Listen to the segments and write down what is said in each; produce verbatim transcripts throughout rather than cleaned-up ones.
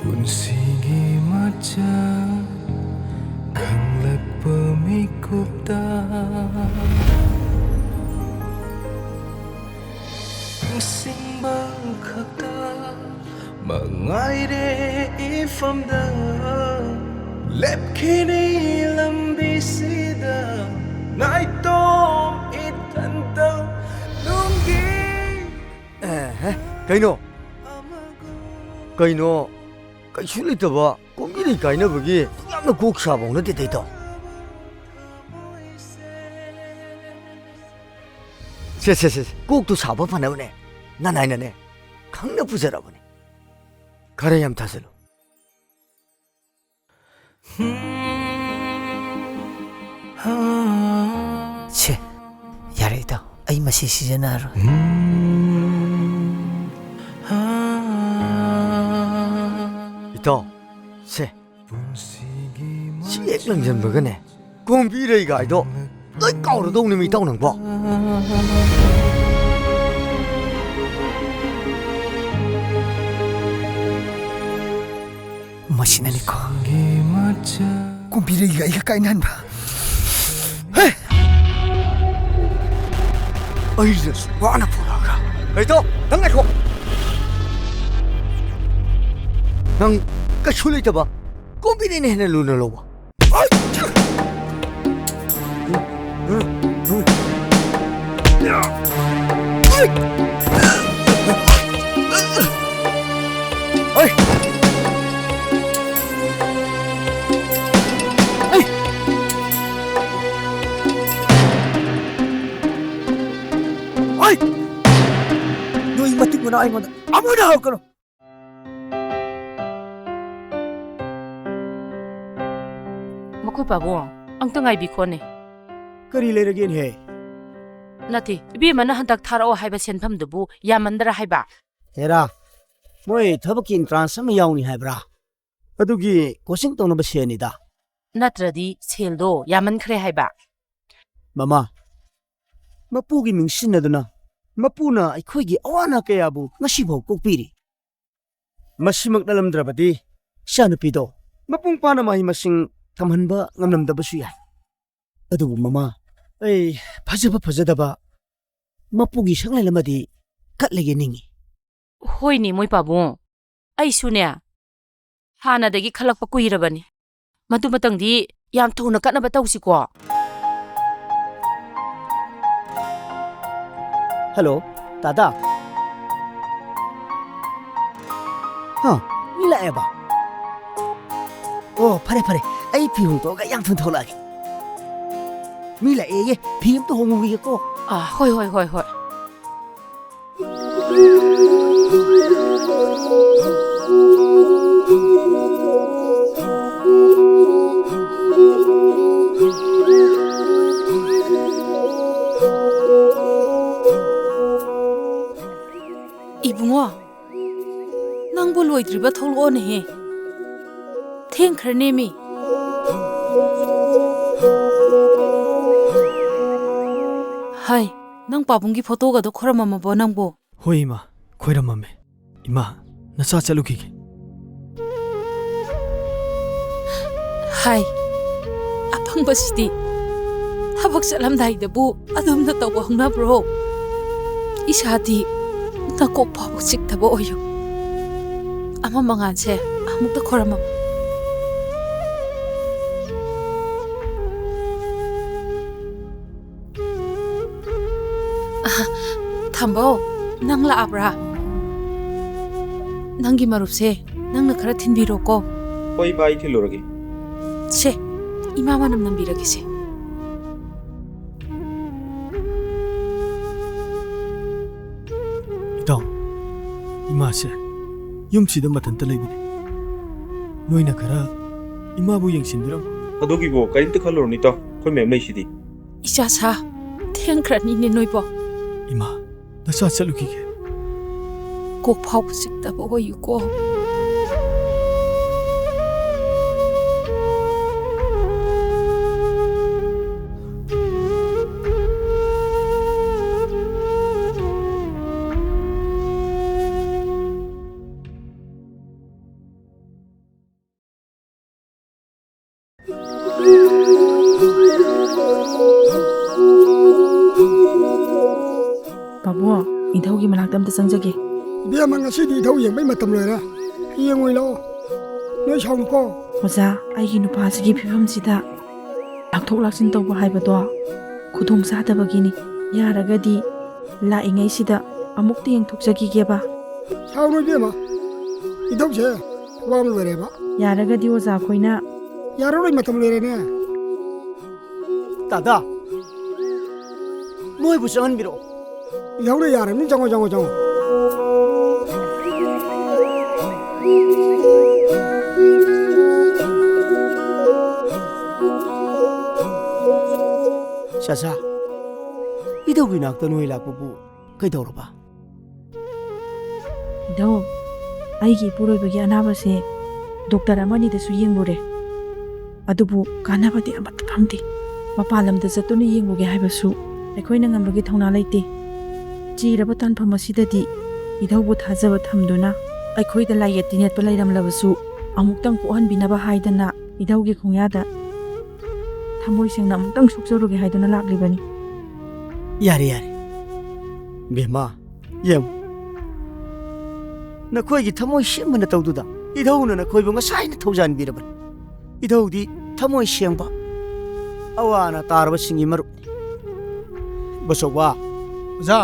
ꯄꯨꯟꯁꯤꯒꯤ ꯃꯆꯥꯛ ꯈꯪꯂꯛꯄ ꯃꯤꯀꯨꯞꯇ ꯅꯤꯡꯁꯤꯡꯕ ꯈꯛꯇ ꯃꯉꯥꯏꯔꯦ ꯏꯐꯝꯗ ꯂꯦꯞꯈꯤꯅꯤ ꯂꯝꯕꯤꯁꯤꯗ ꯅꯥꯏꯇꯣꯝ ꯏꯊꯟꯇ ꯅꯨꯡꯒꯤ ꯑꯦꯍꯦ, ꯀꯩꯅꯣ? ꯀꯩꯅꯣ? ꯀꯩꯁꯨ ꯂꯩꯇꯕ ꯀꯣꯝꯕꯤꯔꯩ ꯀꯥꯏꯅꯕꯒꯤ ꯌꯥꯝꯅ ꯀꯣꯛ ꯁꯥꯕ ꯅꯠꯇꯦ, ꯇꯩꯇꯣ꯫ ꯁꯦ, ꯁꯦ, ꯁꯦ, ꯁꯦ, ꯀꯣꯛꯇꯨ ꯁꯥꯕ ꯐꯅꯕꯅꯦ ꯅꯅꯥꯏꯅꯅꯦ ꯈꯪꯅ ꯄꯨꯖꯔꯕꯅꯦ꯫ ꯈꯔ ꯌꯥꯝ ꯊꯥꯖꯤꯜꯂꯨ꯫ ꯁꯦ, ꯌꯥꯔꯦ ꯏꯇꯥꯎ, ꯑꯩ ꯃꯁꯤ ꯁꯤꯖꯤꯟꯅꯔꯣꯏ꯫ ꯏꯇꯥꯎ, ꯁꯦ, ꯁꯤ ꯍꯦꯛ ꯂꯪꯁꯤꯟꯕꯒꯅꯦ ꯀꯣꯝꯕꯤꯔꯩ ꯀꯥꯏꯗꯣ ꯂꯣꯏ ꯀꯥꯎꯔꯗꯧꯅꯤ ꯏꯇꯥꯎ ꯅꯪꯕꯣ꯫ ꯃꯁꯤꯅꯅꯤꯀꯣ ꯀꯣꯝꯕꯤꯔꯩꯒ ꯑꯩꯒ ꯀꯥꯏꯅꯍꯟꯕ꯫ ꯑꯩꯁꯤꯅꯁꯨ ꯋꯥꯅ ꯄꯨꯔꯛꯑꯒ꯫ ꯀꯩꯇꯧ? ꯅꯪ ꯉꯥꯏꯈꯣ꯫ ꯅꯪ ꯀꯩꯁꯨ ꯂꯩꯇꯕ ꯀꯣꯝꯕꯤꯔꯩꯅ ꯍꯦꯟꯅ ꯂꯨꯅ ꯂꯧꯕ꯫ ꯑꯩ ꯅꯣꯏ ꯃꯇꯤꯛ ꯃꯅꯥ ꯑꯩꯉꯣꯟꯗ ꯑꯃꯨꯛ ꯍꯟꯅ ꯍꯧꯔꯛꯀꯅꯨ꯫ ꯃꯈꯣꯏ ꯄꯥꯕꯨꯡ, ꯑꯝꯇ ꯉꯥꯏꯕꯤꯈꯣꯅꯦ꯫ ꯀꯔꯤ ꯂꯩꯔꯒꯦꯅꯦꯍꯦ? ꯅꯠꯇꯦ, ꯏꯕꯦꯝꯃꯅ ꯍꯟꯗꯛ ꯊꯥꯔꯛꯑꯣ ꯍꯥꯏꯕ ꯁꯦꯟꯐꯝꯗꯨꯕꯨ ꯌꯥꯝꯃꯟꯗ꯭ꯔꯥ ꯍꯥꯏꯕ? ꯍꯦꯔꯥ, ꯃꯣꯏ ꯊꯕꯛꯀꯤ entrance ꯑꯃ ꯌꯥꯎꯅꯤ ꯍꯥꯏꯕ꯭ꯔꯥ? ꯑꯗꯨꯒꯤ coaching ꯇꯧꯅꯕ ꯁꯦꯟꯅꯤꯗ꯫ ꯅꯠꯇ꯭ꯔꯗꯤ ꯁꯦꯜꯗꯣ ꯌꯥꯝꯃꯟꯈ꯭ꯔꯦ ꯍꯥꯏꯕ꯫ ꯃꯃꯥ, ꯃꯄꯨꯒꯤ ꯃꯤꯡ ꯁꯤꯖꯤꯟꯅꯗꯨꯅ ꯃꯄꯨꯅ ꯑꯩꯈꯣꯏꯒꯤ ꯑꯋꯥ ꯑꯅꯥ ꯀꯌꯥꯕꯨ ꯉꯁꯤꯐꯥꯎ ꯀꯣꯛꯄꯤꯔꯤ꯫ ꯃꯁꯤꯃꯛ ꯅꯠꯂꯝꯗ꯭ꯔꯕꯗꯤ ꯏꯆꯥꯅꯨꯄꯤꯗꯣ ꯃꯄꯨꯡ ꯐꯥꯅ ꯃꯍꯩ ꯃꯁꯤꯡ ꯇꯝꯍꯟꯕ ꯉꯝꯂꯝꯗꯕꯁꯨ ꯌꯥꯏ꯫ ꯑꯗꯨꯕꯨ ꯃꯃꯥ, ꯑꯩ ꯐꯖꯕ ꯐꯖꯗꯕ ꯃꯄꯨꯒꯤ ꯁꯪꯂꯦꯟ ꯑꯃꯗꯤ ꯀꯠꯂꯒꯦ ꯅꯤꯡꯏ꯫ ꯍꯣꯏꯅꯦ, ꯃꯣꯏ ꯄꯥꯕꯨꯡ, ꯑꯩꯁꯨꯅꯦ ꯍꯥꯟꯅꯗꯒꯤ ꯈꯜꯂꯛꯄ ꯀꯨꯏꯔꯕꯅꯤ꯫ ꯃꯗꯨꯃꯇꯪꯗꯤ ꯌꯥꯝ ꯊꯨꯅ ꯀꯠꯅꯕ ꯇꯧꯁꯤꯀꯣ꯫ ꯍꯜꯂꯣ, ꯇꯥꯗꯥ꯫ ꯍꯥ, ꯃꯤ ꯂꯥꯛꯑꯦꯕ? ꯑꯣ, ꯐꯔꯦ, ꯐꯔꯦ꯫ ꯑꯩ ꯐꯤ ꯍꯣꯡꯗꯣꯛꯑꯒ ꯌꯥꯝ ꯊꯨꯅ ꯊꯣꯛꯂꯛꯑꯒꯦ꯫ ꯃꯤ ꯂꯥꯛꯑꯦꯌꯦ, ꯐꯤ ꯑꯝꯇ ꯍꯣꯡꯉꯨꯈꯤꯒꯦꯀꯣ꯫ ꯑꯥ, ꯍꯣꯏ, ꯍꯣꯏ, ꯍꯣꯏ, ꯍꯣꯏ꯫ ꯏꯕꯨꯡꯉꯣ, ꯅꯪꯕꯨ ꯂꯣꯏꯗ꯭ꯔꯤꯕ ꯊꯣꯛꯂꯛꯑꯣꯅꯦꯍꯦ꯫ ꯊꯦꯡꯈ꯭ꯔꯅꯦꯃꯤ꯫ ꯍꯥꯏ, ꯅꯪ ꯄꯥꯕꯨꯡꯒꯤ ꯐꯣꯇꯣꯒꯗꯣ ꯈꯣꯏꯔꯝꯃꯝꯃꯕꯣ ꯅꯪꯕꯨ? ꯍꯣꯏ ꯏꯃꯥ, ꯈꯣꯏꯔꯝꯃꯝꯃꯦ꯫ ꯏꯃꯥ, ꯅꯆꯥ ꯆꯠꯂꯨꯈꯤꯒꯦ꯫ ꯍꯥꯏ, ꯑꯄꯪꯕꯁꯤꯗꯤ ꯊꯕꯛ ꯆꯠꯂꯝꯗꯥꯏꯗꯕꯨ ꯑꯗꯨꯝꯅ ꯇꯧꯕ ꯍꯧꯅꯕ꯭ꯔꯣ? ꯏꯁꯥꯗꯤ ꯅꯀꯣꯛ ꯐꯥꯎꯕ ꯆꯤꯛꯇꯕ ꯑꯣꯏꯌꯨ꯫ ꯑꯃ ꯃꯉꯥꯟꯁꯦ ꯑꯃꯨꯛꯇ ꯈꯣꯏꯔꯝꯃꯝꯃꯨ꯫ ꯑꯍ, ꯊꯝꯕꯧ, ꯅꯪ ꯂꯥꯛꯑꯕ꯭ꯔꯥ? ꯅꯪꯒꯤ ꯃꯔꯨꯞꯁꯦ ꯅꯪꯅ ꯈꯔ ꯊꯤꯟꯕꯤꯔꯣꯀꯣ꯫ ꯍꯣꯏ, ꯏꯃꯥ, ꯑꯩ ꯊꯤꯜꯂꯨꯔꯒꯦ꯫ ꯁꯦ, ꯏꯃꯥ ꯃꯅꯝ ꯅꯝꯕꯤꯔꯒꯦꯁꯦ꯫ ꯏꯇꯥꯎ, ꯏꯃꯥꯁꯦ ꯌꯨꯝꯁꯤꯗ ꯃꯊꯟꯇ ꯂꯩꯕꯅꯤ꯫ ꯅꯣꯏꯅ ꯈꯔ ꯏꯃꯥꯕꯨ ꯌꯦꯡꯁꯤꯟꯕꯤꯔꯝꯃꯨ꯫ ꯑꯗꯨꯒꯤꯕꯨ ꯀꯔꯤꯝꯇ ꯈꯜꯂꯨꯔꯅꯨ, ꯏꯇꯥꯎ꯫ ꯑꯩꯈꯣꯏ ꯃꯌꯥꯝ ꯂꯩꯁꯤꯗꯤ꯫ ꯏꯆꯥ ꯁꯥ, ꯊꯦꯡꯈ꯭ꯔꯅꯤꯅꯦ ꯅꯣꯏꯕꯣ꯫ ꯏꯃꯥ, ꯅꯆꯥ ꯆꯠꯂꯨꯈꯤꯒꯦ꯫ ꯀꯣꯛ ꯐꯥꯎꯕ ꯆꯤꯛꯇꯕ ꯑꯣꯏꯌꯨꯀꯣ꯫ ꯄꯥꯕꯨꯡ, ꯏꯙꯧꯒꯤ ꯃꯅꯥꯛꯇ ꯑꯝꯇ ꯆꯪꯖꯒꯦ꯫ ꯏꯕꯦꯝꯃ, ꯉꯁꯤꯗꯤ ꯏꯙꯧ ꯌꯦꯡꯕꯩ ꯃꯇꯝ ꯂꯣꯏꯔꯦ꯫ ꯍꯌꯦꯡ ꯑꯣꯏ ꯂꯥꯛꯑꯣ꯫ ꯅꯣꯏ ꯁꯥꯎꯅꯨꯀꯣ꯫ ꯑꯣꯖꯥ, ꯑꯩꯒꯤ ꯅꯨꯄꯥꯁꯤꯒꯤ ꯐꯤꯕꯝꯁꯤꯗ ꯂꯥꯛꯊꯣꯛ ꯂꯥꯛꯁꯤꯟ ꯇꯧꯕ ꯍꯥꯏꯕꯗꯣ ꯈꯨꯗꯣꯡ ꯆꯥꯗꯕꯒꯤꯅꯤ꯫ ꯌꯥꯔꯒꯗꯤ ꯂꯥꯛꯏꯉꯩꯁꯤꯗ ꯑꯃꯨꯛꯇ ꯌꯦꯡꯊꯣꯛꯆꯈꯤꯒꯦꯕ꯫ ꯁꯥꯎꯅꯨ ꯏꯕꯦꯝꯃ, ꯏꯙꯧꯁꯦ ꯋꯥ ꯑꯃ ꯂꯣꯏꯔꯦꯕ꯫ ꯌꯥꯔꯒꯗꯤ ꯑꯣꯖꯥ ꯈꯣꯏꯅ ꯌꯥꯔꯔꯣꯏ, ꯃꯇꯝ ꯂꯣꯏꯔꯦꯅꯦ꯫ ꯇꯥꯗ, ꯃꯣꯏꯕꯨ ꯆꯪꯍꯟꯕꯤꯔꯛꯑꯣ꯫ ꯏꯙꯧꯅ ꯌꯥꯔꯕꯅꯤ, ꯆꯪꯉꯣ, ꯆꯪꯉꯣ, ꯆꯪꯉꯣ꯫ ꯆꯥꯆꯥ, ꯏꯙꯧꯒꯤ ꯅꯥꯛꯇ ꯅꯣꯏ ꯂꯥꯛꯄꯕꯨ ꯀꯩꯗꯧꯔꯕ? ꯏꯙꯧ, ꯑꯩꯒꯤ ꯏꯄꯨꯔꯣꯏꯕꯒꯤ ꯑꯅꯥꯕꯁꯦ ꯗꯣꯛꯇꯔ ꯑꯃꯅꯤꯗꯁꯨ ꯌꯦꯡꯂꯨꯔꯦ, ꯑꯗꯨꯕꯨ ꯀꯥꯟꯅꯕꯗꯤ ꯑꯃꯠꯇ ꯐꯪꯗꯦ꯫ ꯃꯄꯥꯟ ꯂꯝꯗ ꯆꯠꯇꯨꯅ ꯌꯦꯡꯂꯨꯒꯦ ꯍꯥꯏꯕꯁꯨ ꯑꯩꯈꯣꯏꯅ ꯉꯝꯕꯒꯤ ꯊꯧꯅꯥ ꯂꯩꯇꯦ꯫ ꯆꯤꯔꯕ ꯇꯥꯟꯐꯝ ꯑꯁꯤꯗꯗꯤ ꯏꯙꯧꯕꯨ ꯊꯥꯖꯕ ꯊꯝꯗꯨꯅ ꯑꯩꯈꯣꯏꯗ ꯂꯥꯏꯌꯦꯠ ꯇꯤꯟꯌꯦꯠꯄ ꯂꯩꯔꯝꯂꯕꯁꯨ ꯑꯃꯨꯛꯇꯪ ꯀꯣꯛꯍꯟꯕꯤꯅꯕ ꯍꯥꯏꯗꯅ ꯏꯙꯧꯒꯤ ꯈꯣꯡꯌꯥꯗ ꯊꯃꯣꯏ ꯁꯦꯡꯅ ꯑꯃꯨꯛꯇꯪ ꯁꯣꯛꯆꯔꯨꯒꯦ ꯍꯥꯏꯗꯨꯅ ꯂꯥꯛꯂꯤꯕꯅꯤ꯫ ꯌꯥꯔꯦ, ꯌꯥꯔꯦ꯫ ꯕꯦꯝꯃ, ꯌꯦꯡꯉꯨ꯫ ꯅꯈꯣꯏꯒꯤ ꯊꯃꯣꯏ ꯁꯦꯡꯕ ꯅꯇꯧꯗꯨꯗ ꯏꯙꯧꯅ ꯅꯈꯣꯏꯕꯨ ꯉꯁꯥꯏꯅ ꯊꯧꯖꯥꯟꯕꯤꯔꯕꯅꯤ꯫ ꯏꯙꯧꯗꯤ ꯊꯃꯣꯏ ꯁꯦꯡꯕ, ꯑꯋꯥ ꯑꯅꯥ ꯇꯥꯔꯕꯁꯤꯡꯒꯤ ꯃꯔꯨꯞꯅꯤ꯫ ꯕꯣꯆꯧꯕ꯫ ꯑꯣꯖꯥ꯫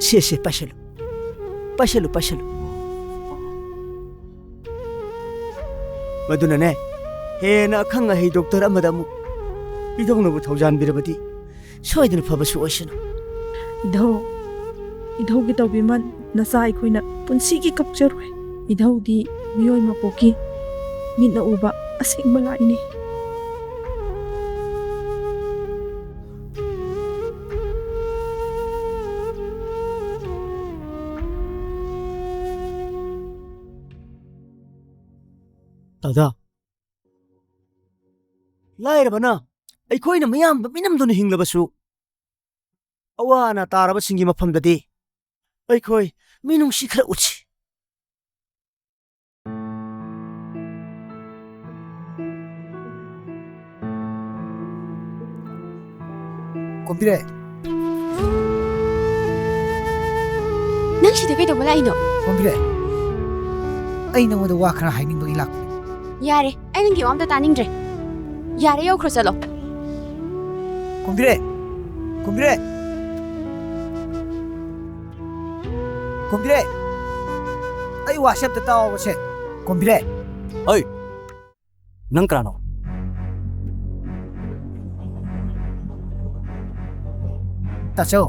ꯁꯦ, ꯁꯦ, ꯄꯥꯏꯁꯜꯂꯨ꯫ ꯄꯥꯏꯁꯜꯂꯨ, ꯄꯥꯏꯁꯜꯂꯨ꯫ ꯃꯗꯨꯅꯅꯦ, ꯍꯦꯟꯅ ꯑꯈꯪ ꯑꯍꯩ ꯗꯣꯛꯇꯔ ꯑꯃꯗ ꯑꯃꯨꯛ ꯏꯙꯧꯅꯕꯨ ꯊꯧꯖꯥꯟꯕꯤꯔꯕꯗꯤ ꯁꯣꯏꯗꯅ ꯐꯕꯁꯨ ꯑꯣꯏꯁꯅꯨ꯫ ꯏꯙꯧ, ꯏꯙꯧꯒꯤ ꯇꯧꯕꯤꯃꯜ ꯅꯆꯥ ꯑꯩꯈꯣꯏꯅ ꯄꯨꯟꯁꯤꯒꯤ ꯀꯥꯎꯖꯔꯣꯏ꯫ ꯏꯙꯧꯗꯤ ꯃꯤꯑꯣꯏ ꯃꯄꯣꯛꯀꯤ ꯃꯤꯠꯅ ꯎꯕ ꯑꯁꯦꯡꯕ ꯂꯥꯏꯅꯤ꯫ ꯇꯥꯗ, ꯂꯥꯏꯔꯕꯅ ꯑꯩꯈꯣꯏꯅ ꯃꯤꯌꯥꯝꯗ ꯃꯤꯅꯝꯗꯨꯅ ꯍꯤꯡꯂꯕꯁꯨ, ꯑꯋꯥ ꯑꯅꯥ ꯇꯥꯔꯕꯁꯤꯡꯒꯤ ꯃꯐꯝꯗꯗꯤ ꯑꯩꯈꯣꯏ ꯃꯤꯅꯨꯡꯁꯤ ꯈꯔ ꯎꯠꯁꯤ꯫ ꯀꯣꯝꯕꯤꯔꯩ꯫ ꯅꯪ ꯁꯤꯗ ꯀꯩꯗꯧꯕ ꯂꯥꯛꯏꯅꯣ? ꯀꯣꯝꯕꯤꯔꯩ, ꯑꯩ ꯅꯉꯣꯟꯗ ꯋꯥ ꯈꯔ ꯍꯥꯏꯅꯤꯡꯕꯒꯤ ꯂꯥꯛꯄꯅꯤ꯫ ꯌꯥꯔꯦ, ꯑꯩ ꯅꯪꯒꯤ ꯋꯥ ꯑꯝꯇ ꯇꯥꯅꯤꯡꯗ꯭ꯔꯦ꯫ ꯌꯥꯔꯦ, ꯌꯧꯈ꯭ꯔꯣ ꯆꯠꯂꯣ꯫ ꯀꯣꯝꯕꯤꯔꯩ, ꯀꯣꯝꯕꯤꯔꯩ, ꯀꯣꯝꯕꯤꯔꯩ, ꯑꯩ ꯋꯥꯁꯦ ꯑꯝꯇ ꯇꯥꯎꯕꯁꯦ꯫ ꯀꯣꯝꯕꯤꯔꯩ꯫ ꯍꯣꯏ꯫ ꯅꯪ ꯀꯅꯥꯅꯣ? ꯇꯥꯆꯧ,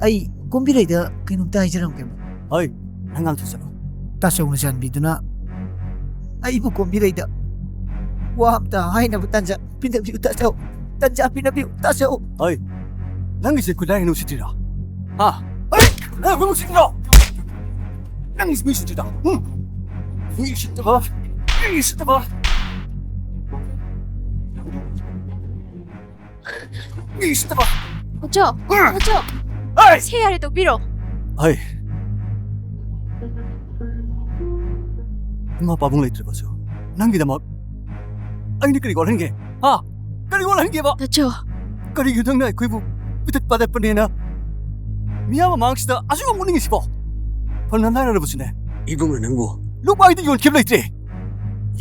ꯑꯩ ꯀꯣꯝꯕꯤꯔꯩꯗ ꯀꯩꯅꯣꯝꯇ ꯍꯥꯏꯖꯔꯝꯒꯦ꯫ ꯍꯣꯏ, ꯅꯪ ꯉꯥꯡꯊꯣꯛꯆꯔꯣ꯫ ꯇꯥꯆꯧꯅ ꯆꯥꯟꯕꯤꯗꯨꯅ ꯑꯩꯕꯨ ꯀꯣꯝꯕꯤꯔꯩꯗ ꯋꯥ ꯑꯝꯇ ꯍꯥꯏꯅꯕ ꯇꯥꯟꯖꯥ ꯄꯤꯅꯕꯤꯌꯨ ꯇꯥꯆꯧ꯫ ꯇꯥꯟꯖꯥ ꯄꯤꯅꯕꯤꯌꯨ ꯇꯥꯆꯧ꯫ ꯍꯣꯏ, ꯅꯪꯒꯤꯁꯦ ꯈꯨꯠꯂꯥꯏ ꯍꯩꯅꯧ ꯁꯤꯠꯇ꯭ꯔꯤꯔꯣ? ꯍꯥ? ꯍꯣꯏ, ꯅꯪ ꯈꯨꯠꯂꯥꯏ ꯁꯤꯠꯇ꯭ꯔꯤꯔꯣ? ꯅꯪꯒꯤꯁꯦ ꯃꯤ ꯁꯤꯠꯇ꯭ꯔꯤꯗꯣ? ꯎꯝ? ꯃꯤ ꯁꯤꯠꯇꯕ, ꯃꯤ ꯁꯤꯠꯇꯕ꯫ ꯃꯤ ꯁꯤꯠꯇꯕ꯫ ꯑꯆꯧ, ꯑꯆꯧ, ꯍꯣꯏ! ꯁꯦ ꯌꯥꯔꯦ, ꯇꯣꯛꯄꯤꯔꯣ꯫ ꯍꯩ꯫ ꯏꯃꯥ ꯄꯥꯕꯨꯡ ꯂꯩꯇ꯭ꯔꯕꯁꯨ ꯅꯪꯒꯤꯗꯃꯛ ꯑꯩꯅ ꯀꯔꯤ ꯋꯥꯠꯍꯟꯒꯦ? ꯍꯥ? ꯀꯔꯤ ꯋꯥꯠꯍꯟꯒꯦꯕ? ꯇꯥꯆꯧ꯫ ꯀꯔꯤꯒꯤꯅꯣ ꯅꯪꯅ ꯑꯩꯈꯣꯏꯕꯨ ꯄꯤꯇꯠ ꯄꯥꯇꯠꯄꯅꯦꯅ ꯃꯤꯌꯥꯝ ꯃꯃꯥꯡꯁꯤꯗ ꯑꯁꯨꯛ ꯌꯥꯝ ꯎꯠꯅꯤꯡꯉꯤꯁꯤꯕꯣ? ꯐꯅ ꯂꯥꯏꯔꯔꯕꯁꯨꯅꯦ꯫ ꯏꯕꯨꯡꯅ ꯅꯪꯕꯨ ꯂꯨꯄꯥ ꯑꯩꯗꯤ ꯌꯣꯟꯈꯤꯕ ꯂꯩꯇ꯭ꯔꯦ꯫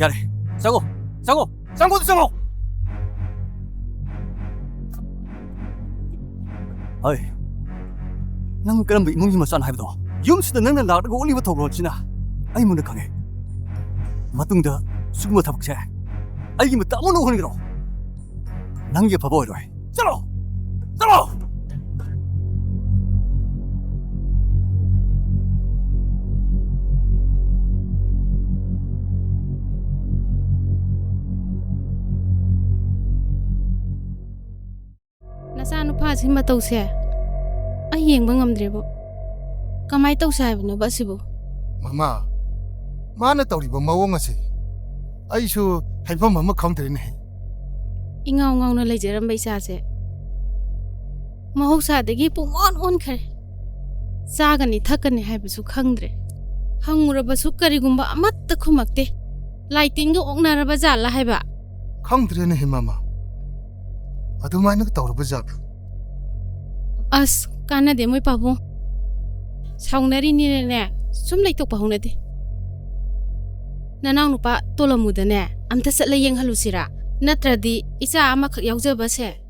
ꯌꯥꯔꯦ, ꯆꯪꯉꯣ, ꯆꯪꯉꯣ, ꯆꯪꯉꯣ, ꯆꯪꯉꯣ꯫ ꯍꯣꯏ, ꯅꯪ ꯀꯔꯝꯕ ꯏꯃꯨꯡꯒꯤ ꯃꯆꯥꯅꯣ ꯍꯥꯏꯕꯗꯣ ꯌꯨꯝꯁꯤꯗ ꯅꯪꯅ ꯂꯥꯛꯂꯒ ꯎꯠꯂꯤꯕ ꯊꯧꯒꯜꯁꯤꯅ ꯑꯩ ꯃꯨꯟꯅ ꯈꯪꯉꯦ꯫ ꯃꯇꯨꯡꯗ ꯁꯤꯒꯨꯝꯕ ꯊꯕꯛꯁꯦ ꯑꯩꯒꯤ ꯃꯇꯝ ꯑꯃ ꯎꯍꯟꯒꯅꯨ꯫ ꯅꯪꯒꯤ ꯑꯐꯕ ꯑꯣꯏꯔꯣꯏ꯫ ꯆꯠꯂꯣ! ꯆꯠꯂꯣ! ꯅꯆꯥꯅꯨꯄꯥꯁꯤ ꯃꯇꯧꯁꯦ ꯑꯩ ꯌꯦꯡꯕ ꯉꯝꯗ꯭ꯔꯦꯕꯨ꯫ ꯀꯃꯥꯏ ꯇꯧꯁꯦ ꯍꯥꯏꯕꯅꯣꯕ ꯑꯁꯤꯕꯨ? ꯃꯃꯥ, ꯃꯥꯅ ꯇꯧꯔꯤꯕ ꯃꯑꯣꯡ ꯑꯁꯤ ꯑꯩꯁꯨ ꯍꯥꯏꯐꯝ ꯑꯃ ꯈꯪꯗ꯭ꯔꯦꯅꯦ꯫ ꯏꯉꯥꯎ ꯉꯥꯎꯅ ꯂꯩꯖꯔꯝꯕ ꯏꯆꯥꯁꯦ ꯃꯍꯧꯁꯥꯗꯒꯤ ꯄꯨꯡꯑꯣꯟ ꯑꯣꯟꯈ꯭ꯔꯦ꯫ ꯆꯥꯒꯅꯤ ꯊꯛꯀꯅꯤ ꯍꯥꯏꯕꯁꯨ ꯈꯪꯗ꯭ꯔꯦ꯫ ꯍꯪꯉꯨꯔꯕꯁꯨ ꯀꯔꯤꯒꯨꯝꯕ ꯑꯃꯠꯇ ꯈꯨꯝꯃꯛꯇꯦ꯫ ꯂꯥꯏꯇꯤꯟꯒ ꯑꯣꯛꯅꯔꯕ ꯖꯥꯠꯂ ꯍꯥꯏꯕ? ꯈꯪꯗ꯭ꯔꯦꯅꯦꯍꯦ ꯃꯃꯥ꯫ ꯑꯗꯨꯃꯥꯏꯅ ꯇꯧꯔꯕ ꯖꯥꯠꯂꯣ? ꯑꯁ, ꯀꯥꯟꯅꯗꯦ ꯃꯣꯏ ꯄꯥꯕꯨꯡ꯫ ꯁꯥꯎꯅꯔꯤꯅꯤꯅꯅꯦ, ꯁꯨꯝ ꯂꯩꯊꯣꯛꯄ ꯍꯧꯅꯗꯦ꯫ ꯅꯅꯥꯎ ꯅꯨꯄꯥ ꯇꯣꯂꯝꯃꯨꯗꯅꯦ, ꯑꯝꯇ ꯆꯠꯂ ꯌꯦꯡꯍꯜꯂꯨꯁꯤꯔꯥ? ꯅꯠꯇ꯭ꯔꯗꯤ ꯏꯆꯥ ꯑꯃꯈꯛ ꯌꯥꯎꯖꯕꯁꯦ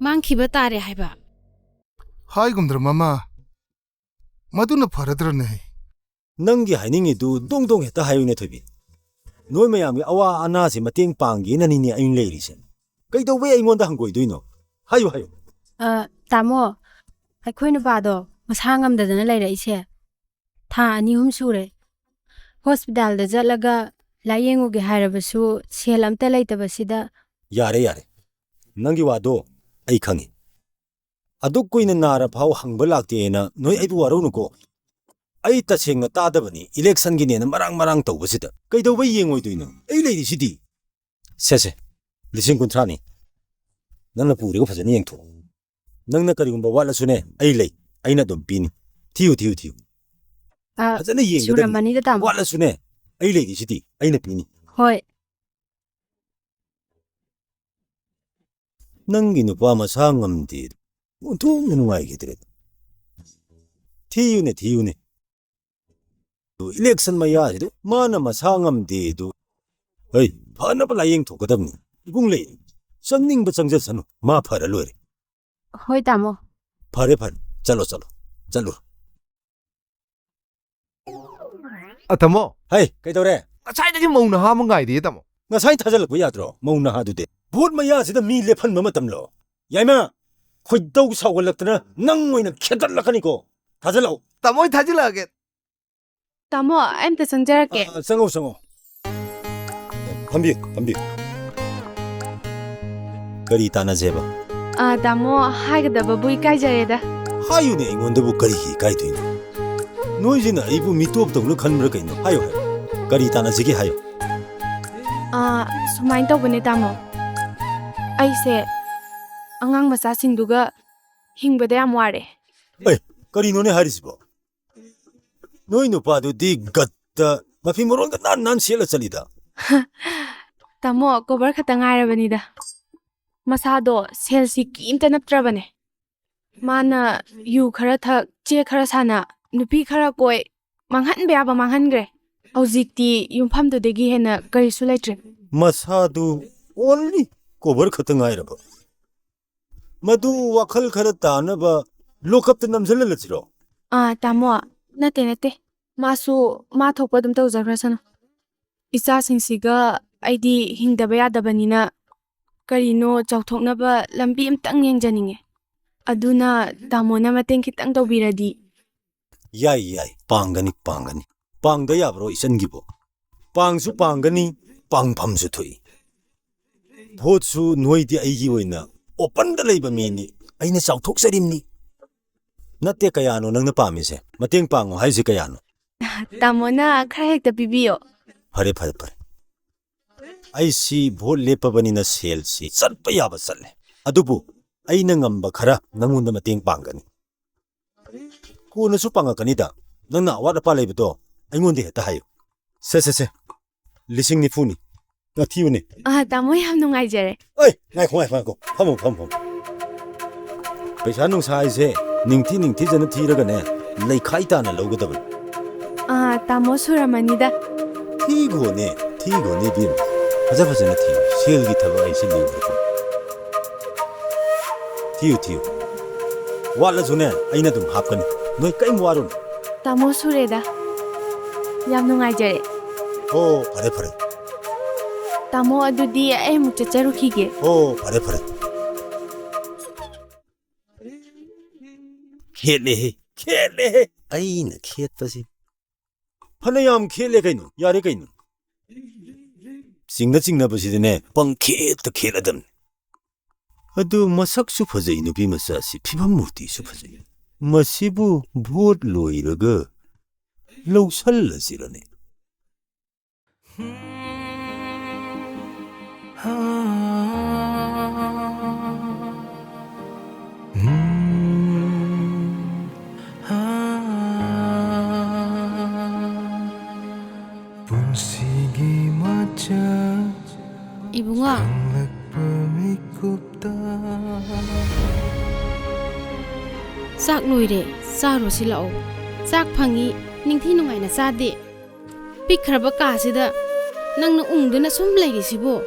ꯃꯥꯡꯈꯤꯕ ꯇꯥꯔꯦ ꯍꯥꯏꯕ꯫ ꯍꯥꯏꯒꯨꯝꯗ꯭ꯔ ꯃꯃꯥ, ꯃꯗꯨꯅ ꯐꯔꯗ꯭ꯔꯅꯦ? ꯅꯪꯒꯤ ꯍꯥꯏꯅꯤꯡꯉꯤꯗꯨ ꯗꯣꯡ ꯗꯣꯡ ꯍꯦꯛꯇ ꯍꯥꯏꯌꯨꯅꯦ ꯊꯣꯏꯕꯤ꯫ ꯅꯣꯏ ꯃꯌꯥꯝꯒꯤ ꯑꯋꯥ ꯑꯅꯥꯁꯦ ꯃꯇꯦꯡ ꯄꯥꯡꯒꯦꯅꯅꯤꯅꯦ ꯑꯩꯅ ꯂꯩꯔꯤꯁꯦ꯫ ꯀꯩꯗꯧꯕꯩ ꯑꯩꯉꯣꯟꯗ ꯍꯪꯒꯣꯏꯗꯣꯏꯅꯣ? ꯍꯥꯏꯌꯨ, ꯍꯥꯏꯌꯨ꯫ ꯑ, ꯇꯥꯃꯣ, ꯑꯩꯈꯣꯏ ꯅꯨꯄꯥꯗꯣ ꯃꯁꯥ ꯉꯝꯗꯗꯅ ꯂꯩꯔꯛꯏꯁꯦ ꯊꯥ ꯑꯅꯤ ꯑꯍꯨꯝ ꯁꯨꯔꯦ꯫ ꯍꯣꯁꯄꯤꯇꯥꯜꯗ ꯆꯠꯂꯒ ꯂꯥꯌꯦꯡꯉꯨꯒꯦ ꯍꯥꯏꯔꯕꯁꯨ ꯁꯦꯜ ꯑꯝꯇ ꯂꯩꯇꯕꯁꯤꯗ꯫ ꯌꯥꯔꯦ, ꯌꯥꯔꯦ꯫ ꯅꯪꯒꯤ ꯋꯥꯗꯣ ꯑꯩ ꯈꯪꯉꯤ꯫ ꯑꯗꯨꯛ ꯀꯨꯏꯅ ꯅꯥꯔ ꯐꯥꯎ ꯍꯪꯕ ꯂꯥꯛꯇꯦꯅ ꯅꯣꯏ ꯑꯩꯕꯨ ꯋꯥꯔꯧꯅꯨꯀꯣ꯫ ꯑꯩ ꯇꯁꯦꯡꯅ ꯇꯥꯗꯕꯅꯤ, ꯏꯂꯦꯛꯁꯟꯒꯤꯅꯦꯅ ꯃꯔꯥꯡ ꯃꯔꯥꯡ ꯇꯧꯕꯁꯤꯗ꯫ ꯀꯩꯗꯧꯕꯩ ꯌꯦꯡꯉꯣꯏꯗꯣꯏꯅꯣ? ꯑꯩ ꯂꯩꯔꯤꯁꯤꯗꯤ꯫ ꯁꯦ, ꯁꯦ, ꯂꯤꯁꯤꯡ ꯀꯨꯟꯊ꯭ꯔꯥꯅꯤ꯫ ꯅꯪꯅ ꯄꯨꯔꯒ ꯐꯖꯅ ꯌꯦꯡꯊꯣꯛꯑꯣ꯫ ꯅꯪꯅ ꯀꯔꯤꯒꯨꯝꯕ ꯋꯥꯠꯂꯁꯨꯅꯦ, ꯑꯩ ꯂꯩ꯫ ꯑꯩꯅ ꯑꯗꯨꯝ ꯄꯤꯅꯤ꯫ ꯊꯤꯌꯨ, ꯊꯤꯌꯨ, ꯊꯤꯌꯨ꯫ ꯑ, ꯐꯖꯅ ꯌꯦꯡꯒꯗꯕꯅꯤ꯫ ꯁꯨꯔꯝꯃꯅꯤꯗ, ꯇꯥꯃꯣ꯫ ꯋꯥꯠꯂꯁꯨꯅꯦ, ꯑꯩ ꯂꯩꯔꯤꯁꯤꯗꯤ꯫ ꯑꯩꯅ ꯄꯤꯅꯤ꯫ ꯍꯣꯏ꯫ ꯅꯪꯒꯤ ꯅꯨꯄꯥ ꯃꯁꯥ ꯉꯝꯗꯦ꯫ ꯑꯣꯟꯊꯣꯛꯅ ꯅꯨꯡꯉꯥꯏꯈꯤꯗ꯭ꯔꯦ꯫ ꯊꯤꯌꯨꯅꯦ, ꯊꯤꯌꯨꯅꯦ꯫ ꯏꯂꯦꯛꯁꯟ ꯃꯌꯥꯁꯤꯗ ꯃꯥꯅ ꯃꯁꯥ ꯉꯝꯗꯦ ꯑꯗꯨ꯫ ꯍꯩ, ꯐꯅꯕ ꯂꯥꯌꯦꯡ ꯊꯣꯛꯀꯗꯕꯅꯤ꯫ ꯏꯕꯨꯡ ꯂꯩ, ꯆꯪꯅꯤꯡꯕ ꯆꯪꯖꯁꯅꯨ, ꯃꯥ ꯐꯔ ꯂꯣꯏꯔꯦ꯫ ꯍꯣꯏ, ꯇꯥꯃꯣ꯫ ꯐꯔꯦ, ꯐꯔꯦ, ꯆꯠꯂꯣ, ꯆꯠꯂꯣ, ꯆꯠꯂꯨꯔꯣ꯫ ꯑ, ꯇꯥꯃꯣ꯫ ꯍꯩ, ꯀꯩꯗꯧꯔꯦ? ꯉꯁꯥꯏꯗꯒꯤ ꯃꯧ ꯅꯍꯥ ꯑꯃ ꯉꯥꯏꯔꯤꯌꯦ, ꯇꯥꯃꯣ꯫ ꯉꯁꯥꯏ ꯊꯥꯖꯤꯜꯂꯛꯄ ꯌꯥꯗ꯭ꯔꯣ, ꯃꯧ ꯅꯍꯥꯗꯨꯗꯤ? ꯚꯣꯠ ꯃꯌꯥꯁꯤꯗ ꯃꯤ ꯂꯦꯞꯍꯟꯕ ꯃꯇꯝꯂꯣ? ꯌꯥꯏꯃ, ꯈꯣꯏꯗꯧ ꯁꯥꯎꯒꯠꯂꯛꯇꯅ ꯅꯪ ꯑꯣꯏꯅ ꯈꯦꯠꯇꯠꯂꯛꯀꯅꯤꯀꯣ꯫ ꯊꯥꯖꯤꯜꯂꯛꯑꯣ꯫ ꯇꯥꯃꯣ, ꯑꯩ ꯊꯥꯖꯤꯜꯂꯛꯑꯒꯦ꯫ ꯇꯥꯃꯣ, ꯑꯩ ꯑꯝꯇ ꯆꯪꯖꯔꯛꯀꯦ꯫ ꯑ, ꯆꯪꯉꯣ, ꯆꯪꯉꯣ꯫ ꯐꯝꯕꯤꯌꯨ, ꯐꯝꯕꯤꯌꯨ꯫ ꯀꯔꯤ ꯇꯥꯟꯅꯁꯦꯕ? ꯑ, ꯇꯥꯃꯣ, ꯍꯥꯏꯒꯗꯕꯕꯨ ꯏꯀꯥꯏꯖꯔꯦꯗ꯫ ꯍꯥꯏꯌꯨꯅꯦ, ꯑꯩꯉꯣꯟꯗꯕꯨ ꯀꯔꯤꯒꯤ ꯏꯀꯥꯏꯗꯣꯏꯅꯣ? ꯅꯣꯏꯁꯤꯅ ꯑꯩꯕꯨ ꯃꯤꯇꯣꯞꯇꯧꯅ ꯈꯟꯕ꯭ꯔꯥ ꯀꯩꯅꯣ? ꯍꯥꯏꯌꯨ, ꯍꯥꯏꯌꯨ꯫ ꯀꯔꯤ ꯇꯥꯟꯅꯁꯤꯒꯦ ꯍꯥꯏꯌꯨ꯫ ꯑ, ꯁꯨꯃꯥꯏꯅ ꯇꯧꯕꯅꯦ, ꯇꯥꯃꯣ꯫ ꯑꯩꯁꯦ ꯑꯉꯥꯡ ꯃꯆꯥꯁꯤꯡꯗꯨꯒ ꯍꯤꯡꯕꯗ ꯌꯥꯝ ꯋꯥꯔꯦ꯫ ꯑꯦ, ꯀꯔꯤꯅꯣꯅꯦ ꯍꯥꯏꯔꯤꯁꯤꯕꯣ? ꯅꯣꯏ ꯅꯨꯄꯥꯗꯨꯗꯤ ꯒꯠꯇ ꯃꯐꯤ ꯃꯔꯣꯟꯒ ꯅꯥꯟ ꯅꯥꯟ ꯁꯦꯠꯂ ꯆꯠꯂꯤꯗ꯫ ꯇꯥꯃꯣ, ꯀꯣꯚꯔ ꯈꯛꯇ ꯉꯥꯏꯔꯕꯅꯤꯗ꯫ ꯃꯁꯥꯗꯣ ꯁꯦꯜꯁꯤ ꯀꯤꯝꯇ ꯅꯞꯇ꯭ꯔꯕꯅꯦ꯫ ꯃꯥꯅ ꯌꯨ ꯈꯔ ꯊꯛ, ꯆꯦ ꯈꯔ ꯁꯥꯟꯅ, ꯅꯨꯄꯤ ꯈꯔ ꯀꯣꯏ, ꯃꯥꯡꯍꯟꯕ ꯌꯥꯕ ꯃꯥꯡꯍꯟꯈ꯭ꯔꯦ꯫ ꯍꯧꯖꯤꯛꯇꯤ ꯌꯨꯝꯐꯝꯗꯨꯗꯒꯤ ꯍꯦꯟꯅ ꯀꯔꯤꯁꯨ ꯂꯩꯇ꯭ꯔꯦ꯫ ꯃꯁꯥꯗꯨ only cover ꯈꯛꯇ ꯉꯥꯏꯔꯕ꯫ ꯃꯗꯨ ꯋꯥꯈꯜ ꯈꯔ ꯇꯥꯅꯕ ꯂꯣꯀꯞꯇ ꯅꯝꯁꯤꯜꯍꯜꯂꯁꯤꯔꯣ? ꯑꯥ, ꯇꯥꯃꯣ, ꯅꯠꯇꯦ, ꯅꯠꯇꯦ꯫ ꯃꯥꯁꯨ ꯃꯥ ꯊꯣꯛꯄ ꯑꯗꯨꯝ ꯇꯧꯖꯈ꯭ꯔꯁꯅꯨ꯫ ꯏꯆꯥꯁꯤꯡꯁꯤꯒ ꯑꯩꯗꯤ ꯍꯤꯡꯗꯕ ꯌꯥꯗꯕꯅꯤꯅ ꯀꯔꯤꯅꯣ ꯆꯥꯎꯊꯣꯛꯅꯕ ꯂꯝꯕꯤ ꯑꯝꯇꯪ ꯌꯦꯡꯖꯅꯤꯡꯉꯦ꯫ ꯑꯗꯨꯅ ꯇꯥꯃꯣꯅ ꯃꯇꯦꯡ ꯈꯤꯇꯪ ꯇꯧꯕꯤꯔꯗꯤ꯫ ꯌꯥꯏ, ꯌꯥꯏ, ꯄꯥꯡꯒꯅꯤ, ꯄꯥꯡꯒꯅꯤ꯫ ꯄꯥꯡꯗ ꯌꯥꯕ꯭ꯔꯣ ꯏꯆꯟꯒꯤꯕꯨ? ꯄꯥꯡꯁꯨ ꯄꯥꯡꯒꯅꯤ, ꯄꯥꯡꯐꯝꯁꯨ ꯊꯣꯛꯏ꯫ ꯚꯣꯠꯁꯨ ꯅꯣꯏꯗꯤ ꯑꯩꯒꯤ ꯑꯣꯏꯅ openꯗ ꯂꯩꯕ ꯃꯤꯅꯤ, ꯑꯩꯅ ꯆꯥꯎꯊꯣꯛꯆꯔꯤꯕꯅꯤ꯫ ꯅꯠꯇꯦ, ꯀꯌꯥꯅꯣ ꯅꯪꯅ ꯄꯥꯝꯃꯤꯁꯦ? ꯃꯇꯦꯡ ꯄꯥꯡꯉꯣ ꯍꯥꯏꯁꯦ ꯀꯌꯥꯅꯣ? ꯇꯥꯃꯣꯅ ꯈꯔ ꯍꯦꯛꯇ ꯄꯤꯕꯤꯌꯣ꯫ ꯐꯔꯦ, ꯐꯔꯦ, ꯐꯔꯦ꯫ ꯑꯩꯁꯤ ꯚꯣꯠ ꯂꯦꯞꯄꯕꯅꯤꯅ ꯁꯦꯜꯁꯤ ꯆꯠꯄ ꯌꯥꯕ ꯆꯠꯂꯦ꯫ ꯑꯗꯨꯕꯨ ꯑꯩꯅ ꯉꯝꯕ ꯈꯔ ꯅꯪꯉꯣꯟꯗ ꯃꯇꯦꯡ ꯄꯥꯡꯒꯅꯤ꯫ ꯀꯣꯟꯅꯁꯨ ꯄꯥꯡꯉꯛꯀꯅꯤꯗ꯫ ꯅꯪꯅ ꯑꯋꯥꯠ ꯑꯄꯥ ꯂꯩꯕꯗꯣ ꯑꯩꯉꯣꯟꯗ ꯍꯦꯛꯇ ꯍꯥꯏꯌꯨ꯫ ꯁꯦ, ꯁꯦ, ꯁꯦ꯫ ꯂꯤꯁꯤꯡ ꯅꯤꯐꯨꯅꯤ꯫ ꯑ, ꯊꯤꯌꯨꯅꯦ꯫ ꯑ, ꯇꯥꯃꯣ, ꯌꯥꯝ ꯅꯨꯡꯉꯥꯏꯖꯔꯦ꯫ ꯑꯩ, ꯉꯥꯏꯈꯣ, ꯉꯥꯏꯈꯣ, ꯉꯥꯏꯈꯣ꯫ ꯐꯝꯃꯣ, ꯐꯝꯃꯣ, ꯐꯝꯃꯣ꯫ ꯄꯩꯁꯥ ꯅꯨꯡꯁꯥ ꯍꯥꯏꯁꯦ ꯅꯤꯡꯊꯤ ꯅꯤꯡꯊꯤꯖꯅ ꯊꯤꯔꯒꯅꯦ, ꯂꯩꯈꯥꯏ ꯇꯥꯅ ꯂꯧꯒꯗꯕꯅꯤ꯫ ꯑ, ꯇꯥꯃꯣ, ꯁꯨꯔꯝꯃꯅꯤꯗ꯫ ꯊꯤꯈꯣꯅꯦ, ꯊꯤꯈꯣꯅꯦ ꯏꯕꯦꯝꯃ꯫ ꯐꯖ ꯐꯖꯅ ꯊꯤꯌꯨ꯫ ꯁꯦꯜꯒꯤ ꯊꯕꯛ ꯍꯥꯏꯁꯦ ꯂꯨꯕꯅꯤꯀꯣ꯫ ꯊꯤꯌꯨ, ꯊꯤꯌꯨ꯫ ꯋꯥꯠꯂꯁꯨꯅꯦ, ꯑꯩꯅ ꯑꯗꯨꯝ ꯍꯥꯞꯀꯅꯤ꯫ ꯅꯣꯏ ꯀꯔꯤꯝ ꯋꯥꯔꯨꯅꯨ꯫ ꯇꯥꯃꯣ, ꯁꯨꯔꯦꯗ꯫ ꯌꯥꯝ ꯅꯨꯡꯉꯥꯏꯖꯔꯦ꯫ ꯑꯣ, ꯐꯔꯦ, ꯐꯔꯦ꯫ ꯇꯥꯃꯣ, ꯑꯗꯨꯗꯤ ꯑꯩ ꯑꯃꯨꯛ ꯆꯠꯆꯔꯨꯈꯤꯒꯦ꯫ ꯑꯣ, ꯐꯔꯦ, ꯐꯔꯦ꯫ ꯈꯦꯠꯂꯦꯍꯦ, ꯈꯦꯠꯂꯦꯍꯦ꯫ ꯑꯩꯅ ꯈꯦꯠꯄꯁꯤ꯫ ꯐꯅꯌꯥꯝ ꯈꯦꯠꯂꯦ ꯀꯩꯅꯣ, ꯌꯥꯔꯦ ꯀꯩꯅꯣ꯫ ꯆꯤꯡꯅ ꯆꯤꯡꯅꯕꯁꯤꯗꯤꯅꯦ, ꯄꯪꯈꯦꯠꯇ ꯈꯦꯠꯂꯗꯕꯅꯤ꯫ ꯑꯗꯨ ꯃꯁꯛꯁꯨ ꯐꯖꯩ, ꯅꯨꯄꯤ ꯃꯆꯥꯁꯤ, ꯐꯤꯕꯝ ꯃꯨꯔꯇꯤꯁꯨ ꯐꯖꯩ꯫ ꯃꯁꯤꯕꯨ ꯚꯣꯠ ꯂꯣꯏꯔꯒ ꯂꯧꯁꯜꯂꯁꯤꯔꯅꯦ? ꯄꯨꯟꯁꯤꯒꯤ ꯃꯆꯛ ꯏꯕꯨꯡꯉꯣ, ꯈꯪꯂꯛ ꯃꯤꯀꯨꯞꯇ꯫ ꯆꯥꯛ ꯂꯣꯏꯔꯦ, ꯆꯥꯔꯨꯁꯤ ꯂꯥꯛꯑꯣ꯫ ꯆꯥꯛ ꯐꯪꯉꯤ, ꯅꯤꯡꯊꯤ ꯅꯨꯡꯉꯥꯏꯅ ꯆꯥꯗꯦ꯫ ꯄꯤꯛꯈ꯭ꯔꯕ ꯀꯥꯁꯤꯗ ꯅꯪꯅ ꯎꯪꯗꯨꯅ ꯁꯨꯝ ꯂꯩꯔꯤꯁꯤꯕꯨ?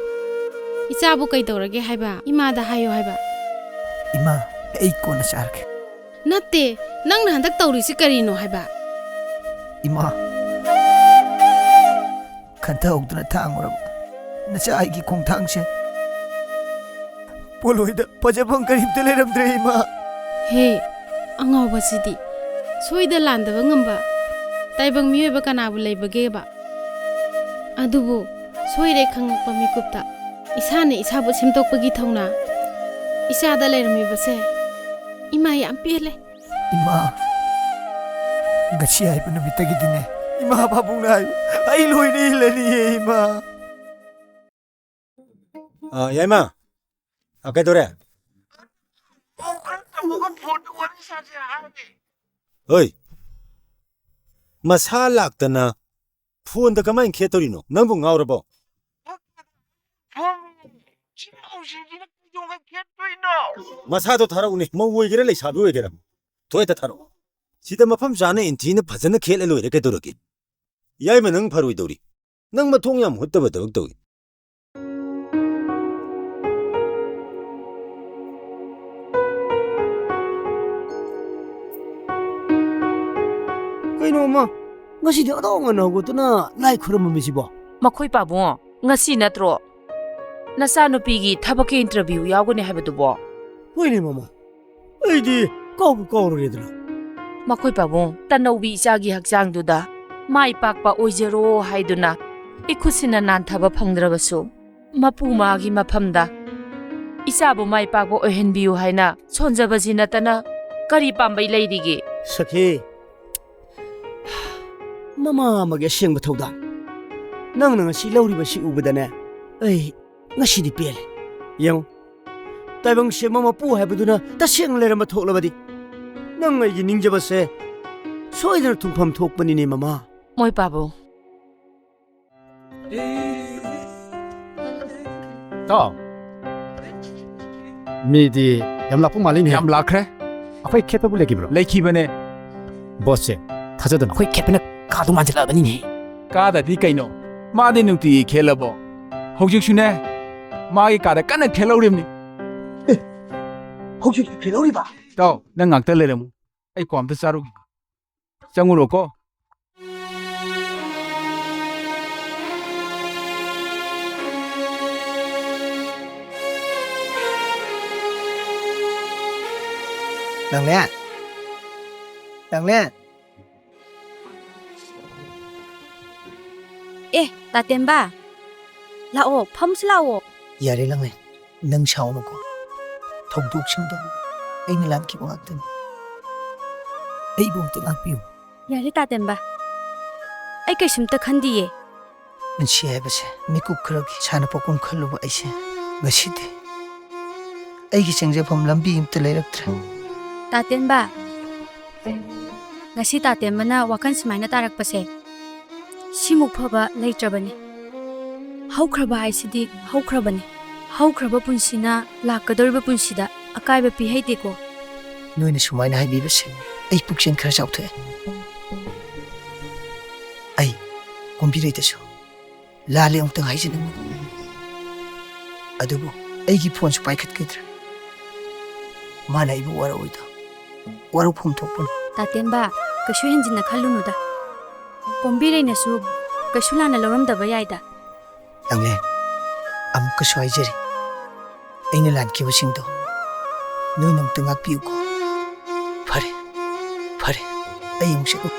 ꯏꯆꯥꯕꯨ ꯀꯩꯗꯧꯔꯒꯦ ꯍꯥꯏꯕ? ꯏꯃꯥꯗ ꯍꯥꯏꯌꯣ ꯍꯥꯏꯕ꯫ ꯏꯃꯥ, ꯑꯩ ꯀꯣꯟꯅ ꯆꯥꯔꯒꯦ꯫ ꯅꯠꯇꯦ, ꯅꯪꯅ ꯍꯟꯗꯛ ꯇꯧꯔꯤꯁꯤ ꯀꯔꯤꯅꯣ ꯍꯥꯏꯕ? ꯏꯃꯥ, ꯈꯟꯊꯍꯧꯗꯅ ꯊꯥꯡꯉꯨꯔꯕ ꯅꯆꯥ ꯑꯩꯒꯤ ꯈꯣꯡꯊꯥꯡꯁꯦ ꯄꯣꯂꯣꯏꯗ ꯐꯖꯐꯝ ꯀꯔꯤꯝꯇ ꯂꯩꯔꯝꯗ꯭ꯔꯦ, ꯏꯃꯥ꯫ ꯍꯦ, ꯑꯉꯥꯎꯕꯁꯤꯗꯤ꯫ ꯁꯣꯏꯗ ꯂꯥꯟꯗꯕ ꯉꯝꯕ ꯇꯥꯏꯕꯪ ꯃꯤꯑꯣꯏꯕ ꯀꯅꯥꯕꯨ ꯂꯩꯕꯒꯦꯕ? ꯑꯗꯨꯕꯨ ꯁꯣꯏꯔꯦ ꯈꯪꯉꯛꯄ ꯃꯤꯀꯨꯞꯇ ꯏꯁꯥꯅ ꯏꯁꯥꯕꯨ ꯁꯦꯝꯗꯣꯛꯄꯒꯤ ꯊꯧꯅꯥ ꯏꯆꯥꯗ ꯂꯩꯔꯝꯃꯤꯕꯁꯦ ꯏꯃꯥ ꯌꯥꯝ ꯄꯦꯜꯂꯦ꯫ ꯏꯃꯥ, ꯉꯁꯤ ꯍꯥꯏꯕ ꯅꯨꯃꯤꯠꯇꯒꯤꯗꯤꯅꯦ, ꯏꯃꯥ ꯄꯥꯕꯨꯡꯅ ꯍꯥꯏꯕ ꯑꯩ ꯂꯣꯏꯅ ꯏꯜꯂꯅꯤꯌꯦ, ꯏꯃꯥ꯫ ꯑ, ꯌꯥꯏꯃ, ꯑ, ꯀꯩꯗꯧꯔꯦ? ꯍꯣꯏ, ꯃꯁꯥ ꯂꯥꯛꯇꯅ ꯐꯣꯟꯗ ꯀꯃꯥꯏꯅ ꯈꯦꯠꯇꯧꯔꯤꯅꯣ? ꯅꯪꯕꯨ ꯉꯥꯎꯔꯕꯣ? ꯃꯁꯥꯗꯣ ꯊꯥꯔꯛꯎꯅꯦ, ꯃꯧ ꯑꯣꯏꯒꯦꯔꯥ ꯂꯩꯁꯥꯕꯤ ꯑꯣꯏꯒꯦꯔꯥ, ꯊꯣꯏꯗ ꯊꯥꯔꯛꯑꯣ꯫ ꯁꯤꯗ ꯃꯐꯝ ꯆꯥꯅ ꯏꯟꯊꯤꯅ ꯐꯖꯅ ꯈꯦꯠꯂ ꯂꯣꯏꯔꯦ, ꯀꯩꯗꯧꯔꯒꯦ? ꯌꯥꯏꯃ, ꯅꯪ ꯐꯔꯣꯏꯗꯧꯔꯤ꯫ ꯅꯪ ꯃꯊꯣꯡ ꯌꯥꯝ ꯍꯨꯠꯇꯕ ꯊꯕꯛ ꯇꯧꯏ꯫ ꯀꯩꯅꯣ, ꯑꯃ, ꯉꯁꯤꯗꯤ ꯑꯗꯧ ꯉꯟꯅ ꯍꯧꯒꯠꯇꯨꯅ ꯂꯥꯏ ꯈꯨꯔꯨꯝꯃꯝꯃꯤꯁꯤꯕꯣ? ꯃꯈꯣꯏ ꯄꯥꯕꯨꯡ, ꯉꯁꯤ ꯅꯠꯇ꯭ꯔꯣ ꯅꯆꯥꯅꯨꯄꯤꯒꯤ ꯊꯕꯛꯀꯤ interview ꯌꯥꯎꯒꯅꯤ ꯍꯥꯏꯕꯗꯨꯕꯣ? ꯍꯣꯏꯅꯦ, ꯃꯃꯥ꯫ ꯑꯩꯗꯤ ꯀꯥꯎꯕꯨ ꯀꯥꯎꯔꯨꯔꯦꯗꯅ꯫ ꯃꯈꯣꯏ ꯄꯥꯕꯨꯡ, ꯇꯅꯧꯕꯤ ꯏꯆꯥꯒꯤ ꯍꯛꯆꯥꯡꯗꯨꯗ ꯃꯥꯏ ꯄꯥꯛꯄ ꯑꯣꯏꯖꯔꯣ ꯍꯥꯏꯗꯨꯅ ꯏꯈꯨꯠꯁꯤꯅ ꯅꯥꯟꯊꯕ ꯐꯪꯗ꯭ꯔꯕꯁꯨ, ꯃꯄꯨ ꯃꯥꯒꯤ ꯃꯐꯝꯗ ꯏꯆꯥꯕꯨ ꯃꯥꯏ ꯄꯥꯛꯄ ꯑꯣꯏꯍꯟꯕꯤꯌꯨ ꯍꯥꯏꯅ ꯁꯣꯟꯖꯕꯁꯤ ꯅꯠꯇꯅ ꯀꯔꯤ ꯄꯥꯝꯕꯩ ꯂꯩꯔꯤꯒꯦ? ꯁꯈꯤ, ꯃꯃꯥ ꯑꯃꯒꯤ ꯑꯁꯦꯡꯕ ꯊꯧꯗꯥꯡ ꯅꯪꯅ ꯉꯁꯤ ꯂꯧꯔꯤꯕꯁꯤ ꯎꯕꯗꯅꯦ, ꯑꯩ ꯉꯁꯤꯗꯤ ꯄꯦꯜꯂꯦ꯫ ꯌꯦꯡꯉꯨ, ꯇꯥꯏꯕꯪ ꯁꯦꯝꯕ ꯃꯄꯨ ꯍꯥꯏꯕꯗꯨꯅ ꯇꯁꯦꯡꯅ ꯂꯩꯔꯝꯕ ꯊꯣꯛꯂꯕꯗꯤ, ꯅꯪ ꯑꯩꯒꯤ ꯅꯤꯡꯖꯕꯁꯦ ꯁꯣꯏꯗꯅ ꯊꯨꯡꯐꯝ ꯊꯣꯛꯄꯅꯤꯅꯦ, ꯃꯃꯥ꯫ ꯃꯣꯏ ꯄꯥꯕꯨꯡ꯫ ꯇꯥꯎ, ꯃꯤꯗꯤ ꯌꯥꯝ ꯂꯥꯛꯄ ꯃꯥꯜꯂꯤꯅꯦ꯫ ꯌꯥꯝ ꯂꯥꯛꯈ꯭ꯔꯦ꯫ ꯑꯩꯈꯣꯏ ꯈꯦꯠꯄꯕꯨ ꯂꯩꯈꯤꯕ꯭ꯔꯣ? ꯂꯩꯈꯤꯕꯅꯦ꯫ ꯕꯣꯁꯁꯦ, ꯊꯥꯖꯗꯅ꯫ ꯑꯩꯈꯣꯏ ꯈꯦꯠꯄꯅ ꯀꯥꯗꯧ ꯃꯥꯟꯁꯤꯜꯂꯛꯑꯕꯅꯤꯅꯦ꯫ ꯀꯥꯗꯗꯤ ꯀꯩꯅꯣ? ꯃꯥꯗꯤ ꯅꯨꯡꯇꯤꯒꯤ ꯈꯦꯠꯂꯕꯣ? ꯍꯧꯖꯤꯛꯁꯨꯅꯦ, ꯃꯥꯒꯤ ꯀꯥꯗ ꯀꯟꯅ ꯈꯦꯠꯍꯧꯔꯤꯕꯅꯤ꯫ ꯑꯦ, ꯍꯧꯖꯤꯛꯁꯨ ꯈꯦꯠꯍꯧꯔꯤꯕ? ꯇꯥꯎ, ꯅꯪ ꯉꯥꯛꯇ ꯂꯩꯔꯝꯃꯨ꯫ ꯑꯩ ꯀ꯭ꯋꯥ ꯑꯝꯇ ꯆꯥꯔꯨꯒꯦ꯫ ꯆꯪꯉꯨꯔꯣꯀꯣ꯫ ꯂꯥꯡꯂꯦꯟ! ꯂꯥꯡꯂꯦꯟ! ꯑꯦ, ꯇꯥꯇꯦꯝꯕ, ꯂꯥꯛꯑꯣ, ꯐꯝꯁꯤ ꯂꯥꯛꯑꯣ꯫ ꯌꯥꯔꯦ ꯂꯥꯡꯂꯦꯟ, ꯅꯪ ꯁꯥꯎꯅꯨꯀꯣ꯫ ꯊꯧꯗꯣꯛꯁꯤꯡꯗꯣ ꯑꯩꯅ ꯂꯥꯟꯈꯤꯕ ꯉꯥꯛꯇꯅꯤ꯫ ꯑꯩꯕꯨ ꯑꯝꯇ ꯉꯥꯛꯄꯤꯌꯨ꯫ ꯌꯥꯔꯦ ꯇꯥꯇꯦꯝꯕ, ꯑꯩ ꯀꯩꯁꯨꯝꯇ ꯈꯟꯗꯤꯌꯦ꯫ ꯄꯨꯟꯁꯤ ꯍꯥꯏꯕꯁꯦ ꯃꯤꯀꯨꯞ ꯈꯔꯒꯤ ꯁꯥꯟꯅꯄꯣꯠꯀꯨꯝ ꯈꯜꯂꯨꯕ ꯑꯩꯁꯦ ꯉꯁꯤꯗꯤ ꯑꯩꯒꯤ ꯆꯪꯖꯐꯝ ꯂꯝꯕꯤ ꯑꯝꯇ ꯂꯩꯔꯛꯇ꯭ꯔꯦ꯫ ꯇꯥꯇꯦꯝꯕ, ꯉꯁꯤ ꯇꯥꯇꯦꯝꯕꯅ ꯋꯥꯈꯜ ꯁꯨꯃꯥꯏꯅ ꯇꯥꯔꯛꯄꯁꯦ, ꯁꯤꯃꯨꯛ ꯐꯕ ꯂꯩꯇ꯭ꯔꯕꯅꯤ꯫ ꯍꯧꯈ꯭ꯔꯕ ꯍꯥꯏꯁꯤꯗꯤ ꯍꯧꯈ꯭ꯔꯕꯅꯤ꯫ ꯍꯧꯈ꯭ꯔꯕ ꯄꯨꯟꯁꯤꯅ ꯂꯥꯛꯀꯗꯧꯔꯤꯕ ꯄꯨꯟꯁꯤꯗ ꯑꯀꯥꯏꯕ ꯄꯤꯍꯩꯗꯦꯀꯣ꯫ ꯅꯣꯏꯅ ꯁꯨꯃꯥꯏꯅ ꯍꯥꯏꯕꯤꯕꯁꯦ ꯑꯩ ꯄꯨꯛꯆꯦꯜ ꯈꯔ ꯆꯥꯎꯊꯣꯛꯑꯦ꯫ ꯑꯩ ꯀꯨꯝꯕꯤꯔꯩꯗꯁꯨ ꯂꯥꯜꯂꯦ ꯑꯃꯨꯛꯇꯪ ꯍꯥꯏꯖꯅꯤꯡꯕ꯫ ꯑꯗꯨꯕꯨ ꯑꯩꯒꯤ ꯐꯣꯟꯁꯨ ꯄꯥꯏꯈꯠꯈꯤꯗ꯭ꯔꯦ꯫ ꯃꯥꯅ ꯑꯩꯕꯨ ꯋꯥꯔꯧꯏꯗꯣ ꯋꯥꯔꯧꯐꯝ ꯊꯣꯛꯄꯅꯤ꯫ ꯇꯥꯇꯦꯝꯕ, ꯀꯩꯁꯨ ꯍꯦꯟꯖꯤꯟꯅ ꯈꯜꯂꯨꯅꯨꯗ꯫ ꯀꯣꯝꯕꯤꯔꯩꯅꯁꯨ ꯀꯩꯁꯨ ꯂꯥꯟꯅ ꯂꯧꯔꯝꯗꯕ ꯌꯥꯏꯗ꯫ ꯂꯥꯡꯂꯦꯟ, ꯑꯃꯨꯛꯀꯁꯨ ꯍꯥꯏꯖꯔꯤ, ꯑꯩꯅ ꯂꯥꯟꯈꯤꯕꯁꯤꯡꯗꯣ ꯅꯣꯏꯅ ꯑꯃꯨꯛꯇ ꯉꯥꯛꯄꯤꯌꯨꯀꯣ꯫ ꯐꯔꯦ, ꯐꯔꯦ, ꯑꯩ ꯑꯃꯨꯛ ꯆꯠꯂꯨ꯫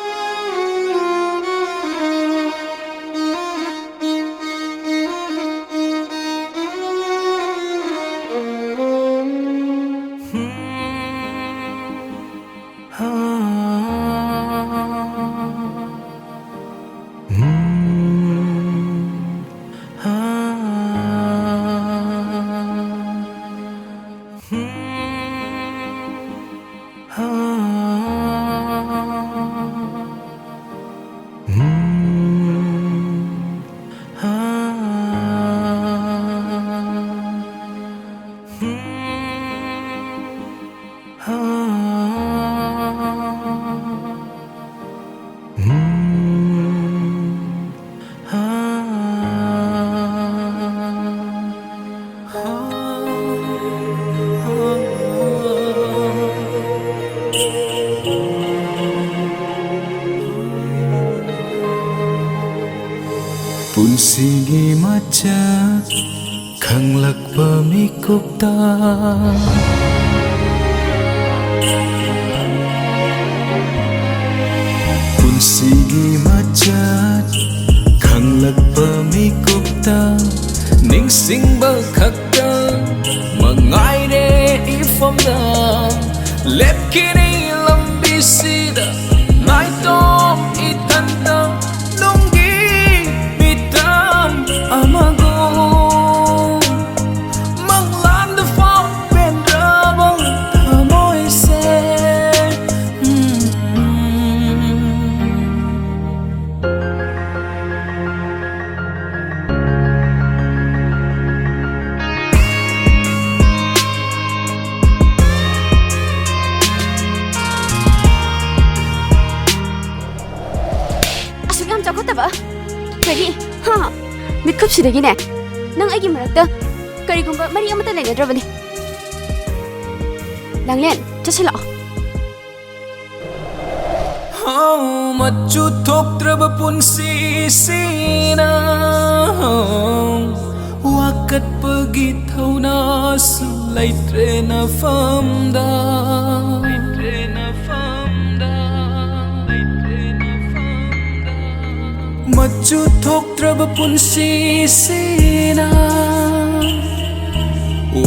ꯁꯤꯒꯤ ꯃꯆꯥꯛ ꯈꯪꯂꯛꯄ ꯃꯤꯀꯨꯞꯇ, ꯄꯨꯟꯁꯤꯒꯤ ꯃꯆꯥꯛ ꯈꯪꯂꯛꯄ ꯃꯤꯀꯨꯞꯇ, ꯅꯤꯡꯁꯤꯡꯕ ꯈꯛꯇ ꯃꯉꯥꯏꯔꯦ ꯏꯐꯝꯗ꯫ ꯂꯦꯞꯈꯤꯅꯤ ꯂꯝꯕꯤꯁꯤꯗ ꯅꯥꯏꯇꯣꯝ ꯏꯊꯟꯇ, ꯅꯨꯡꯒꯤ ꯃꯤꯇꯝ ꯑꯃꯒꯨꯝ꯫ ꯃꯪꯂꯥꯟꯗ ꯐꯥꯎ ꯄꯦꯟꯗ꯭ꯔꯕ ꯊꯃꯣꯏꯁꯦ꯫ ꯎꯝ꯫ ꯑꯁꯨꯛ ꯌꯥꯝ ꯆꯥꯎꯈꯠꯇꯕ? ꯀꯔꯤ? ꯍꯥ? ꯃꯤꯠꯈꯨꯞꯁꯤꯗꯒꯤꯅꯦ, ꯅꯪ ꯑꯩꯒꯤ ꯃꯔꯛꯇ ꯀꯔꯤꯒꯨꯝꯕ ꯃꯔꯤ ꯑꯃꯠꯇ ꯂꯩꯅꯗ꯭ꯔꯕꯅꯤ꯫ ꯂꯥꯡꯂꯦꯟ, ꯆꯠꯁꯤꯜꯂꯛꯑꯣ꯫ ꯍꯣ, ꯃꯆꯨ ꯊꯣꯛꯇ꯭ꯔꯕ ꯄꯨꯟꯁꯤꯁꯤꯅ, ꯍꯣ, ꯋꯥꯀꯠꯄꯒꯤ ꯊꯧꯅꯥꯁꯨ ꯂꯩꯇ꯭ꯔꯦ ꯅꯐꯝꯗ꯫ ꯃꯆꯨ ꯊꯣꯛꯇ꯭ꯔꯕ ꯄꯨꯟꯁꯤꯁꯤꯅ,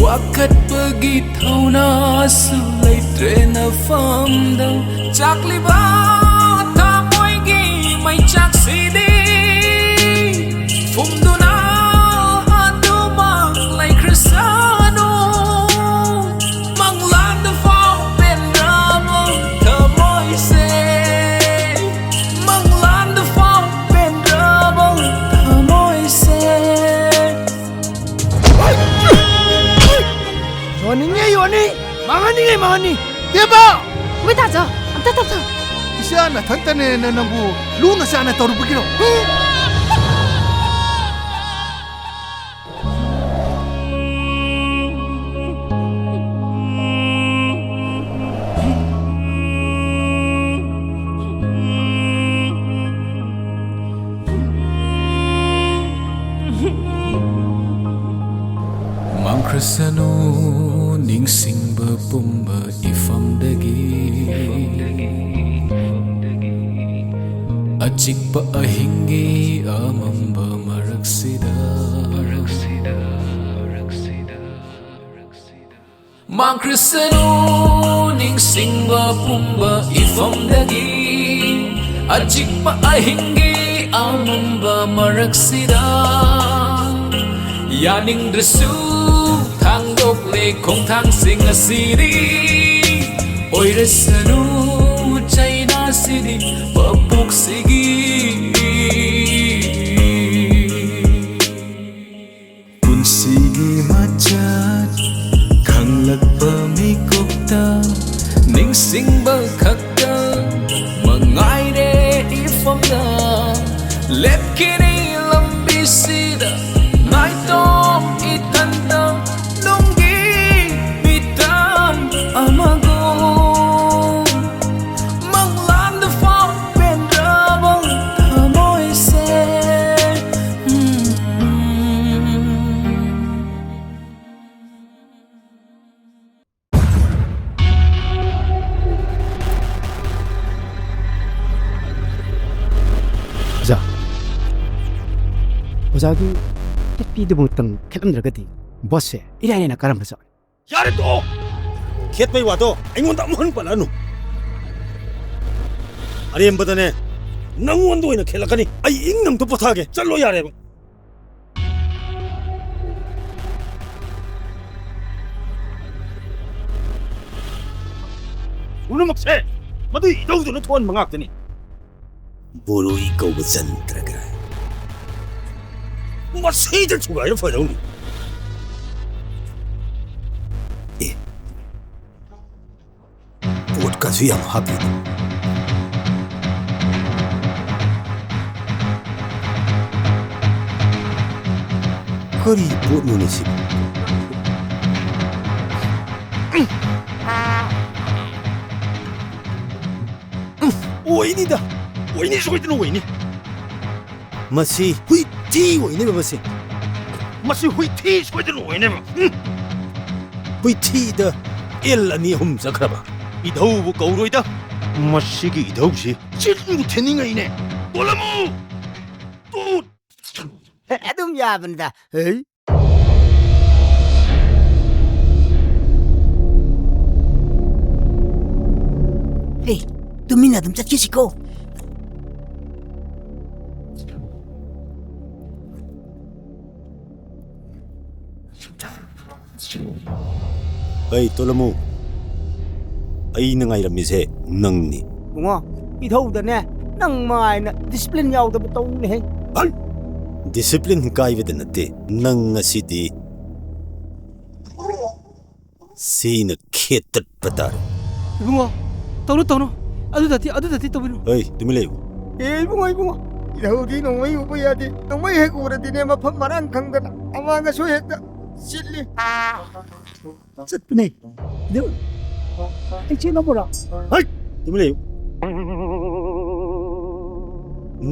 ꯋꯥꯀꯠꯄꯒꯤ ꯊꯧꯅꯥꯁꯨ ꯂꯩꯇ꯭ꯔꯦ ꯅꯐꯝꯗ꯫ ꯆꯥꯛꯂꯤꯕ ꯊꯃꯣꯏꯒꯤ ꯃꯩꯆꯥꯛꯁꯤꯗꯤ ꯐꯨꯝꯗꯨꯅ ꯑꯗꯨꯃꯛ ꯂꯩꯈ꯭ꯔꯁꯅꯨ꯫ ꯃꯪꯂꯥꯟꯗ ꯐꯥꯎ ꯄꯦꯟꯗ꯭ꯔꯕ ꯊꯃꯣꯏꯁꯦ, ꯃꯪꯂꯥꯟꯗ ꯐꯥꯎ ꯄꯦꯟꯗ꯭ꯔꯕ ꯊꯃꯣꯏꯁꯦ꯫ ꯌꯣꯟꯅꯤꯡꯉꯦ ꯌꯣꯟꯅꯤ, ꯃꯥꯡꯍꯟꯅꯤꯡꯉꯦ ꯃꯥꯡꯍꯟꯅꯤ꯫ ꯇꯦꯕꯥ! ꯃꯣꯏ ꯇꯥꯖꯧ, ꯑꯝꯇ ꯇꯞꯊꯧ꯫ ꯏꯆꯥ ꯅꯊꯟꯇꯅꯦꯅ ꯅꯪꯕꯨ ꯂꯨꯅ ꯆꯥꯟꯅ ꯇꯧꯔꯨꯕꯒꯤꯔꯣ? ꯈ꯭ꯔꯁꯅꯨ ꯅꯤꯡꯁꯤꯡꯕ ꯄꯨꯝꯕ ꯏꯐꯝꯗꯒꯤ, ꯑꯆꯤꯛꯄ ꯑꯍꯤꯡꯒꯤ ꯑꯃꯝꯕ ꯃꯔꯛꯁꯤꯗ, ꯃꯥꯡꯈ꯭ꯔꯁꯅꯨ ꯅꯤꯡꯁꯤꯡꯕ ꯄꯨꯝꯕ ꯏꯐꯝꯗꯒꯤ, ꯑꯆꯤꯛꯄ ꯑꯍꯤꯡꯒꯤ ꯑꯃꯝꯕ ꯃꯔꯛꯁꯤꯗ꯫ ꯌꯥꯅꯤꯡꯗ꯭ꯔꯁꯨ ꯊꯥꯡꯗꯣꯛꯂꯦ ꯈꯣꯡꯊꯥꯡꯁꯤꯡ ꯑꯁꯤꯗꯤ, ꯑꯣꯏꯔꯁꯅꯨ ꯆꯩꯅꯥꯁꯤꯗꯤ ꯃꯄꯣꯛꯁꯤꯒꯤ꯫ ꯄꯨꯟꯁꯤꯒꯤ ꯃꯆꯠ ꯈꯪꯂꯛꯄ ꯃꯤꯀꯨꯞꯇ, ꯅꯤꯡꯁꯤꯡꯕ ꯈꯛꯇ ꯃꯉꯥꯏꯔꯦ ꯏꯐꯝꯗ꯫ ꯂꯦꯞꯈꯤꯅꯤ ꯂꯝꯕꯤꯁꯤꯗ ꯅꯥꯏꯇꯣꯝ ꯏꯊꯟꯇ, ꯅꯨꯡꯒꯤ ꯃꯤꯇꯝ ꯑꯃꯒꯨꯝ꯫ ꯃꯪꯂꯥꯟꯗ ꯐꯥꯎ ꯄꯦꯟꯗ꯭ꯔꯕ ꯊꯃꯣꯏꯁꯦ꯫ ꯎꯝ꯫ ꯑꯣꯖꯥ, ꯑꯣꯖꯥꯒꯤ ꯇꯠꯄꯤꯗꯨꯃꯛꯇꯪ ꯈꯦꯠꯂꯝꯗ꯭ꯔꯒꯗꯤ ꯕꯣꯁꯁꯦ ꯏꯔꯥꯏ ꯂꯥꯏꯅ ꯀꯥꯔꯝꯕꯁꯨ ꯌꯥꯏ꯫ ꯌꯥꯔꯦ, ꯇꯣꯛꯑꯣ! ꯈꯦꯠꯄꯩ ꯋꯥꯗꯣ ꯑꯩꯉꯣꯟꯗ ꯑꯃꯨꯛ ꯍꯟꯅ ꯄꯜꯂꯛꯑꯅꯨ꯫ ꯑꯔꯦꯝꯕꯗꯅꯦ, ꯅꯪꯉꯣꯟꯗ ꯑꯣꯏꯅ ꯈꯦꯠꯂꯛꯀꯅꯤ꯫ ꯑꯩ ꯏꯪꯅ ꯑꯝꯇ ꯄꯣꯊꯥꯒꯦ꯫ ꯆꯠꯂꯣ ꯌꯥꯔꯦꯕ꯫ ꯄꯨꯝꯅꯃꯛꯁꯦ ꯃꯗꯨꯒꯤ ꯏꯙꯧꯗꯨꯅ ꯊꯣꯛꯍꯟꯕ ꯉꯥꯛꯇꯅꯤ꯫ ꯕꯣꯔꯣꯏ ꯀꯧꯕ ꯖꯟꯇ꯭ꯔꯒ꯫ ꯃꯁꯤꯗ ꯊꯨꯒꯥꯏꯔ ꯐꯗꯧꯅꯤ꯫ ꯑꯦ, ꯄꯣꯠꯀꯁꯨ ꯌꯥꯝ ꯍꯥꯞꯄꯤꯅꯦ꯫ ꯀꯔꯤ ꯄꯣꯠꯅꯣꯅꯦ ꯁꯤꯕꯨ? ꯑꯣꯏꯅꯤꯗ, ꯑꯣꯏꯅꯤ, ꯁꯣꯏꯗꯅ ꯑꯣꯏꯅꯤ꯫ ꯃꯁꯤ ꯍꯨꯏ ꯊꯤ ꯑꯣꯏꯅꯦꯕ ꯃꯁꯤ꯫ ꯃꯁꯤ ꯍꯨꯏꯊꯤ ꯁꯣꯏꯗꯅ ꯑꯣꯏꯅꯦꯕ꯫ ꯎꯝ꯫ ꯍꯨꯏꯊꯤꯗ ꯑꯦꯜ ꯑꯅꯤ ꯑꯍꯨꯝ ꯆꯠꯈ꯭ꯔꯕ? ꯏꯙꯧꯕꯨ ꯀꯧꯔꯣꯏꯗ꯫ ꯃꯁꯤꯒꯤ ꯏꯙꯧꯁꯤ ꯆꯤꯟꯕꯨ ꯊꯦꯟꯅꯤꯡꯉꯩꯅꯦ꯫ ꯇꯣꯂꯃꯨ! ꯇꯨ! ꯑꯗꯨꯝ ꯌꯥꯕꯅꯤꯗ꯫ ꯍꯩ꯫ ꯑꯦ, ꯇꯨꯃꯤꯟꯅ ꯑꯗꯨꯝ ꯆꯠꯈꯤꯁꯤꯀꯣ꯫ ꯑꯩ ꯇꯣꯂꯃꯨ, ꯑꯩꯅ ꯉꯥꯏꯔꯝꯃꯤꯁꯦ ꯅꯪꯅꯤ꯫ ꯏꯕꯨꯡꯉꯣ, ꯏꯙꯧꯗꯅꯦ, ꯅꯪ ꯃꯉꯥꯏꯅ ꯗꯤꯁꯤꯄ꯭ꯂꯤꯟ ꯌꯥꯎꯗꯕ ꯇꯧꯅꯨꯅꯦꯍꯦ꯫ ꯍꯩ! ꯗꯤꯁꯤꯄ꯭ꯂꯤꯟ ꯀꯥꯏꯕꯗ ꯅꯠꯇꯦ, ꯅꯪ ꯉꯁꯤꯗꯤ ꯁꯤꯅ ꯈꯦꯠꯇꯠꯄ ꯇꯥꯔꯦ꯫ ꯏꯕꯨꯡꯉꯣ, ꯇꯧꯅꯨ, ꯇꯧꯅꯨ꯫ ꯑꯗꯨꯗꯗꯤ, ꯑꯗꯨꯗꯗꯤ ꯇꯧꯕꯤꯅꯨ꯫ ꯑꯩ ꯇꯨꯃꯤꯟ ꯂꯩꯌꯨ꯫ ꯑꯦ, ꯏꯕꯨꯡꯉꯣ, ꯏꯕꯨꯡꯉꯣ, ꯏꯙꯧꯗꯤ ꯅꯣꯡꯃꯩ ꯎꯕ ꯌꯥꯗꯦ꯫ ꯅꯣꯡꯃꯩ ꯍꯦꯛ ꯎꯔꯗꯤꯅꯦ, ꯃꯐꯝ ꯃꯔꯥꯡ ꯈꯪꯗꯅ ꯑꯃꯥꯡ ꯑꯁꯣꯏ ꯍꯦꯛꯇ ꯆꯤꯠꯂꯤ꯫ ꯆꯠꯄꯅꯦ꯫ ꯑꯗꯨ ꯑꯩ ꯆꯦꯜꯂꯝꯃꯨꯔꯣ? ꯍꯩ! ꯇꯨꯃꯤꯟ ꯂꯩꯌꯨ꯫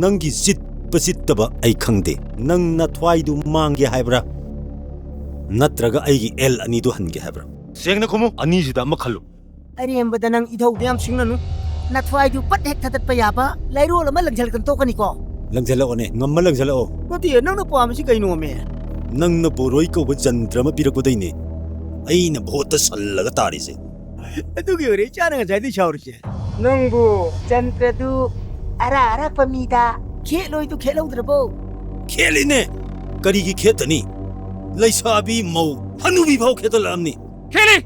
ꯅꯪꯒꯤ ꯆꯤꯠꯄ ꯆꯤꯠꯇꯕ ꯑꯩ ꯈꯪꯗꯦ꯫ ꯅꯪ ꯅꯊ꯭ꯋꯥꯏꯗꯨ ꯃꯥꯡꯒꯦ ꯍꯥꯏꯕ꯭ꯔꯥ? ꯅꯠꯇ꯭ꯔꯒ ꯑꯩꯒꯤ ꯑꯦꯜ ꯑꯅꯤꯗꯨ ꯍꯟꯒꯦ ꯍꯥꯏꯕ꯭ꯔꯥ? ꯁꯦꯡꯅ ꯈꯨꯝꯃꯨ, ꯑꯅꯤꯁꯤꯗ ꯑꯃ ꯈꯜꯂꯨ꯫ ꯑꯔꯦꯝꯕꯗ ꯅꯪ ꯏꯙꯧꯗ ꯌꯥꯝ ꯁꯤꯡꯅꯅꯨ꯫ ꯅꯊ꯭ꯋꯥꯏꯗꯨ ꯄꯠ ꯍꯦꯛ ꯊꯥꯗꯠꯄ ꯌꯥꯕ ꯂꯩꯔꯣꯜ ꯑꯃ ꯂꯪꯁꯤꯜꯂꯛꯇꯅ ꯇꯣꯛꯀꯅꯤꯀꯣ꯫ ꯂꯪꯁꯤꯜꯂꯛꯑꯣꯅꯦ, ꯉꯝꯃ ꯂꯪꯁꯤꯜꯂꯛꯑꯣ꯫ ꯅꯠꯇꯦ, ꯅꯪꯅ ꯄꯥꯝꯃꯤꯁꯤ ꯀꯩꯅꯣꯃꯦ? ꯅꯪꯅ ꯕꯣꯔꯣꯏ ꯀꯧꯕ ꯖꯟꯇ꯭ꯔ ꯑꯃ ꯄꯤꯔꯛꯄꯗꯩꯅꯦ ꯑꯩꯅ ꯚꯣꯠꯇ ꯁꯜꯂꯒ ꯇꯥꯔꯤꯁꯦ꯫ ꯑꯗꯨꯒꯤ ꯑꯣꯏꯔꯦ ꯏꯆꯥꯅ ꯉꯁꯥꯏꯗꯩ ꯁꯥꯎꯔꯤꯁꯦ꯫ ꯅꯪꯕꯨ ꯖꯟꯇ꯭ꯔꯗꯨ ꯑꯔꯥ ꯑꯔꯥꯛꯄ ꯃꯤꯗ ꯈꯦꯠꯂꯣꯏꯗꯨ ꯈꯦꯠꯍꯧꯗ꯭ꯔꯕꯣ? ꯈꯦꯠꯂꯤꯅꯦ꯫ ꯀꯔꯤꯒꯤ ꯈꯦꯠꯇꯅꯤ? ꯂꯩꯁꯥꯕꯤ, ꯃꯧ, ꯍꯅꯨꯕꯤ ꯐꯥꯎ ꯈꯦꯠꯇꯂꯛꯑꯝꯅꯤ꯫ ꯈꯦꯠꯂꯤ!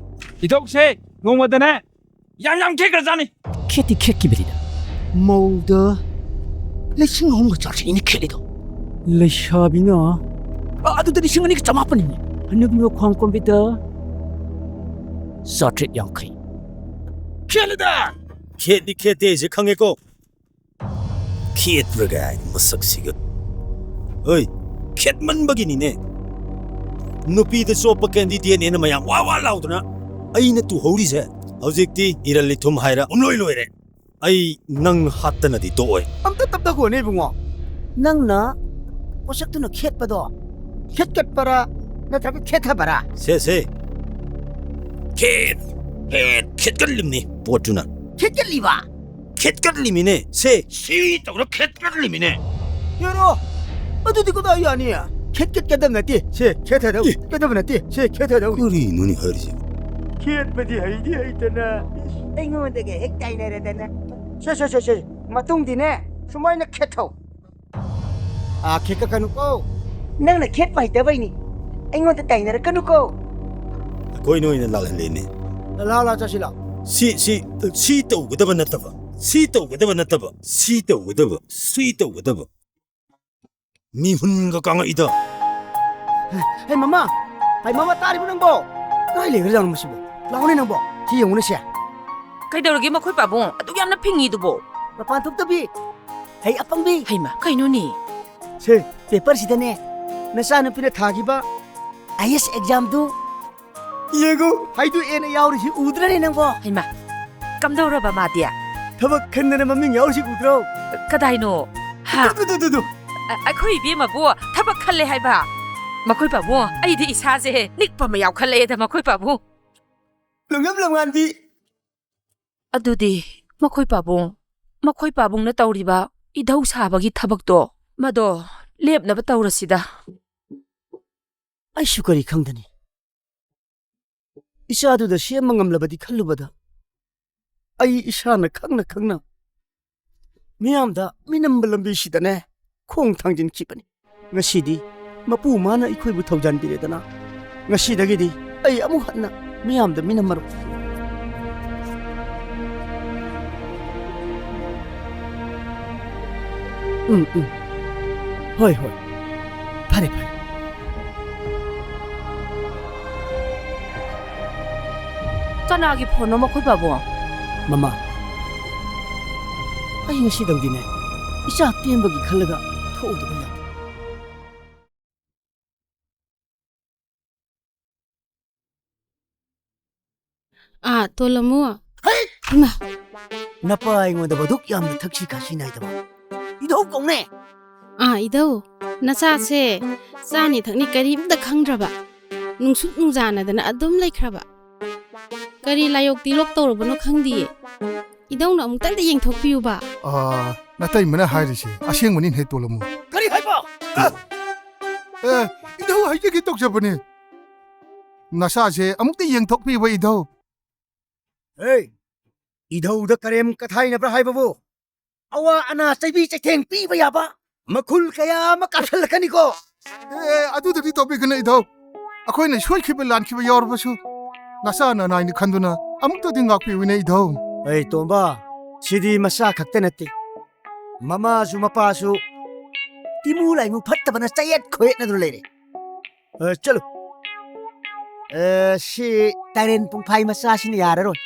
ꯏꯙꯧꯁꯦ ꯅꯣꯡꯃꯗꯅꯦ ꯌꯥꯝ ꯌꯥꯝ ꯈꯦꯠꯈ꯭ꯔꯖꯥꯠꯅꯤ꯫ ꯈꯦꯠꯇꯤ ꯈꯦꯠꯈꯤꯕꯅꯤꯗ꯫ ꯃꯧꯗ ꯂꯤꯁꯤꯡ ꯑꯍꯨꯝꯒ ꯆꯥꯇ꯭ꯔꯦꯠꯅꯤ ꯈꯦꯠꯂꯤꯗꯣ꯫ ꯂꯩꯁꯥꯕꯤꯅ, ꯑ, ꯑꯗꯨꯗ ꯂꯤꯁꯤꯡ ꯑꯅꯤꯒ ꯆꯃꯥꯄꯟꯅꯤꯅꯦ꯫ ꯍꯅꯨꯕꯤ ꯃꯈ꯭ꯋꯥꯡ ꯀꯣꯟꯕꯤꯗ ꯆꯥꯇ꯭ꯔꯦꯠ ꯌꯥꯡꯈꯩ꯫ ꯈꯦꯠꯂꯤꯗ! ꯈꯦꯠꯇꯤ ꯈꯦꯠꯇꯦ ꯑꯩꯁꯦ ꯈꯪꯉꯦꯀꯣ꯫ ꯈꯦꯠꯄ꯭ꯔꯒ ꯍꯥꯏꯅ ꯃꯁꯛꯁꯤꯒ꯫ ꯍꯣꯏ, ꯈꯦꯠꯃꯟꯕꯒꯤꯅꯤꯅꯦ꯫ ꯅꯨꯄꯤꯗ ꯆꯣꯞꯄ ꯀꯦꯟꯗꯤꯗꯦꯠꯅꯦꯅ ꯃꯌꯥꯝ ꯋꯥ ꯋꯥ ꯂꯥꯎꯗꯅ ꯑꯩꯅ ꯇꯨꯍꯧꯔꯤꯁꯦ꯫ ꯍꯧꯖꯤꯛꯇꯤ ꯏꯔꯜ ꯏꯊꯨꯝ ꯍꯥꯏꯔ ꯄꯨꯝꯂꯣꯏ ꯂꯣꯏꯔꯦ꯫ ꯑꯩ ꯅꯪ ꯍꯥꯠꯇꯅꯗꯤ ꯇꯣꯛꯑꯣꯏ꯫ ꯑꯝꯇ ꯇꯞꯊꯈꯣꯅꯦ ꯏꯕꯨꯡꯉꯣ꯫ ꯅꯪꯅ ꯄꯣꯠꯁꯛꯇꯨꯅ ꯈꯦꯠꯄꯗꯣ ꯈꯦꯠꯀꯠꯄꯔꯥ ꯅꯠꯇ꯭ꯔꯒ ꯈꯦꯠꯊꯕꯔꯥ? ꯁꯦ, ꯁꯦ꯫ ꯈꯦꯠ, ꯈꯦꯠ, ꯈꯦꯠꯀꯠꯂꯤꯕꯅꯤ ꯄꯣꯠꯇꯨꯅ꯫ ꯈꯦꯠꯀꯠꯂꯤꯕ? ꯈꯦꯠꯀꯠꯂꯤꯃꯤꯅꯦ, ꯁꯦ꯫ ꯁꯤ ꯇꯧꯔ ꯈꯦꯠꯀꯠꯂꯤꯃꯤꯅꯦ꯫ ꯌꯥꯔꯣ, ꯑꯗꯨꯗꯤ ꯀꯗꯥꯏ ꯌꯥꯅꯤ? ꯈꯦꯠꯀꯠꯀꯗꯕ ꯅꯠꯇꯦ, ꯁꯦ, ꯈꯦꯠꯊꯗꯧ꯫ ꯑꯦ꯫ ꯀꯗꯕ ꯅꯠꯇꯦ, ꯁꯦ, ꯈꯦꯠꯊꯗꯧ꯫ ꯀꯔꯤꯅꯣꯅꯦ ꯍꯥꯏꯔꯤꯁꯦ? ꯈꯦꯠꯄꯗꯤ ꯍꯩꯗꯤ ꯍꯩꯇꯅ꯫ ꯑꯩꯉꯣꯟꯗꯒ ꯍꯦꯛ ꯇꯥꯏꯅꯔꯗꯅ꯫ ꯁꯦ, ꯁꯦ, ꯁꯦ, ꯁꯦ, ꯃꯇꯨꯡꯗꯤꯅꯦ, ꯁꯨꯃꯥꯏꯅ ꯈꯦꯠꯊꯧ꯫ ꯑꯥ, ꯈꯦꯠꯀꯠꯀꯅꯨꯀꯣ꯫ ꯅꯪꯅ ꯈꯦꯠꯄ ꯍꯩꯇꯕꯩꯅꯤ꯫ ꯑꯩꯉꯣꯟꯗ ꯇꯥꯏꯅꯔꯛꯀꯅꯨꯀꯣ꯫ ꯑꯩꯈꯣꯏꯅ ꯑꯣꯏꯅ ꯂꯥꯜꯍꯜꯂꯦꯅꯦ꯫ ꯂꯥꯛꯑꯣ, ꯂꯥꯛꯑꯣ, ꯆꯠꯁꯤ ꯂꯥꯛꯑꯣ꯫ ꯁꯤ, ꯁꯤ, ꯁꯤ ꯇꯧꯒꯗꯕ ꯅꯠꯇꯕ꯫ ꯁꯤ ꯇꯧꯒꯗꯕ ꯅꯠꯇꯕ꯫ ꯁꯤ ꯇꯧꯒꯗꯕ꯫ ꯁꯤ ꯇꯧꯒꯗꯕ꯫ ꯃꯤꯍꯨꯟꯒ ꯀꯥꯡꯉꯛꯏꯗ꯫ ꯍꯩ, ꯃꯃꯥ! ꯍꯩ, ꯃꯃꯥ, ꯇꯥꯔꯤꯕ ꯅꯪꯕꯣ? ꯀꯥꯏ ꯂꯩꯈ꯭ꯔꯖꯥꯠꯅꯣ ꯃꯁꯤꯕꯣ? ꯂꯥꯛꯑꯣꯅꯦ ꯅꯪꯕꯣ, ꯁꯤ ꯌꯦꯡꯉꯨꯅꯦ ꯁꯦ꯫ ꯀꯩꯗꯧꯔꯒꯦ ꯃꯈꯣꯏ ꯄꯥꯕꯨꯡ? ꯑꯗꯨꯛ ꯌꯥꯝꯅ ꯐꯤꯡꯉꯤꯗꯨꯕꯣ? ꯃꯄꯥꯟ ꯊꯣꯛꯇꯕꯤ! ꯍꯩ, ꯑꯄꯪꯕꯤ! ꯍꯩꯃ, ꯀꯩꯅꯣꯅꯦ? ꯁꯦ, ꯄꯦꯄꯔꯁꯤꯗꯅꯦ, ꯅꯆꯥꯅꯨꯄꯤꯅ ꯊꯥꯈꯤꯕ ꯑꯥꯏ ꯑꯦꯁ ꯑꯦꯛꯖꯥꯝꯗꯨ ꯌꯦꯡꯉꯨ, ꯍꯥꯏꯗꯣꯛꯑꯦꯅ ꯌꯥꯎꯔꯤꯁꯤ ꯎꯗ꯭ꯔꯅꯦ ꯅꯪꯕꯣ? ꯍꯩꯃ, ꯀꯝꯗꯧꯔꯕ ꯃꯥꯗꯤ? ꯊꯕꯛ ꯈꯟꯗꯅ ꯃꯃꯤꯡ ꯌꯥꯎꯔꯤꯁꯤ ꯎꯗ꯭ꯔꯣ? ꯀꯗꯥꯏꯅꯣ? ꯍꯥ? Two, two, two, two, two. ꯑ-, ꯑꯩꯈꯣꯏ ꯏꯕꯦꯝꯃꯕꯨ ꯊꯕꯛ ꯈꯜꯂꯦ ꯍꯥꯏꯕ? ꯃꯈꯣꯏ ꯄꯥꯕꯨꯡ, ꯑꯩꯗꯤ ꯏꯁꯥꯁꯦ ꯅꯤꯛꯄ ꯑꯃ ꯌꯥꯎꯈꯠꯂꯛꯑꯦꯗ, ꯃꯈꯣꯏ ꯄꯥꯕꯨꯡ꯫ ꯂꯨꯉꯝ ꯂꯨꯉꯥꯟꯕꯤ꯫ ꯑꯗꯨꯗꯤ ꯃꯈꯣꯏ ꯄꯥꯕꯨꯡ, ꯃꯈꯣꯏ ꯄꯥꯕꯨꯡꯅ ꯇꯧꯔꯤꯕ ꯏꯙꯧ ꯁꯥꯕꯒꯤ ꯊꯕꯛꯇꯣ, ꯃꯗꯣ ꯂꯦꯞꯅꯕ ꯇꯧꯔꯁꯤꯗ꯫ ꯑꯩꯁꯨ ꯀꯔꯤ ꯈꯪꯒꯅꯤ? ꯏꯆꯥꯗꯨꯗ ꯁꯦꯝꯕ ꯉꯝꯂꯕꯗꯤ ꯈꯜꯂꯨꯕꯗ, ꯑꯩ ꯏꯁꯥꯅ ꯈꯪꯅ ꯈꯪꯅ ꯃꯤꯌꯥꯝꯗ ꯃꯤꯅꯝꯕ ꯂꯝꯕꯤꯁꯤꯗꯅꯦ ꯈꯣꯡ ꯊꯥꯡꯖꯤꯟꯈꯤꯕꯅꯤ꯫ ꯉꯁꯤꯗꯤ ꯃꯄꯨ ꯃꯥꯅ ꯑꯩꯈꯣꯏꯕꯨ ꯊꯧꯖꯥꯟꯕꯤꯔꯦꯗꯅ, ꯉꯁꯤꯗꯒꯤꯗꯤ ꯑꯩ ꯑꯃꯨꯛ ꯍꯟꯅ ꯃꯤꯌꯥꯝꯗ ꯃꯤꯅꯝꯃꯔꯣꯏ꯫ ꯎꯝ, ꯎꯝ꯫ ꯍꯣꯏ, ꯍꯣꯏ꯫ ꯐꯔꯦ, ꯐꯔꯦ꯫ ꯀꯅꯥꯒꯤ ꯐꯣꯟꯅꯣ ꯃꯈꯣꯏ ꯄꯥꯕꯨꯡ? ꯃꯃꯥ, ꯑꯩ ꯉꯁꯤꯗꯪꯗꯤꯅꯦ, ꯏꯆꯥ ꯇꯦꯟꯕꯒꯤ ꯈꯜꯂꯒ ꯊꯣꯛꯎꯗꯕ ꯌꯥꯗꯦ꯫ ꯑꯥ, ꯇꯣꯂꯝꯃꯨ꯫ ꯍꯩ! ꯏꯃꯥ! ꯅꯄꯥ ꯑꯩꯉꯣꯟꯗ ꯃꯗꯨꯛ ꯌꯥꯝꯅ ꯊꯛꯁꯤ ꯈꯥꯁꯤ ꯅꯥꯏꯗꯕ ꯏꯙꯧ ꯀꯧꯅꯦ꯫ ꯑꯥ, ꯏꯙꯧ, ꯅꯆꯥꯁꯦ ꯆꯥꯅꯤ ꯊꯛꯅꯤ ꯀꯔꯤꯝꯇ ꯈꯪꯗ꯭ꯔꯕ, ꯅꯨꯡꯁꯨꯛ ꯅꯨꯡꯖꯥꯅꯗꯅ ꯑꯗꯨꯝ ꯂꯩꯈ꯭ꯔꯕ꯫ ꯀꯔꯤ ꯂꯥꯏꯌꯣꯛꯇꯤ ꯂꯣꯛ ꯇꯧꯔꯕꯅꯣ ꯈꯪꯗꯤꯌꯦ꯫ ꯏꯙꯧꯅ ꯑꯃꯨꯛꯇꯪꯗ ꯌꯦꯡꯊꯣꯛꯄꯤꯌꯨꯕ꯫ ꯑꯥ, ꯅꯇꯩꯃꯅ ꯍꯥꯏꯔꯤꯁꯦ ꯑꯁꯦꯡꯕꯅꯤꯅꯦ, ꯇꯣꯂꯝꯃꯨ꯫ ꯀꯔꯤ ꯍꯥꯏꯕ? ꯑꯦ, ꯏꯙꯧ ꯍꯥꯏꯖꯒꯦ ꯇꯧꯖꯕꯅꯦ꯫ ꯅꯆꯥꯁꯦ ꯑꯃꯨꯛꯇ ꯌꯦꯡꯊꯣꯛꯄꯤꯌꯨꯕ, ꯏꯙꯧ꯫ ꯍꯦ, ꯏꯙꯧꯗ ꯀꯔꯦꯝ ꯀꯊꯥꯏꯅꯕ꯭ꯔꯥ ꯍꯥꯏꯕꯕꯨ? ꯑꯋꯥ ꯑꯅꯥ ꯆꯩꯕꯤ ꯆꯩꯊꯦꯡ ꯄꯤꯕ ꯌꯥꯕ, ꯃꯈꯨꯜ ꯀꯌꯥ ꯑꯃ ꯀꯥꯞꯁꯤꯜꯂꯛꯀꯅꯤꯀꯣ꯫ ꯑꯦ, ꯑꯗꯨꯗꯗꯤ ꯇꯧꯕꯤꯒꯅꯨ, ꯏꯙꯧ꯫ ꯑꯩꯈꯣꯏꯅ ꯁꯣꯏꯈꯤꯕ ꯂꯥꯟꯈꯤꯕ ꯌꯥꯎꯔꯕꯁꯨ, ꯅꯆꯥ ꯅꯅꯥꯏꯅꯤ ꯈꯟꯗꯨꯅ ꯑꯃꯨꯛꯇꯗꯤ ꯉꯥꯛꯄꯤꯌꯨꯅꯦ, ꯏꯙꯧ꯫ ꯑꯩ ꯇꯣꯝꯕ, ꯁꯤꯗꯤ ꯃꯆꯥ ꯈꯛꯇ ꯅꯠꯇꯦ, ꯃꯃꯥꯁꯨ ꯃꯄꯥꯁꯨ ꯇꯤꯃꯨ ꯂꯥꯏꯃꯨ ꯐꯠꯇꯕꯅ ꯆꯌꯦꯠ ꯈꯣꯏꯌꯦꯠꯅꯗꯨꯅ ꯂꯩꯔꯦ꯫ ꯑ, ꯆꯠꯂꯨ꯫ ꯑ, ꯁꯤ ꯇꯥꯏꯔꯦꯟ ꯄꯨꯡꯐꯥꯏ ꯃꯆꯥꯁꯤꯅ ꯌꯥꯔꯔꯣꯏ꯫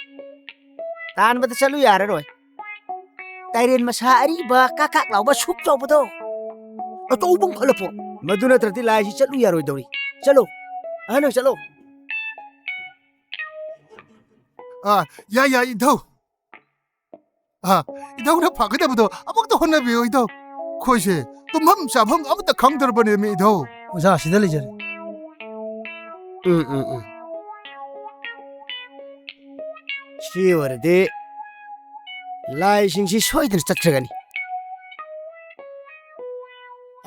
ꯇꯥꯟꯕꯗ ꯆꯠꯂꯨ ꯌꯥꯔꯔꯣꯏ꯫ ꯇꯥꯏꯔꯦꯟ ꯃꯁꯥ ꯑꯔꯤꯕ, ꯀꯥꯛ ꯀꯥꯛ ꯂꯥꯎꯕ ꯁꯨꯛ ꯆꯥꯎꯕꯗꯣ, ꯑꯆꯧꯕ ꯑꯃ ꯈꯜꯂꯛꯄꯣ꯫ ꯃꯗꯨ ꯅꯠꯇ꯭ꯔꯗꯤ ꯂꯥꯏꯁꯤ ꯆꯠꯂꯨ ꯌꯥꯔꯣꯏꯗꯧꯔꯤ꯫ ꯆꯠꯂꯣ, ꯑꯍꯟ ꯑꯣꯏ ꯆꯠꯂꯣ꯫ ꯑ, ꯌꯥꯏ, ꯌꯥꯏ, ꯏꯙꯧ꯫ ꯑ, ꯏꯙꯧꯅ ꯐꯒꯗꯕꯗꯣ ꯑꯃꯨꯛꯇ ꯍꯣꯠꯅꯕꯤꯌꯨ, ꯏꯙꯧ꯫ ꯑꯩꯈꯣꯏꯁꯦ ꯇꯨꯝꯐꯝ ꯆꯥꯐꯝ ꯑꯃꯠꯇ ꯈꯪꯗ꯭ꯔꯕꯅꯦꯃꯤ, ꯏꯙꯧ꯫ ꯑꯣꯖꯥ, ꯁꯤꯗ ꯂꯩꯖꯔꯦ꯫ ꯎꯝ, ꯎꯝ, ꯎꯝ꯫ ꯁꯤ ꯑꯣꯏꯔꯗꯤ ꯂꯥꯏꯁꯤꯡꯁꯤ ꯁꯣꯏꯗꯅ ꯆꯠꯈ꯭ꯔꯒꯅꯤ꯫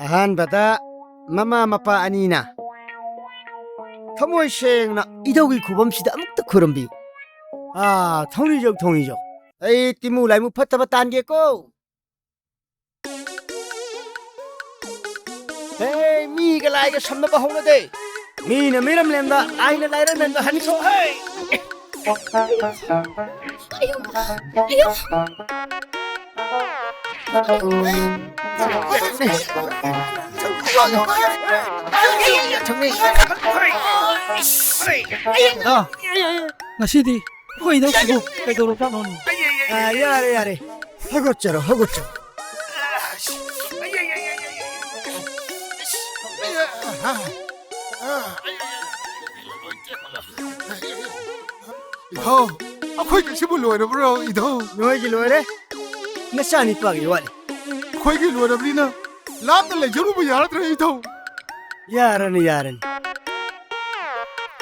ꯑꯍꯥꯟꯕꯗ ꯃꯃꯥ ꯃꯄꯥ ꯑꯅꯤꯅ ꯊꯃꯣꯏ ꯁꯦꯡꯅ ꯏꯙꯧꯒꯤ ꯈꯨꯕꯝꯁꯤꯗ ꯑꯃꯨꯛꯇ ꯈꯨꯔꯨꯝꯕꯤꯌꯨ꯫ ꯑꯥ, ꯊꯧꯅꯤꯖꯧ, ꯊꯧꯅꯤꯖꯧ꯫ ꯑꯩ ꯇꯤꯃꯨ ꯂꯥꯏꯃꯨ ꯐꯠꯇꯕ ꯇꯥꯟꯒꯦꯀꯣ꯫ ꯍꯦ, ꯃꯤꯒ ꯂꯥꯏꯒ ꯁꯝꯅꯕ ꯍꯧꯅꯗꯦ꯫ ꯃꯤꯅ ꯃꯤꯔꯝꯂꯦꯟꯗ, ꯂꯥꯏꯅ ꯂꯥꯏꯔꯦꯝꯂꯦꯟꯗ ꯍꯟꯈꯣ ꯍꯦ꯫ ꯑꯌꯣ, ꯑꯌꯣ꯫ ꯉꯁꯤꯗꯤ ꯑꯩꯈꯣꯏ ꯏꯅꯧꯁꯤꯕꯨ ꯀꯩꯗꯧꯔꯖꯥꯠꯅꯣꯅꯦ? ꯑ, ꯌꯥꯔꯦ, ꯌꯥꯔꯦ꯫ ꯍꯧꯒꯠꯆꯔꯣ, ꯍꯧꯒꯠꯆꯔꯣ꯫ ꯏꯙꯧ, ꯑꯩꯈꯣꯏꯒꯤꯁꯤꯕꯨ ꯂꯣꯏꯔꯕ꯭ꯔꯣ, ꯏꯙꯧ? ꯅꯣꯏꯒꯤ ꯂꯣꯏꯔꯦ꯫ ꯅꯆꯥꯅꯤꯄꯥꯒꯤ ꯋꯥꯠꯂꯤ꯫ ꯑꯩꯈꯣꯏꯒꯤ ꯂꯣꯏꯔꯕꯅꯤꯅ ꯂꯥꯞꯅ ꯂꯩꯖꯔꯨꯕ ꯌꯥꯔꯗ꯭ꯔꯦ ꯏꯊꯧ꯫ ꯌꯥꯔꯅꯤ, ꯌꯥꯔꯅꯤ꯫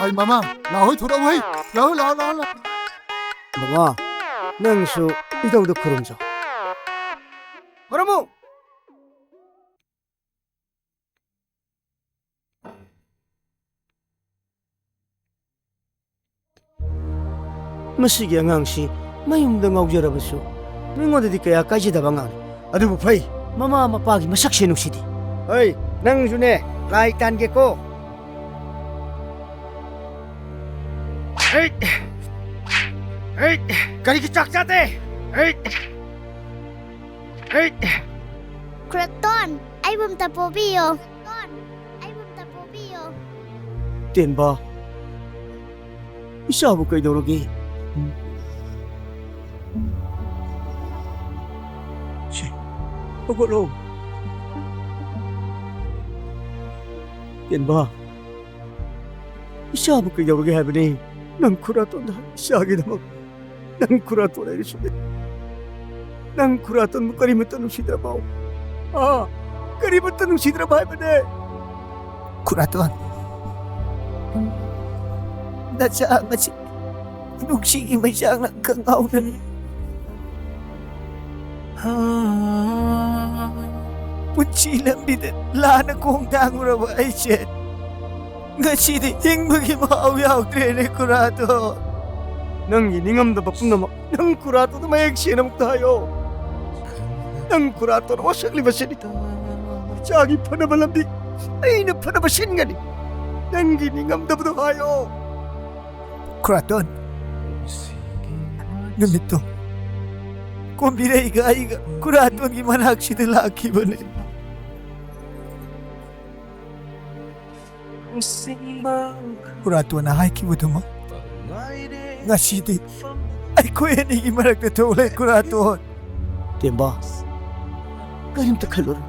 ꯑꯩ ꯃꯃꯥ, ꯂꯥꯛꯍꯣꯏ ꯊꯣꯔꯛꯎ ꯍꯩ꯫ ꯂꯥꯛꯍꯣꯏ, ꯂꯥꯛꯍꯣꯏ, ꯂꯥꯛꯍꯣꯏ, ꯂꯥꯛꯍꯣꯏ꯫ ꯃꯃꯥ, ꯅꯪꯁꯨ ꯏꯙꯧꯗ ꯈꯨꯔꯨꯝꯖꯧ꯫ ꯈꯨꯔꯨꯝꯃꯨ꯫ ꯃꯁꯤꯒꯤ ꯑꯉꯥꯡꯁꯤ ꯃꯌꯨꯝꯗ ꯉꯥꯎꯖꯔꯕꯁꯨ ꯃꯤꯉꯣꯟꯗꯗꯤ ꯀꯌꯥ ꯀꯥꯏꯖꯗꯕ ꯑꯉꯥꯡꯅꯤ꯫ ꯑꯗꯨꯕꯨ ꯐꯩ꯫ ꯃꯃꯥ ꯃꯄꯥꯒꯤ ꯃꯁꯛꯁꯦ ꯅꯨꯡꯁꯤꯗꯦ꯫ ꯍꯩ, ꯅꯪꯁꯨꯅꯦ, ꯂꯥꯏ ꯇꯥꯟꯒꯦꯀꯣ꯫ ꯍꯩ! ꯍꯩ! ꯀꯔꯤꯒꯤ ꯆꯥꯛ ꯆꯥꯗꯦ? ꯍꯩ! ꯍꯩ! ꯀ꯭ꯔꯦꯇꯣꯟ, ꯑꯩꯕꯨ ꯑꯝꯇ ꯄꯣꯕꯤꯌꯣ꯫ ꯀ꯭ꯔꯦꯇꯣꯟ, ꯑꯩꯕꯨ ꯑꯝꯇ ꯄꯣꯕꯤꯌꯣ꯫ ꯇꯦꯟꯕ, ꯏꯆꯥꯕꯨ ꯀꯩꯗꯧꯔꯒꯦ? ꯁꯦ, ꯍꯧꯒꯠꯂꯣ꯫ ꯇꯦꯟꯕ, ꯏꯆꯥꯕꯨ ꯀꯩꯗꯧꯔꯒꯦ ꯍꯥꯏꯕꯅꯤ? ꯅꯪ ꯈꯨꯔꯥꯇꯣꯟꯗ ꯏꯆꯥꯒꯤꯗꯃꯛ ꯅꯪ ꯈꯨꯔꯥꯇꯣꯟ ꯍꯥꯏꯔꯤꯁꯤꯗꯤ꯫ ꯅꯪ ꯈꯨꯔꯥꯇꯣꯟꯕꯨ ꯀꯔꯤꯃꯠꯇ ꯅꯨꯡꯁꯤꯗ꯭ꯔꯕꯣ? ꯑꯥ, ꯀꯔꯤꯃꯠꯇ ꯅꯨꯡꯁꯤꯗ꯭ꯔꯕ ꯍꯥꯏꯕꯅꯦ? ꯈꯨꯔꯥꯇꯣꯟ, ꯅꯆꯥ ꯃꯁꯤ ꯅꯨꯡꯁꯤꯒꯤ ꯃꯩꯆꯥꯛꯅ ꯀꯪꯉꯥꯎꯅꯔꯤ꯫ ꯄꯨꯟꯁꯤ ꯂꯝꯕꯤꯗ ꯂꯥꯟꯅ ꯈꯣꯡ ꯊꯥꯡꯂꯨꯔꯕ ꯑꯩꯁꯦ ꯉꯁꯤꯗꯤ ꯍꯤꯡꯕꯒꯤ ꯃꯍꯥꯎ ꯌꯥꯎꯗ꯭ꯔꯦꯅꯦ, ꯈꯨꯔꯥꯇꯣꯟ꯫ ꯅꯪꯒꯤ ꯅꯤꯡꯉꯝꯗꯕ ꯄꯨꯝꯅꯃꯛ ꯅꯪ ꯈꯨꯔꯥꯇꯣꯟꯗ ꯃꯌꯦꯛ ꯁꯦꯡꯅ ꯑꯃꯨꯛꯇ ꯍꯥꯏꯌꯣ꯫ ꯅꯪ ꯈꯨꯔꯥꯇꯣꯟ ꯋꯥꯁꯛꯂꯤꯕꯁꯤꯅꯤ꯫ ꯏꯆꯥꯒꯤ ꯐꯅꯕ ꯂꯝꯕꯤ ꯑꯩꯅ ꯐꯅꯕ ꯁꯤꯟꯒꯅꯤ꯫ ꯅꯪꯒꯤ ꯅꯤꯡꯉꯝꯗꯕꯗꯣ ꯍꯥꯏꯌꯣ꯫ ꯈꯨꯔꯥꯇꯣꯟ, ꯅꯨꯃꯤꯠꯇꯣ ꯀꯣꯝꯕꯤꯔꯩꯒ ꯑꯩꯒ ꯈꯨꯔꯥꯇꯣꯟꯒꯤ ꯃꯅꯥꯛꯁꯤꯗ ꯂꯥꯛꯈꯤꯕꯅꯦ꯫ ꯈꯨꯔꯥꯇꯣꯟꯅ ꯍꯥꯏꯈꯤꯕꯗꯨꯃꯛ ꯉꯁꯤꯗꯤ ꯑꯩꯈꯣꯏ ꯑꯅꯤꯒꯤ ꯃꯔꯛꯇ ꯊꯣꯛꯂꯦ, ꯈꯨꯔꯥꯇꯣꯟ꯫ ꯇꯦꯝꯕꯥ, ꯀꯔꯤꯝꯇ ꯈꯜꯂꯨꯔꯅꯨ꯫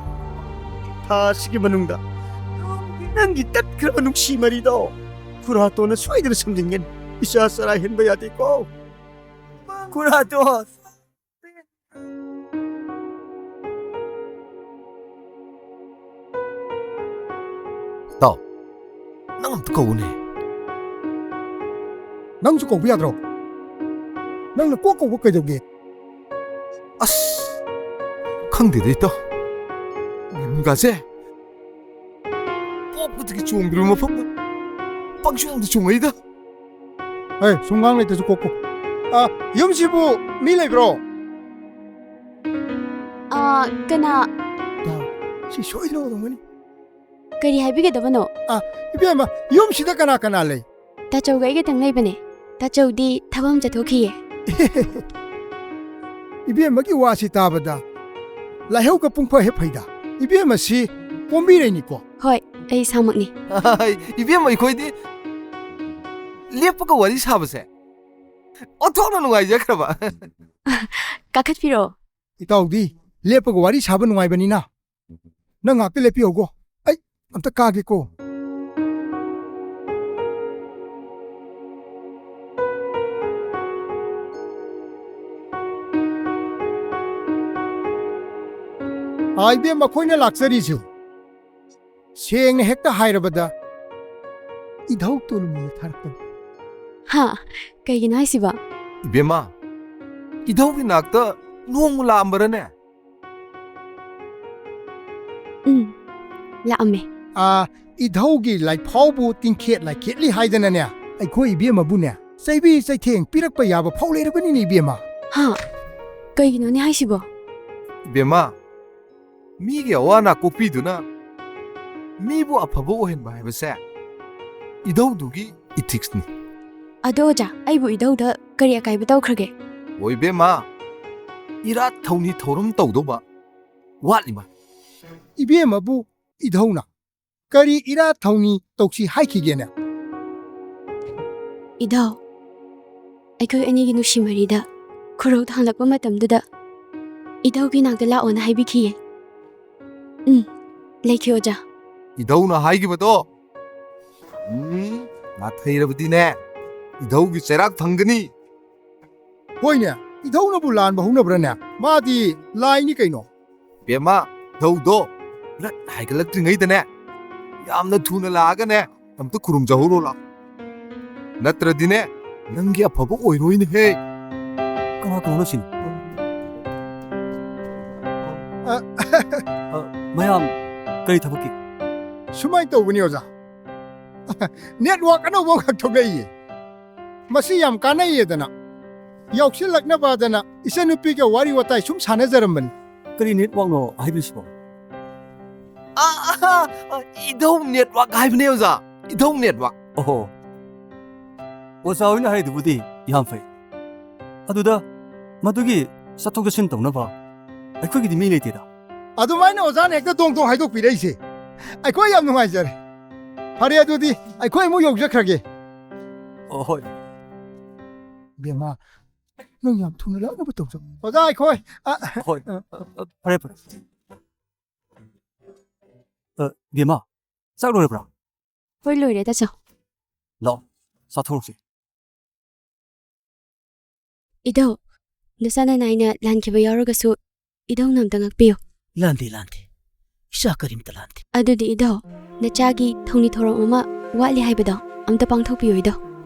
ꯊꯥ ꯑꯁꯤꯒꯤ ꯃꯅꯨꯡꯗ ꯅꯪꯒꯤ ꯇꯠꯈ꯭ꯔꯕ ꯅꯨꯡꯁꯤ ꯃꯔꯤꯗꯣ ꯈꯨꯔꯥꯇꯣꯟꯅ ꯁꯣꯏꯗꯅ ꯁꯝꯖꯤꯟꯒꯅꯤ꯫ ꯏꯆꯥ ꯆꯔꯥ ꯍꯦꯟꯕ ꯌꯥꯗꯦꯀꯣ꯫ ꯈꯨꯔꯥꯇꯣꯟ! ꯅꯪ ꯑꯝꯇ ꯀꯧꯅꯦ꯫ ꯅꯪꯁꯨ ꯀꯧꯕ ꯌꯥꯗ꯭ꯔꯣ? ꯅꯪꯅ ꯀꯣꯛ ꯀꯧꯕ ꯀꯩꯗꯧꯒꯦ? ꯑꯁ, ꯈꯪꯗꯦꯗ, ꯏꯇꯥꯎ꯫ ꯒꯥꯁꯦ ꯄꯣꯛꯄꯗꯒꯤ ꯆꯣꯡꯗ꯭ꯔꯤꯕ ꯃꯐꯝꯗ ꯄꯪꯆꯣꯡꯗ ꯆꯣꯡꯉꯛꯏꯗ꯫ ꯍꯦ, ꯁꯨꯝ ꯉꯥꯡ ꯂꯩꯇ꯭ꯔꯁꯨ ꯀꯣꯛ ꯀꯧ꯫ ꯑ, ꯌꯨꯝꯁꯤꯕꯨ ꯃꯤ ꯂꯩꯕ꯭ꯔꯣ? ꯑ, ꯀꯅꯥ? ꯏꯇꯥꯎ, ꯁꯤ ꯁꯣꯏꯗꯅ ꯑꯣꯏꯔꯝꯒꯅꯤ꯫ ꯀꯔꯤ ꯍꯥꯏꯕꯤꯒꯗꯕꯅꯣ? ꯑ, ꯏꯕꯦꯝꯃ, ꯌꯨꯝꯁꯤꯗ ꯀꯅꯥ ꯀꯅꯥ ꯂꯩ? ꯇꯥꯆꯧꯒ ꯑꯩꯒꯇꯪ ꯂꯩꯕꯅꯦ꯫ ꯇꯥꯆꯧꯗꯤ ꯊꯕꯛ ꯑꯃ ꯆꯠꯊꯣꯛꯈꯤꯌꯦ꯫ ꯏꯕꯦꯝꯃꯒꯤ ꯋꯥꯁꯤ ꯇꯥꯕꯗ ꯂꯥꯏꯍꯧꯒ ꯄꯨꯡꯐ ꯍꯦꯛ ꯐꯩꯗ꯫ ꯏꯕꯦꯝꯃꯁꯤ ꯄꯣꯝꯕꯤꯔꯩꯅꯤꯀꯣ? ꯍꯣꯏ, ꯑꯩ ꯏꯁꯥꯃꯛꯅꯤ꯫ ꯏꯕꯦꯝꯃ, ꯑꯩꯈꯣꯏꯗꯤ ꯂꯦꯞꯄꯒ ꯋꯥꯔꯤ ꯁꯥꯕꯁꯦ ꯑꯣꯟꯊꯣꯛꯅ ꯅꯨꯡꯉꯥꯏꯖꯈ꯭ꯔꯕ꯫ ꯀꯥꯈꯠꯄꯤꯔꯣ꯫ ꯏꯇꯥꯎꯗꯤ ꯂꯦꯞꯄꯒ ꯋꯥꯔꯤ ꯁꯥꯕ ꯅꯨꯡꯉꯥꯏꯕꯅꯤꯅ꯫ ꯅꯪ ꯉꯥꯛꯇ ꯂꯦꯞꯄꯤꯍꯧꯒꯣ, ꯑꯩ ꯑꯝꯇ ꯀꯥꯒꯦꯀꯣ꯫ ꯑꯥ, ꯏꯕꯦꯝ, ꯃꯈꯣꯏꯅ ꯂꯥꯛꯆꯔꯤꯁꯦ, ꯁꯦꯡꯅ ꯍꯦꯛꯇ ꯍꯥꯏꯔꯕꯗ, ꯏꯙꯧ ꯇꯣꯂꯨꯃꯣꯜ ꯊꯥꯔꯛꯄꯅꯤ꯫ ꯍꯥ? ꯀꯩꯒꯤꯅꯣ ꯍꯥꯏꯁꯤꯕꯣ? ꯏꯕꯦꯝꯃ, ꯏꯙꯧꯒꯤ ꯅꯥꯛꯇ ꯅꯣꯡꯃ ꯂꯥꯛꯑꯝꯕꯔꯅꯦ? ꯎꯝ, ꯂꯥꯛꯑꯝꯃꯦ꯫ ꯑꯥ, ꯏꯙꯧꯒꯤ ꯂꯥꯏꯐꯥꯎꯕꯨ ꯇꯤꯡꯈꯦꯠ ꯂꯥꯏꯈꯦꯠꯂꯤ ꯍꯥꯏꯗꯅꯅꯦ, ꯑꯩꯈꯣꯏ ꯏꯕꯦꯝꯃꯕꯨꯅꯦ, ꯆꯩꯕꯤ ꯆꯩꯊꯦꯡ ꯄꯤꯔꯛꯄ ꯌꯥꯕ ꯐꯥꯎ ꯂꯩꯔꯕꯅꯤꯅꯦ, ꯏꯕꯦꯝꯃ꯫ ꯍꯥ? ꯀꯩꯒꯤꯅꯣꯅꯦ ꯍꯥꯏꯁꯤꯕꯣ? ꯏꯕꯦꯝꯃ, ꯃꯤꯒꯤ ꯑꯋꯥ ꯑꯅꯥ ꯀꯣꯛꯄꯤꯗꯨꯅ ꯃꯤꯕꯨ ꯑꯐꯕ ꯑꯣꯏꯍꯟꯕ ꯍꯥꯏꯕꯁꯦ ꯏꯙꯧꯗꯨꯒꯤ ethicsꯅꯤ꯫ ꯑꯗꯣ ꯑꯣꯖꯥ, ꯑꯩꯕꯨ ꯏꯙꯧꯗ ꯀꯔꯤ ꯑꯀꯥꯏꯕ ꯇꯧꯈ꯭ꯔꯒꯦ? ꯑꯣ ꯏꯕꯦꯝꯃ, ꯏꯔꯥꯠ ꯊꯧꯅꯤ ꯊꯧꯔꯝ ꯇꯧꯗꯧꯕ ꯋꯥꯠꯂꯤ ꯃꯥ꯫ ꯏꯕꯦꯝꯃꯕꯨ ꯏꯙꯧꯅ ꯀꯔꯤ ꯏꯔꯥꯠ ꯊꯧꯅꯤ ꯇꯧꯁꯤ ꯍꯥꯏꯈꯤꯒꯦꯅꯦ? ꯏꯙꯧ, ꯑꯩꯈꯣꯏ ꯑꯅꯤꯒꯤ ꯅꯨꯡꯁꯤ ꯃꯔꯤꯗ ꯈꯨꯔꯧ ꯊꯥꯡꯂꯛꯄ ꯃꯇꯝꯗꯨꯗ ꯏꯙꯧꯒꯤ ꯅꯥꯛꯇ ꯂꯥꯛꯑꯣꯅ ꯍꯥꯏꯕꯤꯈꯤꯌꯦ꯫ ꯎꯝ, ꯂꯩꯈꯤ ꯑꯣꯖꯥ꯫ ꯏꯙꯧꯅ ꯍꯥꯏꯈꯤꯕꯗꯣ, ꯎꯝ, ꯅꯥꯊꯩꯔꯕꯗꯤꯅꯦ, ꯏꯙꯧꯒꯤ ꯆꯩꯔꯥꯛ ꯐꯪꯒꯅꯤ꯫ ꯍꯣꯏꯅꯦ, ꯏꯙꯧꯅꯕꯨ ꯂꯥꯟꯕ ꯍꯧꯅꯕ꯭ꯔꯅꯦ? ꯃꯥꯗꯤ ꯂꯥꯏꯅꯤ ꯀꯩꯅꯣ꯫ ꯕꯦꯝꯃ, ꯏꯙꯧꯗꯣ ꯔꯠ ꯍꯥꯏꯒꯠꯂꯛꯇ꯭ꯔꯤꯉꯩꯗꯅꯦ, ꯌꯥꯝꯅ ꯊꯨꯅ ꯂꯥꯛꯑꯒꯅꯦ, ꯑꯝꯇ ꯈꯨꯔꯨꯝꯖꯍꯧꯔꯣ ꯂꯥꯎ꯫ ꯅꯠꯇ꯭ꯔꯗꯤꯅꯦ, ꯅꯪꯒꯤ ꯑꯐꯕ ꯑꯣꯏꯔꯣꯏꯅꯦꯍꯦ꯫ ꯀꯅꯥ ꯀꯅꯥꯅꯣ ꯁꯤꯅꯤ? ꯑ, ꯑ, ꯃꯌꯥꯝ, ꯀꯔꯤ ꯊꯕꯛꯀꯤ? ꯁꯨꯃꯥꯏꯅ ꯇꯧꯕꯅꯤ, ꯑꯣꯖꯥ꯫ ꯅꯦꯠꯋꯥꯛ ꯑꯅꯧꯕ ꯑꯃꯈꯛ ꯊꯣꯛꯂꯛꯏꯌꯦ꯫ ꯃꯁꯤ ꯌꯥꯝ ꯀꯥꯟꯅꯩꯌꯦꯗꯅ, ꯌꯥꯎꯁꯤꯜꯂꯛꯅꯕꯗꯅ ꯏꯆꯟꯅꯨꯄꯤꯒ ꯋꯥꯔꯤ ꯋꯥꯇꯥꯏ ꯁꯨꯝ ꯁꯥꯟꯅꯖꯔꯝꯕꯅꯤ꯫ ꯀꯔꯤ ꯅꯦꯠꯋꯥꯛꯅꯣ ꯍꯥꯏꯕꯤꯔꯤꯁꯤꯕꯣ? ꯑ, ꯑ, ꯑ, ꯏꯙꯧ ꯅꯦꯠꯋꯥꯛ ꯍꯥꯏꯕꯅꯦ, ꯑꯣꯖꯥ꯫ ꯏꯙꯧ ꯅꯦꯠꯋꯥꯛ꯫ ꯑꯣꯍꯣ꯫ ꯑꯣꯖꯥ ꯍꯣꯏꯅ ꯍꯥꯏꯔꯤꯗꯨꯕꯨꯗꯤ ꯌꯥꯝ ꯐꯩ꯫ ꯑꯗꯨꯗ ꯃꯗꯨꯒꯤ ꯆꯠꯊꯣꯛ ꯆꯠꯁꯤꯟ ꯇꯧꯅꯕ ꯑꯩꯈꯣꯏꯒꯤꯗꯤ ꯃꯤ ꯂꯩꯇꯦꯗ꯫ ꯑꯗꯨꯃꯥꯏꯅ ꯑꯣꯖꯥꯅ ꯍꯦꯛꯇ ꯗꯣꯡ ꯗꯣꯡ ꯍꯥꯏꯗꯣꯛꯄꯤꯔꯛꯏꯁꯦ, ꯑꯩꯈꯣꯏ ꯌꯥꯝ ꯅꯨꯡꯉꯥꯏꯖꯔꯦ꯫ ꯐꯔꯦ, ꯑꯗꯨꯗꯤ ꯑꯩꯈꯣꯏ ꯑꯃꯨꯛ ꯌꯧꯖꯈ꯭ꯔꯒꯦ꯫ ꯑꯣ, ꯍꯣꯏ꯫ ꯕꯦꯝꯃ, ꯅꯪ ꯌꯥꯝ ꯊꯨꯅ ꯂꯥꯛꯅꯕ ꯇꯧꯖꯧ꯫ ꯑꯣꯖꯥ, ꯑꯩꯈꯣꯏ, ꯑ, ꯍꯣꯏ, ꯑ, ꯑ, ꯐꯔꯦ, ꯐꯔꯦ꯫ ꯑ, ꯕꯦꯝꯃ, ꯆꯥꯛ ꯂꯣꯏꯔꯕ꯭ꯔꯥ? ꯍꯣꯏ, ꯂꯣꯏꯔꯦ, ꯇꯥꯆꯧ꯫ ꯂꯥꯛꯑꯣ, ꯆꯥꯊꯣꯛꯁꯤ꯫ ꯏꯙꯧ, ꯅꯆꯥ ꯅꯅꯥꯏꯅ ꯂꯥꯟꯈꯤꯕ ꯌꯥꯎꯔꯒꯁꯨ ꯏꯙꯧꯅ ꯑꯝꯇ ꯉꯥꯛꯄꯤꯌꯨ꯫ ꯂꯥꯟꯗꯦ, ꯂꯥꯟꯗꯦ꯫ ꯏꯆꯥ ꯀꯔꯤꯝꯇ ꯂꯥꯟꯗꯦ꯫ ꯑꯗꯨꯗꯤ ꯏꯙꯧ, ꯅꯆꯥꯒꯤ ꯊꯧꯅꯤ ꯊꯧꯔꯝ ꯑꯃ ꯋꯥꯠꯂꯤ ꯍꯥꯏꯕꯗꯣ ꯑꯝꯇ ꯄꯥꯡꯊꯣꯛꯄꯤꯌꯨ ꯏꯙꯧ꯫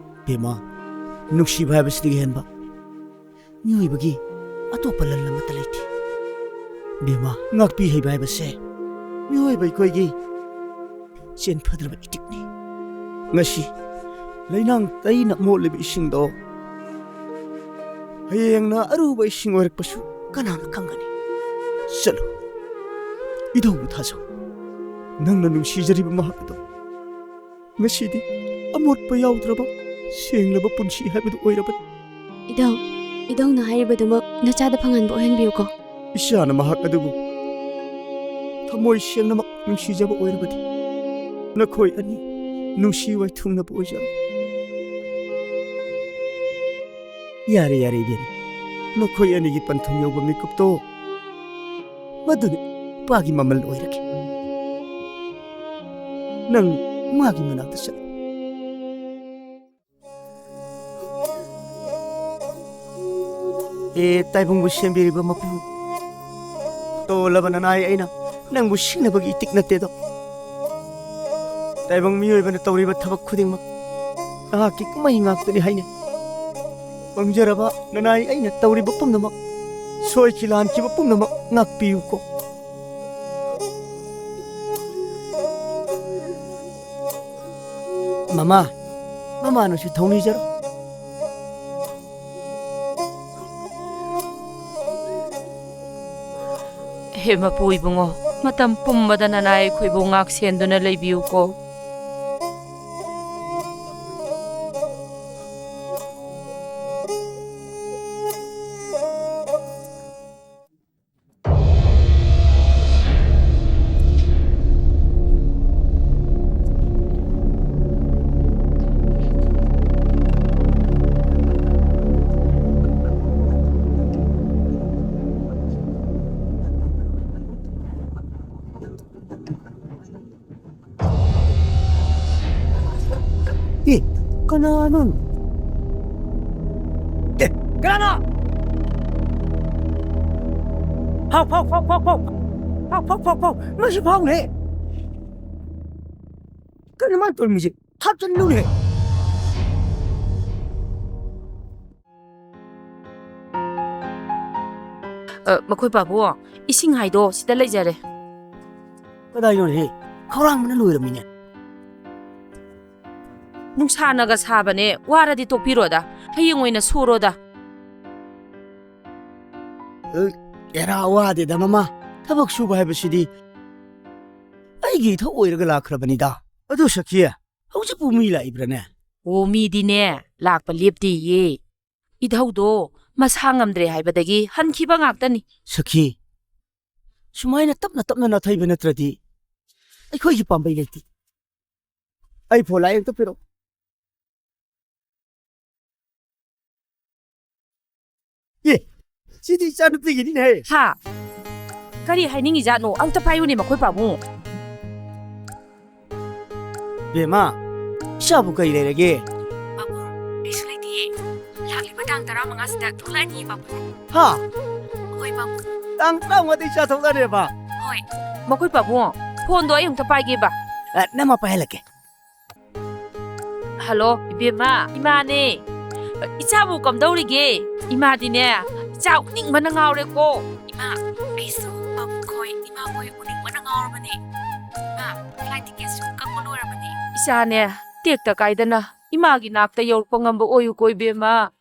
ꯕꯦꯝꯃ, ꯅꯨꯡꯁꯤꯕ ꯍꯥꯏꯕꯁꯤꯗꯒꯤ ꯍꯦꯟꯕ ꯃꯤꯑꯣꯏꯕꯒꯤ ꯑꯇꯣꯞꯄ ꯂꯟ ꯑꯃꯠꯇ ꯂꯩꯇꯦ꯫ ꯕꯦꯝꯃ, ꯉꯥꯛꯄꯤ ꯍꯩꯕ ꯍꯥꯏꯕꯁꯦ ꯃꯤꯑꯣꯏꯕ ꯑꯩꯈꯣꯏꯒꯤ ꯆꯦꯟꯐꯗ꯭ꯔꯕ ꯏꯇꯤꯛꯅꯤ꯫ ꯉꯁꯤ ꯂꯩꯅꯥꯡ ꯇꯩꯅ ꯃꯣꯠꯂꯤꯕ ꯏꯁꯤꯡꯗꯣ ꯍꯌꯦꯡꯅ ꯑꯔꯨꯕ ꯏꯁꯤꯡ ꯑꯣꯏꯔꯛꯄꯁꯨ ꯀꯅꯥꯅ ꯈꯪꯒꯅꯤ? ꯆꯠꯂꯨ, ꯏꯙꯧꯕꯨ ꯊꯥꯖꯧ꯫ ꯅꯪꯅ ꯅꯨꯡꯁꯤꯖꯔꯤꯕ ꯃꯍꯥꯛ ꯑꯗꯣ ꯉꯁꯤꯗꯤ ꯑꯃꯣꯠꯄ ꯌꯥꯎꯗ꯭ꯔꯕ ꯁꯦꯡꯂꯕ ꯄꯨꯟꯁꯤ ꯍꯥꯏꯕꯗꯨ ꯑꯣꯏꯔꯕꯅꯤ꯫ ꯏꯙꯧ, ꯏꯙꯧꯅ ꯍꯥꯏꯔꯤꯕꯗꯨꯃꯛ ꯅꯆꯥꯗ ꯐꯪꯍꯟꯕ ꯑꯣꯏꯍꯟꯕꯤꯌꯨꯀꯣ꯫ ꯏꯆꯥꯅ ꯃꯍꯥꯛ ꯑꯗꯨꯕꯨ ꯊꯃꯣꯏ ꯁꯦꯡꯅꯃꯛ ꯅꯨꯡꯁꯤꯖꯕ ꯑꯣꯏꯔꯕꯗꯤ ꯅꯈꯣꯏ ꯑꯅꯤ ꯅꯨꯡꯁꯤ ꯋꯥꯏꯊꯨꯡꯅꯕ ꯑꯣꯏꯖꯔꯣ꯫ ꯌꯥꯔꯦ, ꯌꯥꯔꯦ, ꯏꯕꯦꯝꯃ꯫ ꯅꯈꯣꯏ ꯑꯅꯤꯒꯤ ꯄꯟꯊꯨꯡ ꯌꯧꯕ ꯃꯤꯀꯨꯞꯇꯣ ꯃꯗꯨꯅ ꯏꯄꯥꯒꯤ ꯃꯃꯜ ꯑꯣꯏꯔꯒꯦ꯫ ꯅꯪ ꯃꯥꯒꯤ ꯃꯅꯥꯛꯇ ꯆꯠꯂꯨ꯫ ꯑꯦ, ꯇꯥꯏꯕꯪꯕꯨ ꯁꯦꯝꯕꯤꯔꯤꯕ ꯃꯄꯨ, ꯇꯣꯜꯂꯕ ꯅꯅꯥꯏ ꯑꯩꯅ ꯅꯪꯕꯨ ꯁꯤꯡꯅꯕꯒꯤ ꯏꯇꯤꯛ ꯅꯠꯇꯦꯗꯣ꯫ ꯇꯥꯏꯕꯪ ꯃꯤꯑꯣꯏꯕꯅ ꯇꯧꯔꯤꯕ ꯊꯕꯛ ꯈꯨꯗꯤꯡꯃꯛ ꯅꯍꯥꯛꯀꯤ ꯀꯨꯝꯍꯩ ꯉꯥꯛꯇꯅꯤ ꯍꯥꯏꯅꯩ꯫ ꯃꯥꯡꯖꯔꯕ ꯅꯅꯥꯏ ꯑꯩꯅ ꯇꯧꯔꯤꯕ ꯄꯨꯝꯅꯃꯛ, ꯁꯣꯏꯈꯤ ꯂꯥꯟꯈꯤꯕ ꯄꯨꯝꯅꯃꯛ ꯉꯥꯛꯄꯤꯌꯨꯀꯣ꯫ ꯃꯃꯥ, ꯃꯃꯥꯅꯁꯨ ꯊꯧꯅꯤꯖꯔꯣ꯫ ꯍꯦ ꯃꯄꯨ ꯏꯕꯨꯡꯉꯣ, ꯃꯇꯝ ꯄꯨꯝꯕꯗ ꯅꯅꯥꯏ ꯑꯩꯈꯣꯏꯕꯨ ꯉꯥꯛ ꯁꯦꯟꯗꯨꯅ ꯂꯩꯕꯤꯌꯨꯀꯣ꯫ ꯑꯦ, ꯀꯅꯥꯅꯣ? ꯑꯦ, ꯀꯅꯥꯅꯣ? ꯐꯥꯎ, ꯐꯥꯎ, ꯐꯥꯎ, ꯐꯥꯎ, ꯐꯥꯎ꯫ ꯐꯥꯎ, ꯐꯥꯎ, ꯐꯥꯎ, ꯐꯥꯎ꯫ ꯃꯁꯤ ꯐꯥꯎꯅꯦ꯫ ꯀꯩꯅꯣ ꯃꯥꯅ ꯇꯧꯔꯝꯃꯤꯁꯦ? ꯊꯥꯞꯆꯜꯂꯨꯅꯦ꯫ ꯑ, ꯃꯈꯣꯏ ꯄꯥꯕꯨꯡ, ꯏꯁꯤꯡ ꯍꯥꯏꯗꯣ ꯁꯤꯗ ꯂꯩꯖꯔꯦ꯫ ꯀꯗꯥꯏꯅꯣꯅꯦꯍꯦ? ꯈꯧꯔꯥꯡꯕꯅ ꯂꯣꯏꯔꯝꯃꯤꯅꯦ꯫ ꯅꯨꯡꯁꯥꯅꯒ ꯁꯥꯕꯅꯦ, ꯋꯥꯔꯗꯤ ꯇꯣꯛꯄꯤꯔꯣꯗ, ꯍꯌꯦꯡ ꯑꯣꯏꯅ ꯁꯨꯔꯣꯗ꯫ ꯑ, ꯑꯦꯔꯥ, ꯋꯥꯗꯦꯗ ꯃꯃꯥ, ꯊꯕꯛ ꯁꯨꯕ ꯍꯥꯏꯕꯁꯤꯗꯤ ꯑꯩꯒꯤ ꯏꯊꯧ ꯑꯣꯏꯔꯒ ꯂꯥꯛꯈ꯭ꯔꯕꯅꯤꯗ꯫ ꯑꯗꯨ ꯁꯈꯤ, ꯍꯧꯖꯤꯛꯄꯨ ꯃꯤ ꯂꯥꯛꯏꯕ꯭ꯔꯥꯅꯦ? ꯑꯣ, ꯃꯤꯗꯤꯅꯦ ꯂꯥꯛꯄ ꯂꯦꯞꯇꯦꯌꯦ꯫ ꯏꯙꯧꯗꯣ ꯃꯁꯥ ꯉꯝꯗ꯭ꯔꯦ ꯍꯥꯏꯕꯗꯒꯤ ꯍꯟꯈꯤꯕ ꯉꯥꯛꯇꯅꯤ꯫ ꯁꯈꯤ, ꯁꯨꯃꯥꯏꯅ ꯇꯞꯅ ꯇꯞꯅ ꯅꯥꯊꯩꯕ ꯅꯠꯇ꯭ꯔꯗꯤ ꯑꯩꯈꯣꯏꯒꯤ ꯄꯥꯝꯕꯩ ꯂꯩꯇꯦ꯫ ꯑꯩ ꯐꯣꯟ ꯂꯥꯛꯑꯦ, ꯑꯝꯇ ꯄꯤꯔꯛꯑꯣ꯫ ꯑꯦ, ꯁꯤꯗꯤ ꯏꯆꯥꯅꯨꯄꯤꯒꯤꯅꯤꯅꯦꯍꯦ꯫ ꯍꯥ? ꯀꯔꯤ ꯍꯥꯏꯅꯤꯡꯉꯤꯖꯥꯠꯅꯣ? ꯑꯝꯇ ꯄꯥꯏꯌꯨꯅꯦ, ꯃꯈꯣꯏ ꯄꯥꯕꯨꯡ꯫ ꯕꯦꯝꯃ, ꯏꯆꯥꯕꯨ ꯀꯔꯤ ꯂꯩꯔꯒꯦ? ꯄꯥꯕꯨꯡ, ꯀꯩꯁꯨ ꯂꯩꯇꯤꯌꯦ꯫ ꯂꯥꯛꯂꯤꯕ ꯇꯥꯡ ꯇꯔꯥꯃꯉꯥꯁꯤꯗ ꯊꯣꯛꯂꯛꯑꯅꯤꯌꯦ, ꯄꯥꯕꯨꯡ꯫ ꯍꯥ? ꯍꯣꯏ, ꯄꯥꯕꯨꯡ꯫ ꯇꯥꯡ ꯇꯔꯥꯃꯉꯥꯗ ꯏꯆꯥ ꯊꯣꯛꯂꯛꯑꯅꯦꯕ? ꯍꯣꯏ꯫ ꯃꯈꯣꯏ ꯄꯥꯕꯨꯡ, ꯐꯣꯟꯗꯣ ꯑꯩ ꯑꯃꯨꯛꯇ ꯄꯥꯏꯒꯦꯕ꯫ ꯑ, ꯅꯃ ꯄꯥꯏꯍꯜꯂꯛꯀꯦ꯫ ꯍꯜꯂꯣ, ꯏꯕꯦꯝꯃ, ꯏꯃꯥꯅꯦ꯫ ꯏꯆꯥꯕꯨ ꯀꯝꯗꯧꯔꯤꯒꯦ? ꯏꯃꯥꯗꯤꯅꯦ, ꯏꯆꯥ ꯎꯅꯤꯡꯕꯅ ꯉꯥꯎꯔꯦꯀꯣ꯫ ꯏꯃꯥ, ꯑꯩꯁꯨ ꯄꯥꯕꯨꯡꯈꯣꯏ, ꯏꯃꯥꯈꯣꯏ ꯎꯅꯤꯡꯕꯅ ꯉꯥꯎꯔꯕꯅꯦ꯫ ꯏꯃꯥ, flight ticketꯁꯨ ꯀꯛꯄ ꯂꯣꯏꯔꯕꯅꯦ꯫ ꯏꯆꯥꯅꯦ, ꯇꯦꯛꯇ ꯀꯥꯏꯗꯅ ꯏꯃꯥꯒꯤ ꯅꯥꯛꯇ ꯌꯧꯔꯛꯄ ꯉꯝꯕ ꯑꯣꯏꯌꯨꯀꯣ, ꯏꯕꯦꯝꯃ꯫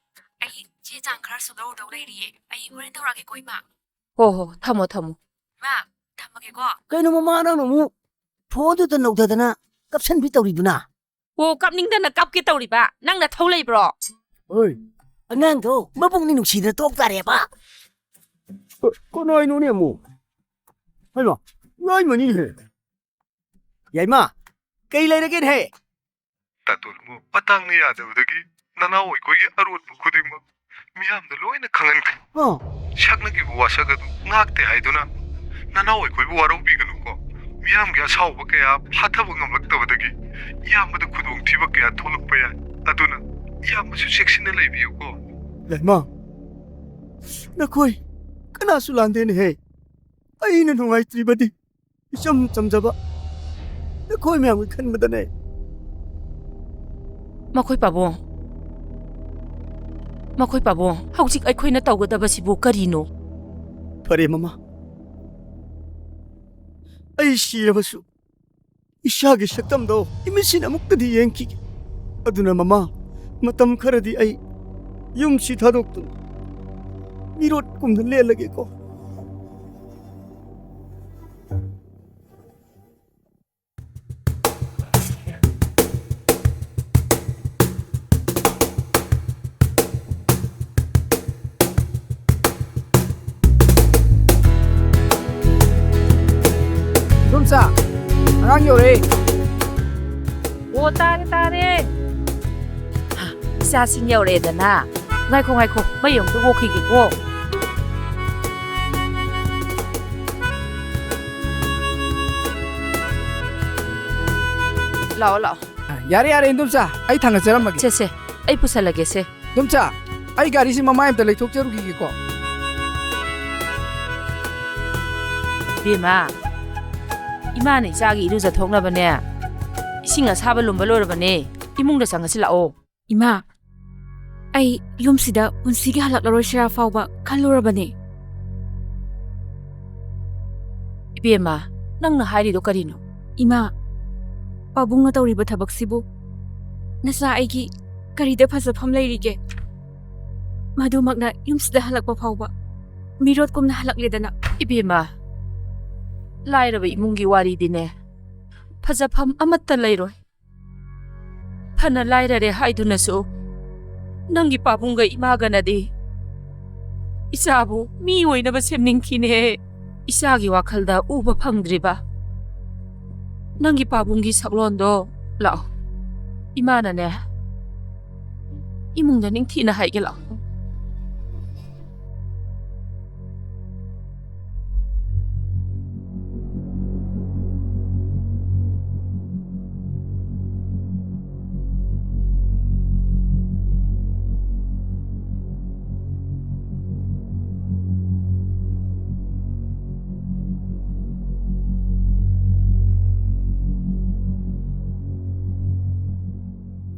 ꯑꯩ ꯆꯦ ꯆꯥꯡ ꯈꯔꯁꯨ ꯂꯧꯔꯨꯗꯧ ꯂꯩꯔꯤꯌꯦ꯫ ꯑꯩ ꯍꯣꯔꯦꯟ ꯇꯧꯔꯛꯑꯒꯦꯀꯣ, ꯏꯃꯥ꯫ ꯍꯣ ꯍꯣ, ꯊꯝꯃꯣ, ꯊꯝꯃꯣ꯫ ꯏꯃꯥ, ꯊꯝꯃꯒꯦꯀꯣ꯫ ꯀꯩꯅꯣ, ꯃꯃꯥ, ꯅꯪꯅ ꯑꯃꯨꯛ ꯐꯣꯟꯗꯨꯗ ꯅꯧꯊꯗꯅ ꯀꯞꯁꯟꯕꯤ ꯇꯧꯔꯤꯗꯨꯅ? ꯑꯣ, ꯀꯞꯅꯤꯡꯗꯅ ꯀꯞꯀꯦ ꯇꯧꯔꯤꯕ? ꯅꯪ ꯅꯊꯧ ꯂꯩꯕ꯭ꯔꯣ? ꯍꯣꯏ, ꯑꯉꯥꯡꯗꯣ ꯃꯕꯨꯛꯅꯤ ꯅꯨꯡꯁꯤꯗꯅ ꯇꯣꯛ ꯇꯥꯔꯦꯕ꯫ ꯀ-, ꯀꯅꯥꯏꯅꯣꯅꯦ ꯑꯃꯨꯛ? ꯍꯩꯃꯥ, ꯌꯥꯏꯃꯅꯤꯅꯦꯍꯦ꯫ ꯌꯥꯏꯃ, ꯀꯩ ꯂꯩꯔꯒꯦꯅꯦꯍꯦ? ꯇꯥꯇꯣꯟꯕꯨ ꯃꯇꯥꯡꯅ ꯌꯥꯗꯕꯗꯒꯤ ꯅꯅꯥꯎ ꯑꯩꯈꯣꯏꯒꯤ ꯑꯔꯣꯠꯄ ꯈꯨꯗꯤꯡꯃꯛ ꯃꯤꯌꯥꯝꯗ ꯂꯣꯏꯅ ꯈꯪꯍꯟꯈ꯭ꯔꯦ꯫ ꯑ꯫ ꯁꯛꯅꯈꯤꯕ ꯋꯥꯁꯛ ꯑꯗꯨ ꯉꯥꯛꯇꯦ ꯍꯥꯏꯗꯨꯅ ꯅꯅꯥꯎ ꯑꯩꯈꯣꯏꯕꯨ ꯋꯥꯔꯧꯕꯤꯒꯅꯨꯀꯣ꯫ ꯃꯤꯌꯥꯝꯒꯤ ꯑꯁꯥꯎꯕ ꯀꯌꯥ ꯐꯥꯊꯕ ꯉꯝꯂꯛꯇꯕꯗꯒꯤ ꯏꯌꯥꯝꯕꯗ ꯈꯨꯗꯣꯡꯊꯤꯕ ꯀꯌꯥ ꯊꯣꯛꯂꯛꯄ ꯌꯥꯏ꯫ ꯑꯗꯨꯅ ꯏꯌꯥꯝꯕꯁꯨ ꯆꯦꯛꯁꯤꯟꯅ ꯂꯩꯕꯤꯌꯨꯀꯣ꯫ ꯂꯩꯃ, ꯅꯈꯣꯏ ꯀꯅꯥꯁꯨ ꯂꯥꯟꯗꯦꯅꯦꯍꯦ꯫ ꯑꯩꯅ ꯅꯨꯡꯉꯥꯏꯇ꯭ꯔꯤꯕꯗꯤ ꯏꯆꯝ ꯆꯝꯖꯕ ꯅꯈꯣꯏ ꯃꯌꯥꯝꯒꯤ ꯈꯟꯕꯗꯅꯦ꯫ ꯃꯈꯣꯏ ꯄꯥꯕꯨꯡ, ꯃꯈꯣꯏ ꯄꯥꯕꯨꯡ, ꯍꯧꯖꯤꯛ ꯑꯩꯈꯣꯏꯅ ꯇꯧꯒꯗꯕꯁꯤꯕꯨ ꯀꯔꯤꯅꯣ? ꯐꯔꯦ, ꯃꯃꯥ꯫ ꯑꯩ ꯁꯤꯔꯕꯁꯨ ꯏꯁꯥꯒꯤ ꯁꯛꯇꯝꯗꯣ ꯏꯃꯤꯠꯁꯤꯅ ꯑꯃꯨꯛꯇꯗꯤ ꯌꯦꯡꯈꯤꯒꯦ꯫ ꯑꯗꯨꯅ, ꯃꯃꯥ, ꯃꯇꯝ ꯈꯔꯗꯤ ꯑꯩ ꯌꯨꯝꯁꯤ ꯊꯥꯗꯣꯛꯇꯨꯅ ꯃꯤꯔꯣꯠꯀꯨꯝꯅ ꯂꯦꯜꯂꯒꯦꯀꯣ꯫ ꯏꯗꯣꯝꯆꯥ, ꯑꯉꯥꯡ ꯌꯧꯔꯛꯑꯦ꯫ ꯑꯣ, ꯇꯥꯔꯦ, ꯇꯥꯔꯦ꯫ ꯏꯆꯥꯁꯤꯡ ꯌꯧꯔꯛꯑꯦꯗꯅ꯫ ꯉꯥꯏꯈꯣ, ꯉꯥꯏꯈꯣ, ꯃꯩ ꯑꯃꯨꯛꯇ ꯑꯣꯛꯈꯤꯒꯦꯀꯣ꯫ ꯂꯥꯛꯑꯣ, ꯂꯥꯛꯑꯣ꯫ ꯌꯥꯔꯦ, ꯌꯥꯔꯦ, ꯏꯟꯗꯣꯝꯆꯥ, ꯑꯩ ꯊꯥꯡꯒꯠꯆꯔꯝꯃꯒꯦ꯫ ꯁꯦ, ꯁꯦ, ꯑꯩ ꯄꯨꯁꯜꯂꯒꯦ, ꯁꯦ꯫ ꯏꯗꯣꯝꯆꯥ, ꯑꯩ ꯒꯥꯔꯤꯁꯤ ꯃꯃꯥꯏ ꯑꯝꯇ ꯂꯩꯊꯣꯛꯆꯔꯨꯈꯤꯒꯦꯀꯣ꯫ ꯏꯕꯦꯝꯃ, ꯏꯃꯥꯅ ꯏꯆꯥꯒꯤ ꯏꯔꯨꯖꯊꯣꯛꯅꯕꯅꯦ, ꯏꯁꯤꯡ ꯑꯁꯥꯕ ꯂꯨꯝꯕ ꯂꯣꯏꯔꯕꯅꯦ꯫ ꯏꯃꯨꯡꯗ ꯆꯪꯉꯁꯤ ꯂꯥꯛꯑꯣ꯫ ꯏꯃꯥ, ꯑꯩ ꯌꯨꯝꯁꯤꯗ ꯄꯨꯟꯁꯤꯒꯤ ꯍꯜꯂꯛꯂꯔꯣꯏꯁꯤꯔꯥ ꯐꯥꯎꯕ ꯈꯜꯂꯨꯔꯕꯅꯦ꯫ ꯏꯕꯦꯝꯃ, ꯅꯪꯅ ꯍꯥꯏꯔꯤꯗꯣ ꯀꯔꯤꯅꯣ? ꯏꯃꯥ, ꯄꯥꯕꯨꯡꯅ ꯇꯧꯔꯤꯕ ꯊꯕꯛꯁꯤꯕꯨ ꯅꯆꯥ ꯑꯩꯒꯤ ꯀꯔꯤꯗ ꯐꯖꯐꯝ ꯂꯩꯔꯤꯒꯦ? ꯃꯗꯨꯃꯛꯅ ꯌꯨꯝꯁꯤꯗ ꯍꯜꯂꯛꯄ ꯐꯥꯎꯕ ꯃꯤꯔꯣꯠꯀꯨꯝꯅ ꯍꯜꯂꯛꯂꯦꯗꯅ꯫ ꯏꯕꯦꯝꯃ, ꯂꯥꯏꯔꯕ ꯏꯃꯨꯡꯒꯤ ꯋꯥꯔꯤꯗꯤꯅꯦ, ꯐꯖꯐꯝ ꯑꯃꯠꯇ ꯂꯩꯔꯣꯏ꯫ ꯐꯅ ꯂꯥꯏꯔꯔꯦ ꯍꯥꯏꯗꯨꯅꯁꯨ ꯅꯪꯒꯤ ꯄꯥꯕꯨꯡꯒ ꯏꯃꯥꯒꯅꯗꯤ ꯏꯆꯥꯕꯨ ꯃꯤ ꯑꯣꯏꯅꯕ ꯁꯦꯝꯅꯤꯡꯈꯤꯅꯦ꯫ ꯏꯆꯥꯒꯤ ꯋꯥꯈꯜꯗ ꯎꯕ ꯐꯪꯗ꯭ꯔꯤꯕ ꯅꯪꯒꯤ ꯄꯥꯕꯨꯡꯒꯤ ꯁꯛꯂꯣꯟꯗꯣ ꯂꯥꯛꯑꯣ꯫ ꯏꯃꯥꯅꯅꯦ, ꯏꯃꯨꯡꯗ ꯅꯤꯡꯊꯤꯅ ꯍꯥꯏꯒꯦ ꯂꯥꯛꯑꯣ꯫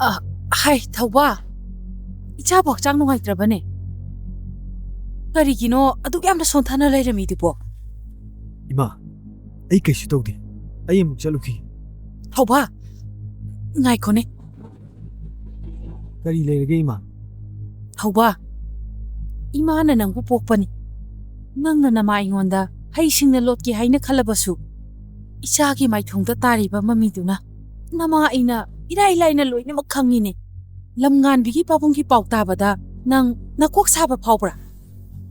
ꯑ, ꯍꯥꯏ, ꯊꯧꯕꯥ꯫ ꯏꯆꯥꯕꯨ ꯍꯛꯆꯥꯡ ꯅꯨꯡꯉꯥꯏꯇ꯭ꯔꯕꯅꯦ꯫ ꯀꯔꯤꯒꯤꯅꯣ ꯑꯗꯨꯛ ꯌꯥꯝꯅ ꯁꯣꯟꯊꯅ ꯂꯩꯔꯝꯃꯤꯗꯨꯕꯣ? ꯏꯃꯥ, ꯑꯩ ꯀꯩꯁꯨ ꯇꯧꯗꯦ꯫ ꯑꯩ ꯑꯃꯨꯛ ꯆꯠꯂꯨꯈꯤ꯫ ꯊꯧꯕꯥ, ꯉꯥꯏꯈꯣꯅꯦ꯫ ꯀꯔꯤ ꯂꯩꯔꯒꯦ, ꯏꯃꯥ? ꯊꯧꯕꯥ, ꯏꯃꯥꯅ ꯅꯪꯕꯨ ꯄꯣꯛꯄꯅꯤ꯫ ꯅꯪꯅ ꯅꯃꯥ ꯑꯩꯉꯣꯟꯗ ꯍꯩꯁꯤꯡꯅ ꯂꯣꯠꯀꯦ ꯍꯥꯏꯅ ꯈꯜꯂꯕꯁꯨ, ꯏꯆꯥꯒꯤ ꯃꯥꯏꯊꯣꯡꯗ ꯇꯥꯔꯤꯕ ꯃꯃꯤꯗꯨꯅ ꯅꯃꯥ ꯑꯩꯅ ꯏꯔꯥꯏ ꯂꯥꯏꯅ ꯂꯣꯏꯅꯃꯛ ꯈꯪꯉꯤꯅꯦ꯫ ꯂꯝꯉꯥꯟꯕꯤꯒꯤ ꯄꯥꯕꯨꯡꯒꯤ ꯄꯥꯎ ꯇꯥꯕꯗ ꯅꯪ ꯅꯀꯣꯛ ꯁꯥꯕ ꯐꯥꯎꯕ꯭ꯔꯥ?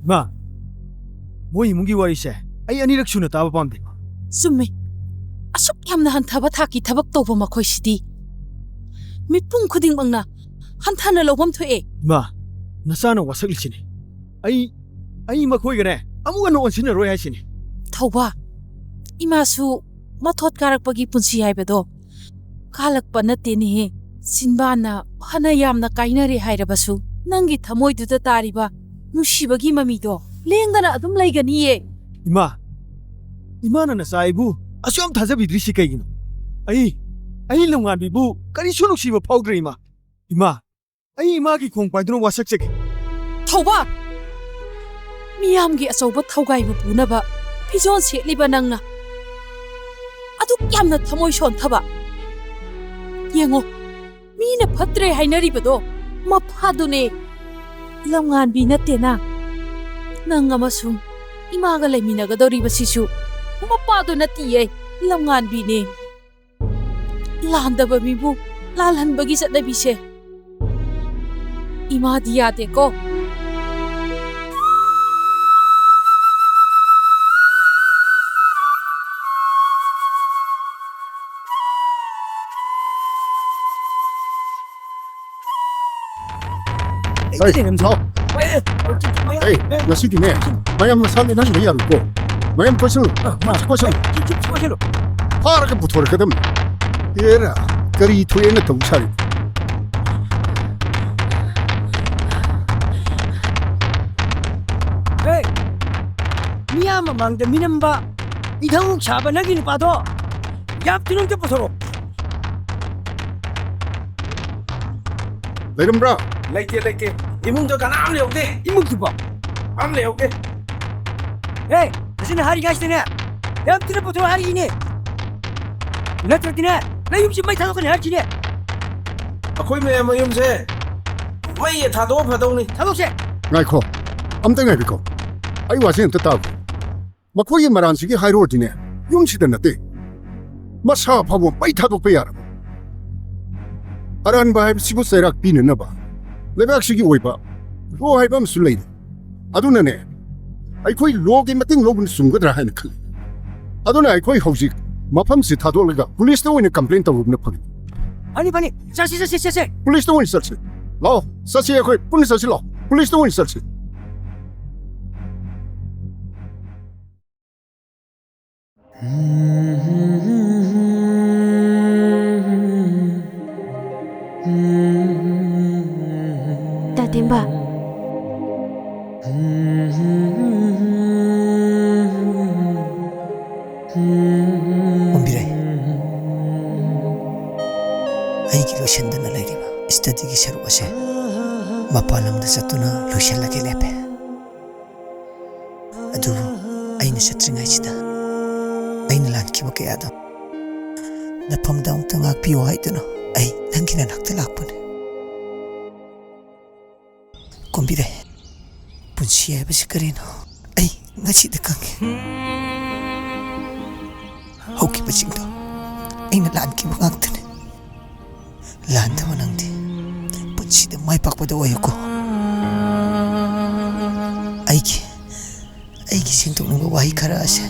ꯏꯃꯥ, ꯃꯣꯏ ꯏꯃꯨꯡꯒꯤ ꯋꯥꯔꯤꯁꯦ ꯑꯩ ꯑꯅꯤꯔꯛ ꯁꯨꯅ ꯇꯥꯕ ꯄꯥꯝꯗꯦ, ꯏꯃꯥ꯫ ꯆꯨꯝꯃꯤ꯫ ꯑꯁꯨꯛ ꯌꯥꯝꯅ ꯍꯟꯊꯕ ꯊꯥꯛꯀꯤ ꯊꯕꯛ ꯇꯧꯕ ꯃꯈꯣꯏꯁꯤꯗꯤ ꯃꯤꯄꯨꯝ ꯈꯨꯗꯤꯡꯃꯛꯅ ꯍꯟꯊꯅ ꯂꯧꯐꯝ ꯊꯣꯛꯑꯦ꯫ ꯏꯃꯥ, ꯅꯆꯥꯅ ꯋꯥꯁꯛꯂꯤꯁꯤꯅꯤ꯫ ꯑꯩ, ꯑꯩ ꯃꯈꯣꯏꯒꯅꯦ ꯑꯃꯨꯛ ꯍꯟꯅ ꯑꯣꯟꯁꯤꯟꯅꯔꯣꯏ ꯍꯥꯏꯁꯤꯅꯤ꯫ ꯊꯧꯕꯥ, ꯏꯃꯥꯁꯨ ꯃꯊꯣꯠ ꯀꯥꯔꯛꯄꯒꯤ ꯄꯨꯟꯁꯤ ꯍꯥꯏꯕꯗꯣ ꯀꯥꯜꯂꯛꯄ ꯅꯠꯇꯦꯅꯦꯍꯦ꯫ ꯆꯤꯟꯕꯥꯟꯅ ꯐꯅ ꯌꯥꯝꯅ ꯀꯥꯏꯅꯔꯦ ꯍꯥꯏꯔꯕꯁꯨ, ꯅꯪꯒꯤ ꯊꯃꯣꯏꯗꯨꯗ ꯇꯥꯔꯤꯕ ꯅꯨꯡꯁꯤꯕꯒꯤ ꯃꯃꯤꯗꯣ ꯂꯦꯡꯗꯅ ꯑꯗꯨꯝ ꯂꯩꯒꯅꯤꯌꯦ꯫ ꯏꯃꯥ, ꯏꯃꯥꯅ ꯅꯆꯥ ꯑꯩꯕꯨ ꯑꯁꯨꯛ ꯌꯥꯝ ꯊꯥꯖꯕꯤꯗ꯭ꯔꯤꯁꯤ ꯀꯩꯒꯤꯅꯣ? ꯑꯩ, ꯑꯩ ꯂꯝꯉꯥꯟꯕꯤꯕꯨ ꯀꯔꯤꯁꯨ ꯅꯨꯡꯁꯤꯕ ꯐꯥꯎꯗ꯭ꯔꯦ, ꯏꯃꯥ꯫ ꯏꯃꯥ, ꯑꯩ ꯏꯃꯥꯒꯤ ꯈꯣꯡ ꯄꯥꯏꯗꯨꯅ ꯋꯥꯁꯛꯆꯒꯦ꯫ ꯊꯧꯕꯥꯜ! ꯃꯤꯌꯥꯝꯒꯤ ꯑꯆꯧꯕ ꯊꯧꯒꯥꯏꯕ ꯄꯨꯅꯕ ꯐꯤꯖꯣꯜ ꯁꯦꯠꯂꯤꯕ ꯅꯪꯅ ꯑꯗꯨꯛ ꯌꯥꯝꯅ ꯊꯃꯣꯏ ꯁꯣꯟꯊꯕ꯫ ꯌꯦꯡꯉꯣ, ꯃꯤꯅ ꯐꯠꯇ꯭ꯔꯦ ꯍꯥꯏꯅꯔꯤꯕꯗꯣ ꯃꯐꯥꯗꯨꯅꯦ, ꯂꯝꯉꯥꯟꯕꯤ ꯅꯠꯇꯦꯅ꯫ ꯅꯪ ꯑꯃꯁꯨꯡ ꯏꯃꯥꯒ ꯂꯩꯃꯤꯟꯅꯒꯗꯧꯔꯤꯕꯁꯤꯁꯨ ꯃꯄꯥꯗꯨ ꯅꯠꯇꯤꯌꯦ, ꯂꯝꯉꯥꯟꯕꯤꯅꯦ꯫ ꯂꯥꯟꯗꯕ ꯃꯤꯕꯨ ꯂꯥꯜꯍꯟꯕꯒꯤ ꯆꯠꯅꯕꯤꯁꯦ ꯏꯃꯥꯗꯤ ꯌꯥꯗꯦꯀꯣ꯫ ꯑꯩ, ꯂꯥꯎ꯫ ꯑꯩ, ꯉꯁꯤꯗꯤꯅꯦ, ꯃꯌꯥꯝ ꯃꯁꯥ ꯂꯩꯅꯍꯟꯕ ꯌꯥꯔꯣꯏꯀꯣ꯫ ꯃꯌꯥꯝ ꯀꯣꯏꯁꯜꯂꯨ꯫ ꯀꯣꯏꯁꯜꯂꯨ꯫ ꯀꯣꯏꯁꯜꯂꯨ꯫ ꯐꯥꯔꯒ ꯄꯨꯊꯣꯔꯛꯀꯗꯕꯅꯤ꯫ ꯑꯦꯔꯥ, ꯀꯔꯤ ꯊꯣꯛꯑꯦꯅ ꯇꯧ ꯁꯥꯔꯤ? ꯍꯦ! ꯃꯤꯌꯥꯝ ꯃꯃꯥꯡꯗ ꯃꯤꯅꯝꯕ, ꯏꯙꯧ ꯁꯥꯕ ꯅꯪꯒꯤ ꯅꯨꯄꯥꯗꯣ ꯌꯥꯝ ꯊꯨꯅ ꯑꯝꯇ ꯄꯨꯊꯣꯔꯛꯑꯣ꯫ ꯂꯩꯔꯝꯕ꯭ꯔꯥ? ꯂꯩꯇꯦ, ꯂꯩꯇꯦ꯫ ꯏꯃꯨꯡꯗ ꯀꯅꯥꯝ ꯂꯩꯍꯧꯗꯦ꯫ ꯏꯃꯨꯡꯁꯤꯕꯣ? ꯀꯅꯥꯝ ꯂꯩꯍꯧꯗꯦ꯫ ꯍꯦ, ꯐꯖꯅ ꯍꯥꯏꯔꯤꯉꯩꯁꯤꯗꯅꯦ, ꯌꯥꯝ ꯊꯨꯅ ꯄꯨꯊꯣꯔꯛꯑꯣ ꯍꯥꯏꯔꯤꯅꯦ꯫ ꯅꯠꯇ꯭ꯔꯗꯤꯅꯦ, ꯅꯌꯨꯝꯁꯤ ꯃꯩ ꯊꯥꯗꯣꯛꯀꯅꯤ ꯍꯥꯏꯔꯤꯅꯦ꯫ ꯑꯩꯈꯣꯏ ꯃꯌꯥꯝ ꯃꯌꯨꯝꯁꯦ ꯃꯩ ꯊꯥꯗꯣꯛꯑ ꯐꯗꯧꯅꯤ꯫ ꯊꯥꯗꯣꯛꯁꯦ꯫ ꯉꯥꯏꯈꯣ, ꯑꯝꯇ ꯉꯥꯏꯕꯤꯈꯣ꯫ ꯑꯩ ꯋꯥꯁꯦ ꯑꯝꯇ ꯇꯥꯕꯤꯌꯨ꯫ ꯃꯈꯣꯏꯒꯤ ꯃꯔꯥꯟꯁꯤꯒꯤ ꯍꯥꯏꯔꯨꯔꯗꯤꯅꯦ, ꯌꯨꯝꯁꯤꯗ ꯅꯠꯇꯦ, ꯃꯁꯥ ꯐꯥꯎꯕ ꯃꯩ ꯊꯥꯗꯣꯛꯄ ꯌꯥꯔꯕ꯫ ꯑꯔꯥꯟꯕ ꯍꯥꯏꯕꯁꯤꯕꯨ ꯆꯩꯔꯥꯛ ꯄꯤꯅꯅꯕ ꯂꯩꯕꯥꯛꯁꯤꯒꯤ ꯑꯣꯏꯕ ꯂꯣ ꯍꯥꯏꯕ ꯑꯃꯁꯨ ꯂꯩꯔꯤ꯫ ꯑꯗꯨꯅꯅꯦ, ꯑꯩꯈꯣꯏ ꯂꯣꯒꯤ ꯃꯇꯦꯡ ꯂꯧꯕꯅ ꯆꯨꯝꯒꯗ꯭ꯔꯥ ꯍꯥꯏꯅ ꯈꯜꯂꯤ꯫ ꯑꯗꯨꯅ ꯑꯩꯈꯣꯏ ꯍꯧꯖꯤꯛ ꯃꯐꯝꯁꯤ ꯊꯥꯗꯣꯛꯂꯒ ꯄꯨꯂꯤꯁꯇ ꯑꯣꯏꯅ ꯀꯝꯄ꯭ꯂꯦꯟ ꯇꯧꯔꯨꯕꯅ ꯐꯒꯅꯤ꯫ ꯐꯅꯤ, ꯐꯅꯤ, ꯆꯠꯁꯤ, ꯆꯠꯁꯤ, ꯆꯠꯁꯤ꯫ ꯄꯨꯂꯤꯁꯇ ꯑꯣꯏꯅ ꯆꯠꯁꯤ꯫ ꯂꯥꯛꯑꯣ, ꯆꯠꯁꯤ, ꯑꯩꯈꯣꯏ ꯄꯨꯟꯅ ꯆꯠꯁꯤ, ꯂꯥꯛꯑꯣ, ꯄꯨꯂꯤꯁꯇ ꯑꯣꯏꯅ ꯆꯠꯁꯤ꯫ ꯇꯥꯇꯦꯝꯕ꯫ ꯁ꯭ꯇꯗꯤꯒꯤ ꯁꯔꯨꯛ ꯑꯁꯦ ꯃꯄꯥꯟ ꯂꯝꯗ ꯆꯠꯇꯨꯅ ꯂꯣꯏꯁꯤꯜꯂꯒꯦ ꯂꯦꯞꯄꯦ꯫ ꯑꯗꯨꯕꯨ ꯑꯩꯅ ꯆꯠꯇ꯭ꯔꯤꯉꯩꯁꯤꯗ ꯑꯩꯅ ꯂꯥꯟꯈꯤꯕ ꯀꯌꯥꯗꯣ ꯅꯐꯝꯗ ꯑꯃꯨꯛꯇ ꯉꯥꯛꯄꯤꯌꯨ ꯍꯥꯏꯗꯨꯅ ꯑꯩ ꯅꯪꯒꯤ ꯅꯅꯥꯛꯇ ꯂꯥꯛꯄꯅꯦ꯫ ꯀꯣꯝꯕꯤꯔꯩ, ꯄꯨꯟꯁꯤ ꯍꯥꯏꯕꯁꯤ ꯀꯔꯤꯅꯣ? ꯑꯩ ꯉꯁꯤꯗ ꯈꯪꯉꯤ꯫ ꯍꯧꯈꯤꯕꯁꯤꯡꯗꯣ ꯑꯩꯅ ꯂꯥꯟꯈꯤꯕ ꯉꯥꯛꯇꯅꯤ꯫ ꯂꯥꯟꯗꯕ ꯅꯪꯗꯤ ꯄꯨꯟꯁꯤꯗ ꯃꯥꯏ ꯄꯥꯛꯄꯗ ꯑꯣꯏꯌꯨꯀꯣ꯫ ꯑꯩꯒꯤ, ꯑꯩꯒꯤ ꯁꯦꯡꯗꯣꯛꯅꯤꯡꯕ ꯋꯥꯍꯩ ꯈꯔ ꯑꯁꯦ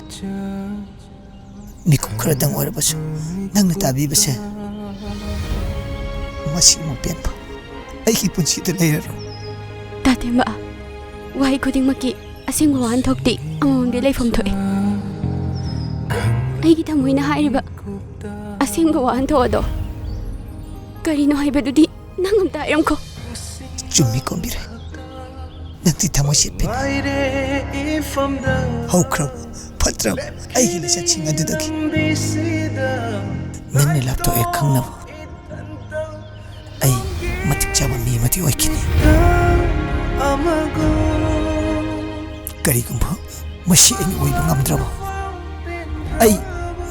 ꯃꯤꯀꯨꯞ ꯈꯔꯗꯪ ꯑꯣꯏꯔꯕꯁꯨ ꯅꯪꯅ ꯇꯥꯕꯤꯕꯁꯦ ꯃꯁꯤꯃꯨꯛ ꯄꯦꯟꯕ ꯑꯩꯒꯤ ꯄꯨꯟꯁꯤꯗ ꯂꯩꯔꯔꯣꯏ꯫ ꯇꯥꯇꯦꯝꯕ, ꯋꯥꯍꯩ ꯈꯨꯗꯤꯡꯃꯛꯀꯤ ꯑꯁꯦꯡꯕ ꯋꯥꯍꯟꯊꯣꯛꯇꯤ ꯑꯃꯃꯝꯗꯤ ꯂꯩꯐꯝ ꯊꯣꯛꯏ꯫ ꯑꯩꯒꯤ ꯊꯃꯣꯏꯅ ꯍꯥꯏꯔꯤꯕ ꯑꯁꯦꯡꯕ ꯋꯥꯍꯟꯊꯣꯛ ꯑꯗꯣ ꯀꯔꯤꯅꯣ ꯍꯥꯏꯕꯗꯨꯗꯤ ꯅꯪ ꯑꯝꯇ ꯍꯥꯏꯔꯝꯈꯣ꯫ ꯆꯨꯝꯃꯤ ꯀꯣꯝꯕꯤꯔꯩ, ꯅꯪꯗꯤ ꯊꯃꯣꯏ ꯁꯦꯠꯄꯤꯅꯤ꯫ ꯍꯧꯈ꯭ꯔꯕ ꯐꯠꯇ꯭ꯔꯕ ꯑꯩꯒꯤ ꯂꯤꯆꯠꯁꯤꯡ ꯑꯗꯨꯗꯒꯤ ꯅꯪꯅ ꯂꯥꯞꯊꯣꯛꯑꯦ ꯈꯪꯅꯕ ꯑꯩ ꯃꯇꯤꯛ ꯆꯥꯕ ꯃꯤ ꯑꯃꯗꯤ ꯑꯣꯏꯈꯤꯅꯤ꯫ ꯀꯔꯤꯒꯨꯝꯕ ꯃꯁꯤ ꯑꯩꯅ ꯑꯣꯏꯕ ꯉꯝꯗ꯭ꯔꯕ, ꯑꯩ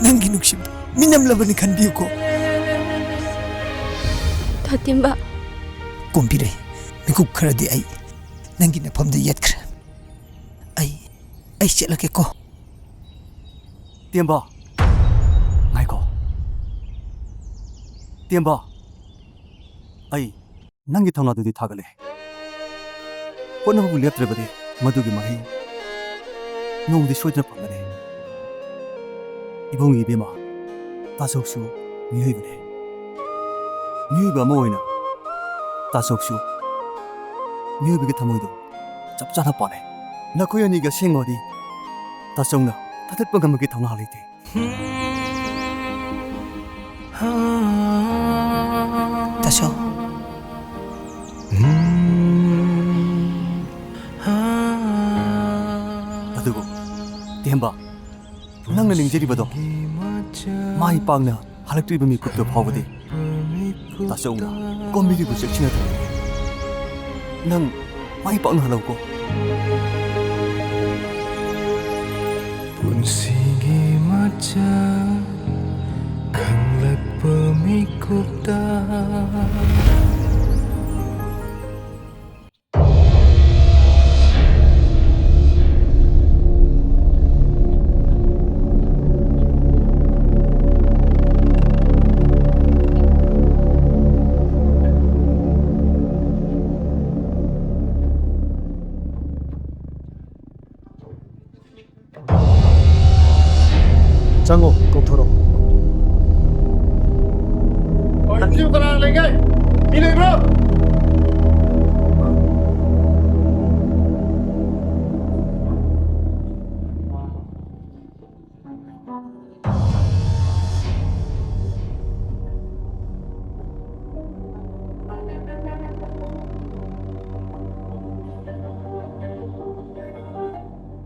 ꯅꯪꯒꯤ ꯅꯨꯡꯁꯤꯕ ꯃꯤꯅꯝꯂꯕꯅꯤ ꯈꯟꯕꯤꯌꯨꯀꯣ꯫ ꯇꯥꯇꯦꯝꯕ꯫ ꯀꯣꯝꯕꯤꯔꯩ, ꯃꯤꯀꯨꯞ ꯈꯔꯗꯤ ꯑꯩ ꯅꯪꯒꯤ ꯅꯐꯝꯗ ꯌꯦꯠꯈ꯭ꯔꯦ꯫ ꯑꯩ, ꯑꯩ ꯆꯠꯂꯒꯦꯀꯣ꯫ ꯇꯦꯝꯕ, ꯉꯥꯏꯈꯣ꯫ ꯇꯦꯝꯕ, ꯑꯩ ꯅꯪꯒꯤ ꯊꯧꯅꯥꯗꯨꯗꯤ ꯊꯥꯒꯠꯂꯦ꯫ ꯍꯣꯠꯅꯕꯕꯨ ꯂꯦꯞꯇ꯭ꯔꯕꯗꯤ ꯃꯗꯨꯒꯤ ꯃꯍꯩ ꯅꯣꯡꯃꯗꯤ ꯁꯣꯏꯗꯅ ꯐꯪꯒꯅꯤ꯫ ꯏꯕꯨꯡ ꯏꯕꯦꯝꯃ, ꯇꯥꯆꯧꯁꯨ ꯃꯤꯑꯣꯏꯕꯅꯤ꯫ ꯃꯤꯑꯣꯏꯕ ꯑꯃ ꯑꯣꯏꯅ ꯇꯥꯆꯧꯁꯨ ꯃꯤꯑꯣꯏꯕꯒꯤ ꯊꯃꯣꯏꯗꯣ ꯆꯞ ꯆꯥꯅ ꯄꯥꯜꯂꯦ꯫ ꯅꯈꯣꯏ ꯑꯅꯤꯒꯤ ꯑꯁꯦꯡꯕ ꯋꯥꯔꯤ ꯇꯥꯆꯧꯅ ꯊꯥꯗꯠꯄ ꯉꯝꯕꯒꯤ ꯊꯧꯅꯥ ꯂꯩꯇꯦ꯫ ꯇꯥꯆꯧ꯫ ꯑꯗꯨꯕꯨ ꯇꯦꯝꯕ, ꯅꯪꯅ ꯅꯤꯡꯖꯔꯤꯕꯗꯣ ꯃꯥꯏ ꯄꯥꯛꯅ ꯍꯜꯂꯛꯇ꯭ꯔꯤꯕ ꯃꯤꯀꯨꯞꯇ ꯐꯥꯎꯕꯗꯤ ꯇꯥꯆꯧꯅ ꯀꯣꯃꯤꯗꯤꯕꯨ ꯆꯦꯛꯁꯤꯟꯅ ꯊꯝꯃꯤ꯫ ꯅꯪ ꯃꯥꯏ ꯄꯥꯛꯅ ꯍꯜꯂꯛꯎꯀꯣ꯫ ꯄꯨꯟꯁꯤꯒꯤ ꯃꯆꯜ ꯈꯪꯂꯛꯄ ꯃꯤꯀꯨꯞꯇ꯫ ꯆꯪꯉꯣ, ꯀꯧꯊꯣꯔꯛꯑꯣ꯫ ꯍꯣꯏ, ꯁꯤꯕꯨ ꯀꯅꯥ ꯂꯩꯒꯦ? ꯃꯤ ꯂꯩꯕ꯭ꯔꯣ?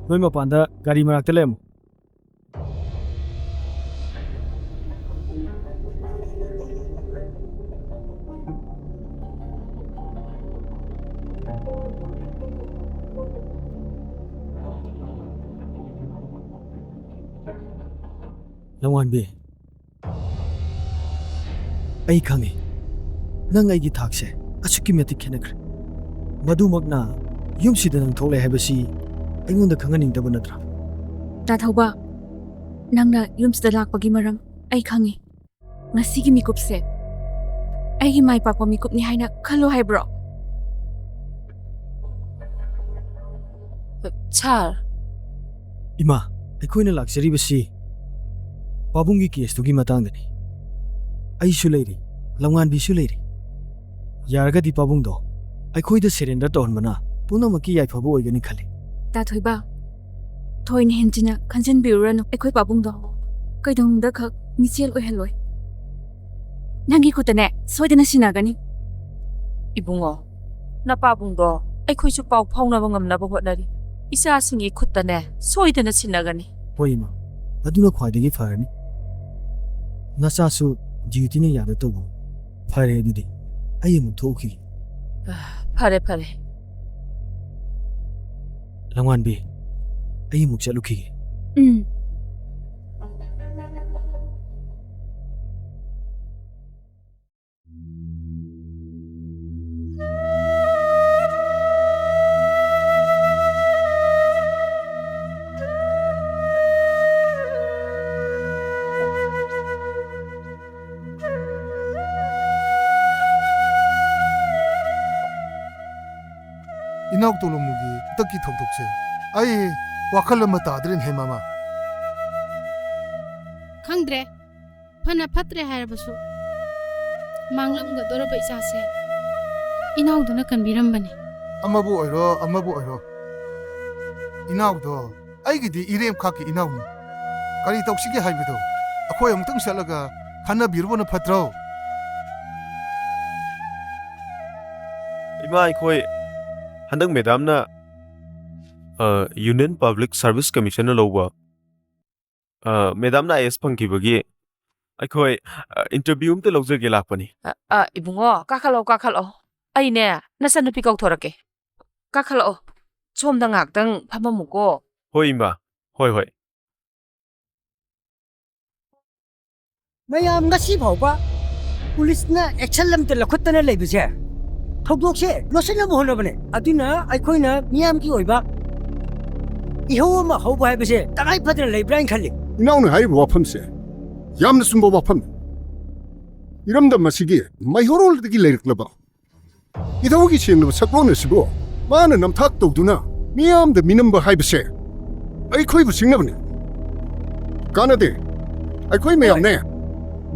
ꯅꯣꯏ ꯃꯄꯥꯟꯗ ꯒꯥꯔꯤ ꯃꯅꯥꯛꯇ ꯂꯩꯔꯝꯃꯣ꯫ ꯂꯝꯉꯥꯟꯕꯤ, ꯑꯩ ꯈꯪꯉꯤ, ꯅꯪ ꯑꯩꯒꯤ ꯊꯥꯛꯁꯦ ꯑꯁꯨꯛꯀꯤ ꯃꯇꯤꯛ ꯈꯦꯠꯅꯈ꯭ꯔꯦ꯫ ꯃꯗꯨꯃꯛꯅ ꯌꯨꯝꯁꯤꯗ ꯅꯪ ꯊꯣꯛꯂꯛꯑꯦ ꯍꯥꯏꯕꯁꯤ ꯑꯩꯉꯣꯟꯗ ꯈꯪꯍꯟꯅꯤꯡꯗꯕ ꯅꯠꯇ꯭ꯔꯥ? ꯗꯥ ꯊꯧꯕ, ꯅꯪꯅ ꯌꯨꯝꯁꯤꯗ ꯂꯥꯛꯄꯒꯤ ꯃꯔꯝ ꯑꯩ ꯈꯪꯉꯤ꯫ ꯉꯁꯤꯒꯤ ꯃꯤꯀꯨꯞꯁꯦ ꯑꯩꯒꯤ ꯃꯥꯏ ꯄꯥꯛꯄ ꯃꯤꯀꯨꯞꯅꯤ ꯍꯥꯏꯅ ꯈꯜꯂꯣ ꯍꯥꯏꯕ꯭ꯔꯣ? ꯁꯥꯔ꯫ ꯏꯃꯥ, ꯑꯩꯈꯣꯏꯅ ꯂꯥꯛꯆꯔꯤꯕꯁꯤ ꯄꯥꯕꯨꯡꯒꯤ ꯀꯦꯁꯇꯨꯒꯤ ꯃꯇꯥꯡꯗꯅꯤ꯫ ꯑꯩꯁꯨ ꯂꯩꯔꯤ, ꯂꯝꯉꯥꯟꯕꯤꯁꯨ ꯂꯩꯔꯤ꯫ ꯌꯥꯔꯒꯗꯤ ꯄꯥꯕꯨꯡꯗꯣ ꯑꯩꯈꯣꯏꯗ ꯁꯔꯦꯟꯗꯔ ꯇꯧꯍꯟꯕꯅ ꯄꯨꯝꯅꯃꯛꯀꯤ ꯌꯥꯏꯐꯕ ꯑꯣꯏꯒꯅꯤ ꯈꯜꯂꯤ꯫ ꯗꯥ ꯊꯣꯏꯕ, ꯊꯣꯏꯅ ꯍꯦꯟꯖꯤꯟꯅ ꯈꯟꯖꯤꯟꯕꯤꯔꯨꯔꯅꯨ ꯑꯩꯈꯣꯏ ꯄꯥꯕꯨꯡꯗꯣ꯫ ꯀꯩꯗꯧꯅꯨꯡꯗ ꯈꯛ ꯃꯤꯆꯦꯜ ꯑꯣꯏꯍꯜꯂꯣꯏ꯫ ꯅꯪꯒꯤ ꯈꯨꯠꯇꯅꯦ ꯁꯣꯏꯗꯅ ꯁꯤꯟꯅꯒꯅꯤ꯫ ꯏꯕꯨꯡꯉꯣ, ꯅꯄꯥꯕꯨꯡꯗꯣ ꯑꯩꯈꯣꯏꯁꯨ ꯄꯥꯎ ꯐꯥꯎꯅꯕ ꯉꯝꯅꯕ ꯍꯣꯠꯅꯔꯤ꯫ ꯏꯆꯥꯁꯤꯡꯒꯤ ꯈꯨꯠꯇꯅꯦ ꯁꯣꯏꯗꯅ ꯁꯤꯟꯅꯒꯅꯤ꯫ ꯍꯣꯏ ꯏꯃꯥ, ꯑꯗꯨꯅ ꯈ꯭ꯋꯥꯏꯗꯒꯤ ꯐꯔꯅꯤ꯫ ꯅꯆꯥꯁꯨ ꯗ꯭ꯌꯨꯇꯤꯅ ꯌꯥꯗ ꯇꯧꯕ꯫ ꯐꯔꯦ, ꯑꯗꯨꯗꯤ ꯑꯩ ꯑꯃꯨꯛ ꯊꯣꯛꯎꯈꯤꯒꯦ꯫ ꯐꯔꯦ, ꯐꯔꯦ꯫ ꯂꯪꯋꯥꯟꯕꯤ, ꯑꯩ ꯑꯃꯨꯛ ꯆꯠꯂꯨꯈꯤꯒꯦ꯫ ꯎꯝ꯫ ꯏꯅꯥꯎ ꯇꯣꯂꯣꯝꯃꯨꯒꯤ ꯍꯟꯗꯛꯀꯤ ꯊꯧꯗꯣꯛꯁꯦ ꯑꯩ ꯋꯥꯈꯜ ꯑꯃ ꯇꯥꯗ꯭ꯔꯦꯅꯦꯍꯦ, ꯃꯃꯥ꯫ ꯈꯪꯗ꯭ꯔꯦ, ꯐꯅ ꯐꯠꯇ꯭ꯔꯦ ꯍꯥꯏꯔꯕꯁꯨ, ꯃꯥꯡꯂꯝꯒꯗꯧꯔꯕ ꯏꯆꯥꯁꯦ ꯏꯅꯥꯎꯗꯨꯅ ꯀꯟꯕꯤꯔꯝꯕꯅꯤ꯫ ꯑꯃꯕꯨ ꯑꯣꯏꯔꯣ, ꯑꯃꯕꯨ ꯑꯣꯏꯔꯣ, ꯏꯅꯥꯎꯗꯣ ꯑꯩꯒꯤꯗꯤ ꯏꯔꯦꯝ ꯈꯥꯛꯀꯤ ꯏꯅꯥꯎꯅꯤ꯫ ꯀꯔꯤ ꯇꯧꯁꯤꯒꯦ ꯍꯥꯏꯕꯗꯣ ꯑꯩꯈꯣꯏ ꯑꯃꯨꯛꯇꯪ ꯆꯠꯂꯒ ꯈꯟꯅꯕꯤꯔꯨꯕꯅ ꯐꯠꯇ꯭ꯔꯣ? ꯏꯃꯥ, ꯑꯩꯈꯣꯏ ꯍꯟꯗꯛ ꯃꯦꯗꯥꯝꯅ, ꯑ, Union Public Service Commissionꯅ ꯂꯧꯕ, ꯑ, ꯃꯦꯗꯥꯝꯅ IAS ꯐꯪꯈꯤꯕꯒꯤ ꯑꯩꯈꯣꯏ, ꯑ, interview ꯑꯝꯇ ꯂꯧꯖꯒꯦ ꯂꯥꯛꯄꯅꯤ꯫ ꯑ, ꯑ, ꯏꯕꯨꯡꯉꯣ, ꯀꯥꯈꯠꯂꯛꯑꯣ, ꯀꯥꯈꯠꯂꯛꯑꯣ꯫ ꯑꯩꯅꯦ, ꯅꯆꯟꯅꯨꯄꯤ ꯀꯧꯊꯣꯔꯛꯀꯦ꯫ ꯀꯥꯈꯠꯂꯛꯑꯣ꯫ ꯁꯣꯝꯗ ꯉꯥꯏꯍꯥꯛꯇꯪ ꯐꯝꯃꯝꯃꯨꯀꯣ꯫ ꯍꯣꯏ, ꯏꯃꯥ꯫ ꯍꯣꯏ, ꯍꯣꯏ꯫ ꯃꯌꯥꯝ ꯉꯁꯤ ꯐꯥꯎꯕ ꯄꯨꯂꯤꯁꯅ action ꯑꯝꯇ ꯂꯧꯈꯠꯇꯅ ꯂꯩꯕꯁꯦ ꯊꯧꯗꯣꯛꯁꯦ ꯂꯣꯠꯁꯤꯟꯅꯕ ꯍꯣꯠꯅꯕꯅꯦ꯫ ꯑꯗꯨꯅ ꯑꯩꯈꯣꯏꯅ ꯃꯤꯌꯥꯝꯒꯤ ꯑꯣꯏꯕ ꯏꯍꯧ ꯑꯃ ꯍꯧꯕ ꯍꯥꯏꯕꯁꯦ ꯇꯉꯥꯏ ꯐꯗꯅ ꯂꯩꯕ꯭ꯔꯥ ꯍꯥꯏꯅ ꯈꯜꯂꯤ꯫ ꯏꯅꯥꯎꯅ ꯍꯥꯏꯔꯤꯕ ꯋꯥꯐꯝꯁꯦ ꯌꯥꯝꯅ ꯆꯨꯝꯕ ꯋꯥꯐꯝꯅꯤ꯫ ꯏꯔꯝꯗꯝ ꯑꯁꯤꯒꯤ ꯃꯩꯍꯧꯔꯣꯜꯗꯒꯤ ꯂꯩꯔꯛꯂꯕ ꯏꯙꯧꯒꯤ ꯁꯦꯡꯂꯕ ꯁꯛꯂꯣꯟ ꯑꯁꯤꯕꯨ ꯃꯥꯅ ꯅꯝꯊꯥꯛ ꯇꯧꯗꯨꯅ ꯃꯤꯌꯥꯝꯗ ꯃꯤꯅꯝꯕ ꯍꯥꯏꯕꯁꯦ ꯑꯩꯈꯣꯏꯕꯨ ꯁꯤꯡꯅꯕꯅꯤ꯫ ꯀꯥꯟꯅꯗꯦ꯫ ꯑꯩꯈꯣꯏ ꯃꯌꯥꯝꯅꯦ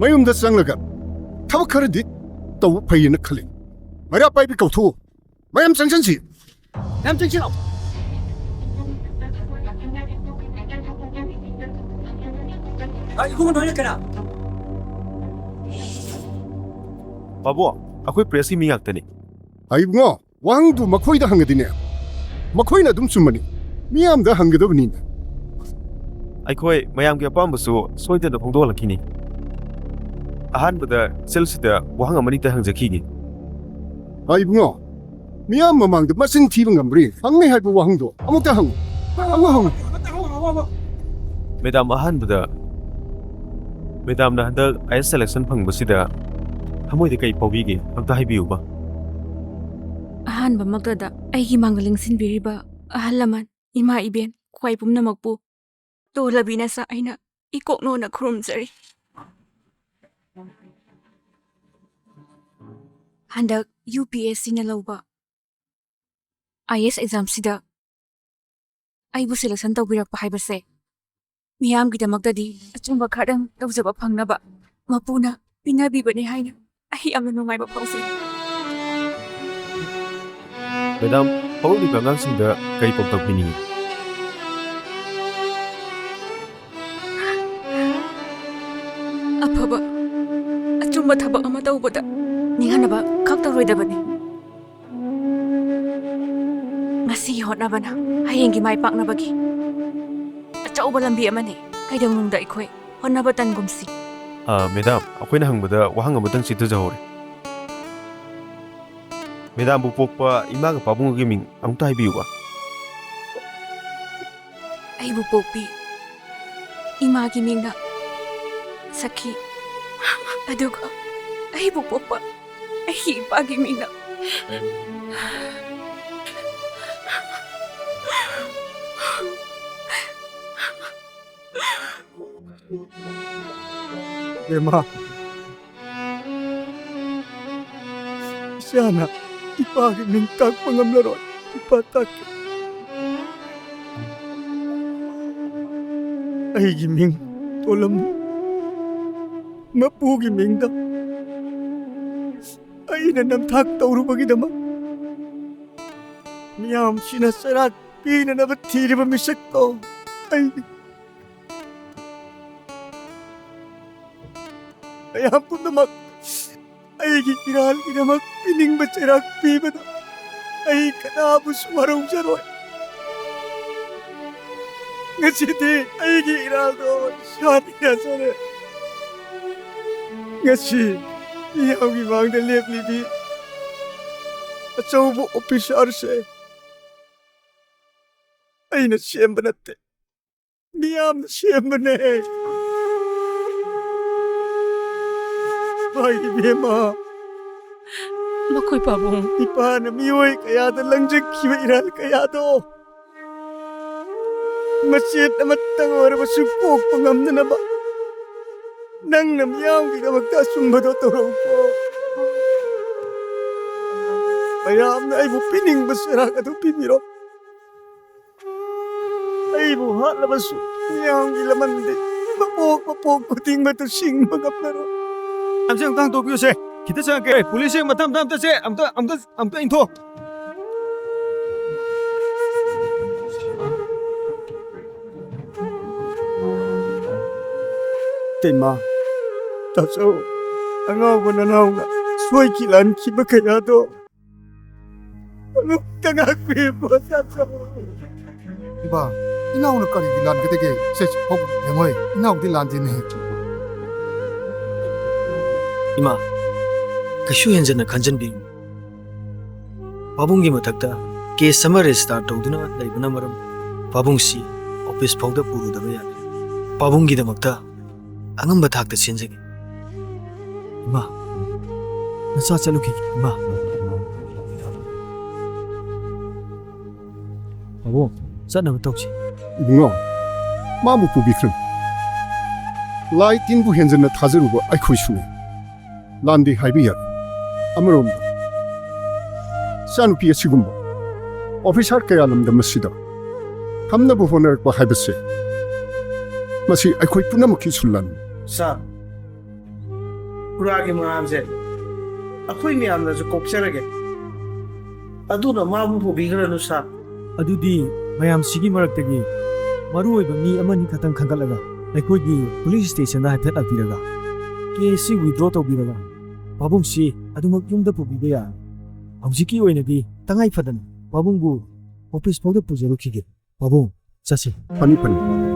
ꯃꯌꯨꯝꯗ ꯆꯪꯂꯒ ꯊꯕꯛ ꯈꯔꯗꯤ ꯇꯧꯕ ꯐꯩꯌꯦꯅ ꯈꯜꯂꯤ꯫ ꯃꯩꯔꯥ ꯄꯥꯏꯕꯤ ꯀꯧꯊꯣꯛꯎ꯫ ꯃꯌꯥꯝ ꯆꯪꯁꯤꯟꯁꯤ꯫ ꯃꯌꯥꯝ ꯆꯪꯁꯤꯜꯂꯛꯑꯣ꯫ ꯑ, ꯏꯕꯨꯡꯉꯣ, ꯅꯣꯏꯅ ꯀꯅꯥ? ꯄꯥꯕꯣ, ꯑꯩꯈꯣꯏ pressꯀꯤ ꯃꯤ ꯉꯥꯛꯇꯅꯤ꯫ ꯑ, ꯏꯕꯨꯡꯉꯣ, ꯋꯥꯍꯪꯗꯨ ꯃꯈꯣꯏꯗ ꯍꯪꯉꯗꯤꯅꯦ, ꯃꯈꯣꯏꯅ ꯑꯗꯨꯝ ꯆꯨꯝꯃꯅꯤ꯫ ꯃꯤꯌꯥꯝꯗ ꯍꯪꯒꯗꯕꯅꯤꯅꯦ꯫ ꯑꯩꯈꯣꯏ ꯃꯌꯥꯝꯒꯤ ꯑꯄꯥꯝꯕꯁꯨ ꯁꯣꯏꯗꯅ ꯐꯣꯡꯗꯣꯛꯍꯜꯂꯛꯈꯤꯅꯤ꯫ ꯑꯍꯥꯟꯕꯗ ꯁꯦꯜꯁꯤꯗ ꯋꯥꯍꯪ ꯑꯃꯅꯤꯇ ꯍꯪꯖꯈꯤꯒꯦ꯫ ꯍꯥꯏ ꯏꯕꯨꯡꯉꯣ, ꯃꯤꯌꯥꯝ ꯃꯃꯥꯡꯗ ꯃꯆꯤꯟ ꯊꯤꯕ ꯉꯝꯕ꯭ꯔꯤ? ꯍꯪꯅꯤ ꯍꯥꯏꯕ ꯋꯥꯍꯪꯗꯣ ꯑꯃꯨꯛꯇ ꯍꯪꯉꯨ꯫ ꯍꯪꯉꯨ, ꯍꯪꯉꯨ꯫ ꯃꯦꯗꯥꯝ, ꯑꯍꯥꯟꯕꯗ ꯃꯦꯗꯥꯝꯅ ꯍꯟꯗꯛ ꯑꯥꯏ ꯑꯦꯁ ꯁꯦꯂꯦꯛꯁꯟ ꯐꯪꯕꯁꯤꯗ ꯊꯃꯣꯏꯗ ꯀꯩ ꯐꯥꯎꯕꯤꯒꯦ? ꯑꯝꯇ ꯍꯥꯏꯕꯤꯌꯨꯕ꯫ ꯑꯍꯥꯟꯕꯃꯛꯇꯗ ꯑꯩꯒꯤ ꯃꯥꯡꯗ ꯂꯦꯡꯁꯤꯟꯕꯤꯔꯤꯕ ꯑꯍꯜ ꯂꯃꯟ, ꯏꯃꯥ ꯏꯕꯦꯟ, ꯈ꯭ꯋꯥꯏ ꯄꯨꯝꯅꯃꯛꯄꯨ ꯇꯣꯂꯕꯤꯅꯁ ꯑꯩꯅ ꯏꯀꯣꯛꯅꯣꯅ ꯈꯨꯔꯨꯝꯖꯔꯤ꯫ ꯍꯟꯗꯛ ꯌꯨ ꯄꯤ ꯑꯦꯁ ꯁꯤꯅ ꯂꯧꯕ ꯑꯥꯏ ꯑꯦꯁ ꯑꯦꯛꯖꯥꯝꯁꯤꯗ ꯑꯩꯕꯨ ꯁꯦꯂꯦꯛꯁꯟ ꯇꯧꯕꯤꯔꯛꯄ ꯍꯥꯏꯕꯁꯦ ꯃꯤꯌꯥꯝꯒꯤꯗꯃꯛꯇꯗꯤ ꯑꯆꯨꯝꯕ ꯈꯔꯗꯪ ꯇꯧꯖꯕ ꯐꯪꯅꯕ ꯃꯄꯨꯅ ꯄꯤꯅꯕꯤꯕꯅꯤ ꯍꯥꯏꯅ ꯑꯩ ꯌꯥꯝꯅ ꯅꯨꯡꯉꯥꯏꯕ ꯐꯥꯎꯖꯩ꯫ ꯃꯦꯗꯥꯝ, ꯍꯧꯔꯛꯂꯤꯕ ꯑꯉꯥꯡꯁꯤꯡꯗ ꯀꯔꯤ ꯄꯥꯎꯇꯥꯛ ꯄꯤꯅꯤꯡꯏ? ꯑꯐꯕ, ꯑꯆꯨꯝꯕ ꯊꯕꯛ ꯑꯃ ꯇꯧꯕꯗ ꯅꯤꯡꯍꯟꯅꯕ ꯈꯛ ꯇꯧꯔꯣꯏꯗꯕꯅꯤ꯫ ꯉꯁꯤꯒꯤ ꯍꯣꯠꯅꯕꯅ ꯍꯌꯦꯡꯒꯤ ꯃꯥꯏ ꯄꯥꯛꯅꯕꯒꯤ ꯑꯆꯧꯕ ꯂꯝꯕꯤ ꯑꯃꯅꯤ꯫ ꯀꯩꯗꯧꯅꯨꯡꯗ ꯑꯩꯈꯣꯏ ꯍꯣꯠꯅꯕ ꯇꯟꯒꯨꯝꯁꯤ꯫ ꯑ, ꯃꯦꯗꯥꯝ, ꯑꯩꯈꯣꯏꯅ ꯍꯪꯕꯗ ꯋꯥꯍꯪ ꯑꯃꯇꯪ ꯆꯤꯠꯊꯖꯍꯧꯔꯦ꯫ ꯃꯦꯗꯥꯝꯕꯨ ꯄꯣꯛꯄ ꯏꯃꯥꯒ ꯄꯥꯕꯨꯡꯒꯤ ꯃꯤꯡ ꯑꯃꯨꯛꯇ ꯍꯥꯏꯕꯤꯌꯨꯕ꯫ ꯑꯩꯕꯨ ꯄꯣꯛꯄꯤ ꯏꯃꯥꯒꯤ ꯃꯤꯡꯅ ꯁꯈꯤ, ꯑꯗꯨꯒ ꯑꯩꯕꯨ ꯄꯣꯛꯄ ꯑꯩꯒꯤ ꯏꯄꯥꯒꯤ ꯃꯤꯡꯅ ꯕꯦꯝꯃ, ꯏꯆꯥꯅ ꯏꯄꯥꯒꯤ ꯃꯤꯡ ꯇꯥꯛꯄ ꯉꯝꯂꯔꯣꯏ꯫ ꯏꯄꯥ ꯇꯥꯛꯀꯦ꯫ ꯑꯩꯒꯤ ꯃꯤꯡ ꯇꯣꯂꯝ ꯃꯄꯨꯒꯤ ꯃꯤꯡꯗ ꯑꯩꯅ ꯅꯝꯊꯥꯛ ꯇꯧꯔꯨꯕꯒꯤꯗꯃꯛ ꯃꯤꯌꯥꯝꯁꯤꯅ ꯆꯩꯔꯥꯛ ꯄꯤꯅꯅꯕ ꯊꯤꯔꯤꯕ ꯃꯤꯁꯛꯇꯣ ꯑꯩ ꯃꯌꯥꯝ ꯄꯨꯝꯅꯃꯛ ꯑꯩꯒꯤ ꯏꯔꯥꯜꯒꯤꯗꯃꯛ ꯄꯤꯅꯤꯡꯕ ꯆꯩꯔꯥꯛ ꯄꯤꯕꯗ ꯑꯩ ꯀꯅꯥꯕꯨꯁꯨ ꯋꯥꯔꯧꯖꯔꯣꯏ꯫ ꯉꯁꯤꯗꯤ ꯑꯩꯒꯤ ꯏꯔꯥꯜꯗꯣ ꯏꯁꯥꯅ ꯌꯥꯖꯔꯦ꯫ ꯉꯁꯤ ꯃꯤꯌꯥꯝꯒꯤ ꯃꯥꯡꯗ ꯂꯦꯞꯂꯤꯕꯤ ꯑꯆꯧꯕ ꯑꯣꯐꯤꯁꯥꯔꯁꯦ ꯑꯩꯅ ꯁꯦꯝꯕ ꯅꯠꯇꯦ, ꯃꯤꯌꯥꯝꯅ ꯁꯦꯝꯕꯅꯦ꯫ ꯍꯣꯏ, ꯏꯕꯦꯝꯃ꯫ ꯃꯈꯣꯏ ꯄꯥꯕꯨꯡ꯫ ꯏꯄꯥꯅ ꯃꯤꯑꯣꯏ ꯀꯌꯥꯗ ꯂꯪꯖꯈꯤꯕ ꯏꯔꯥꯜ ꯀꯌꯥꯗꯣ ꯃꯆꯦꯠ ꯑꯃꯠꯇꯪ ꯑꯣꯏꯔꯕꯁꯨ ꯀꯣꯛꯄ ꯉꯝꯅꯅꯕ ꯅꯪꯅ ꯃꯤꯌꯥꯝꯒꯤꯗꯃꯛꯇ ꯑꯆꯨꯝꯕꯗꯣ ꯇꯧꯔꯛꯎꯀꯣ꯫ ꯃꯌꯥꯝꯅ ꯑꯩꯕꯨ ꯄꯤꯅꯤꯡꯕ ꯆꯩꯔꯥꯛ ꯑꯗꯨ ꯄꯤꯕꯤꯔꯣ꯫ ꯑꯩꯕꯨ ꯍꯥꯠꯂꯕꯁꯨ ꯃꯤꯌꯥꯝꯒꯤ ꯂꯃꯟꯗꯤ ꯃꯄꯣꯛ ꯃꯄꯣꯛ ꯈꯨꯗꯤꯡꯃꯛꯇ ꯁꯤꯡꯕ ꯉꯝꯂꯔꯣꯏ꯫ ꯑꯝꯇ, ꯑꯝꯇ ꯍꯥꯡꯗꯣꯛꯄꯤꯌꯨꯁꯦ꯫ ꯈꯤꯇ ꯆꯪꯉꯛꯀꯦ꯫ ꯄꯨꯂꯤꯁꯁꯦ ꯃꯊꯪ, ꯃꯊꯪ ꯑꯝꯇ ꯁꯦ, ꯑꯝꯇ, ꯑꯝꯇ, ꯑꯝꯇ ꯏꯟꯊꯣꯛ꯫ ꯏꯃꯥ, ꯇꯥꯆꯧ, ꯑꯉꯥꯎꯕ ꯅꯅꯥꯎꯅ ꯁꯣꯏꯈꯤ ꯂꯥꯟꯈꯤꯕ ꯀꯌꯥꯗꯣ ꯑꯃꯨꯛꯇ ꯉꯥꯛꯄꯤꯌꯨ, ꯇꯥꯆꯧ꯫ ꯏꯕꯥ, ꯏꯅꯥꯎꯅ ꯀꯔꯤꯒꯤ ꯂꯥꯟꯒꯗꯒꯦ? ꯁꯦ, ꯁꯦ, ꯍꯧ, ꯌꯦꯡꯉꯣꯏ, ꯏꯅꯥꯎꯗꯤ ꯂꯥꯟꯗꯦꯅꯦ꯫ ꯏꯃꯥ, ꯀꯩꯁꯨ ꯍꯦꯟꯖꯟꯅ ꯈꯟꯖꯟꯕꯤꯒꯅꯨ꯫ ꯄꯥꯕꯨꯡꯒꯤ ꯃꯊꯛꯇ ꯀꯦꯁ ꯑꯃ ꯔꯦꯖꯤꯁꯇꯥꯔ ꯇꯧꯗꯨꯅ ꯂꯩꯕꯅ ꯃꯔꯝ ꯄꯥꯕꯨꯡꯁꯤ ꯑꯣꯐꯤꯁ ꯐꯥꯎꯗ ꯄꯨꯔꯨꯗꯕ ꯌꯥꯗꯦ꯫ ꯄꯥꯕꯨꯡꯒꯤꯗꯃꯛꯇ ꯑꯉꯝꯕ ꯊꯥꯛꯇ ꯆꯦꯟꯖꯒꯦ꯫ ꯏꯃꯥ, ꯅꯆꯥ ꯆꯠꯂꯨꯈꯤꯒꯦ, ꯏꯃꯥ꯫ ꯄꯥꯕꯨꯡ, ꯆꯠꯅꯕ ꯇꯧꯁꯤ꯫ ꯏꯕꯨꯡꯉꯣ, ꯃꯥꯕꯨ ꯄꯨꯕꯤꯈ꯭ꯔꯅꯨ꯫ ꯂꯥꯏ ꯇꯤꯟꯕꯨ ꯍꯦꯟꯖꯟꯅ ꯊꯥꯖꯔꯨꯕ ꯑꯩꯈꯣꯏꯁꯨꯅꯤ꯫ ꯂꯥꯟꯗꯦ ꯍꯥꯏꯕ ꯌꯥꯏ꯫ ꯑꯃꯔꯣꯝꯗ, ꯏꯆꯥꯅꯨꯄꯤ ꯑꯁꯤꯒꯨꯝꯕ ꯑꯣꯐꯤꯁꯥꯔ ꯀꯌꯥ ꯂꯝꯗꯝ ꯑꯁꯤꯗ ꯊꯝꯅꯕ ꯍꯣꯠꯅꯔꯛꯄ ꯍꯥꯏꯕꯁꯦ, ꯃꯁꯤ ꯑꯩꯈꯣꯏ ꯄꯨꯝꯅꯃꯛꯀꯤ ꯏꯁꯨꯔ ꯂꯥꯟꯅꯤ꯫ ꯁꯥꯔ, ꯈꯨꯔꯥꯒꯤ ꯃꯉꯥꯜꯁꯦ ꯑꯩꯈꯣꯏ ꯃꯌꯥꯝꯅꯁꯨ ꯀꯣꯛꯆꯔꯒꯦ꯫ ꯑꯗꯨꯅ ꯃꯥꯕꯨ ꯄꯨꯕꯤꯈ꯭ꯔꯅꯨ, ꯁꯥꯔ꯫ ꯑꯗꯨꯗꯤ ꯃꯌꯥꯝꯁꯤꯒꯤ ꯃꯔꯛꯇꯒꯤ ꯃꯔꯨꯑꯣꯏꯕ ꯃꯤ ꯑꯃꯅꯤ ꯈꯛꯇꯪ ꯈꯟꯒꯠꯂꯒ ꯑꯩꯈꯣꯏꯒꯤ ꯄꯨꯂꯤꯁ ꯁ꯭ꯇꯦꯁꯟꯗ ꯍꯥꯏꯐꯦꯠ ꯂꯥꯛꯄꯤꯔꯒ ꯀꯦꯁꯁꯤ ꯋꯤꯗ꯭ꯔꯣ ꯇꯧꯕꯤꯔꯒ ꯄꯥꯕꯨꯡꯁꯤ ꯑꯗꯨꯃꯛ ꯌꯨꯝꯗ ꯄꯨꯕꯤꯕ ꯌꯥꯔꯅꯤ꯫ ꯍꯧꯖꯤꯛꯀꯤ ꯑꯣꯏꯅꯗꯤ ꯇꯉꯥꯏ ꯐꯗꯅ ꯄꯥꯕꯨꯡꯕꯨ ꯑꯣꯐꯤꯁ ꯐꯥꯎꯗ ꯄꯨꯖꯔꯨꯈꯤꯒꯦ꯫ ꯄꯥꯕꯨꯡ, ꯆꯠꯁꯤ꯫ ꯐꯅꯤ, ꯐꯅꯤ꯫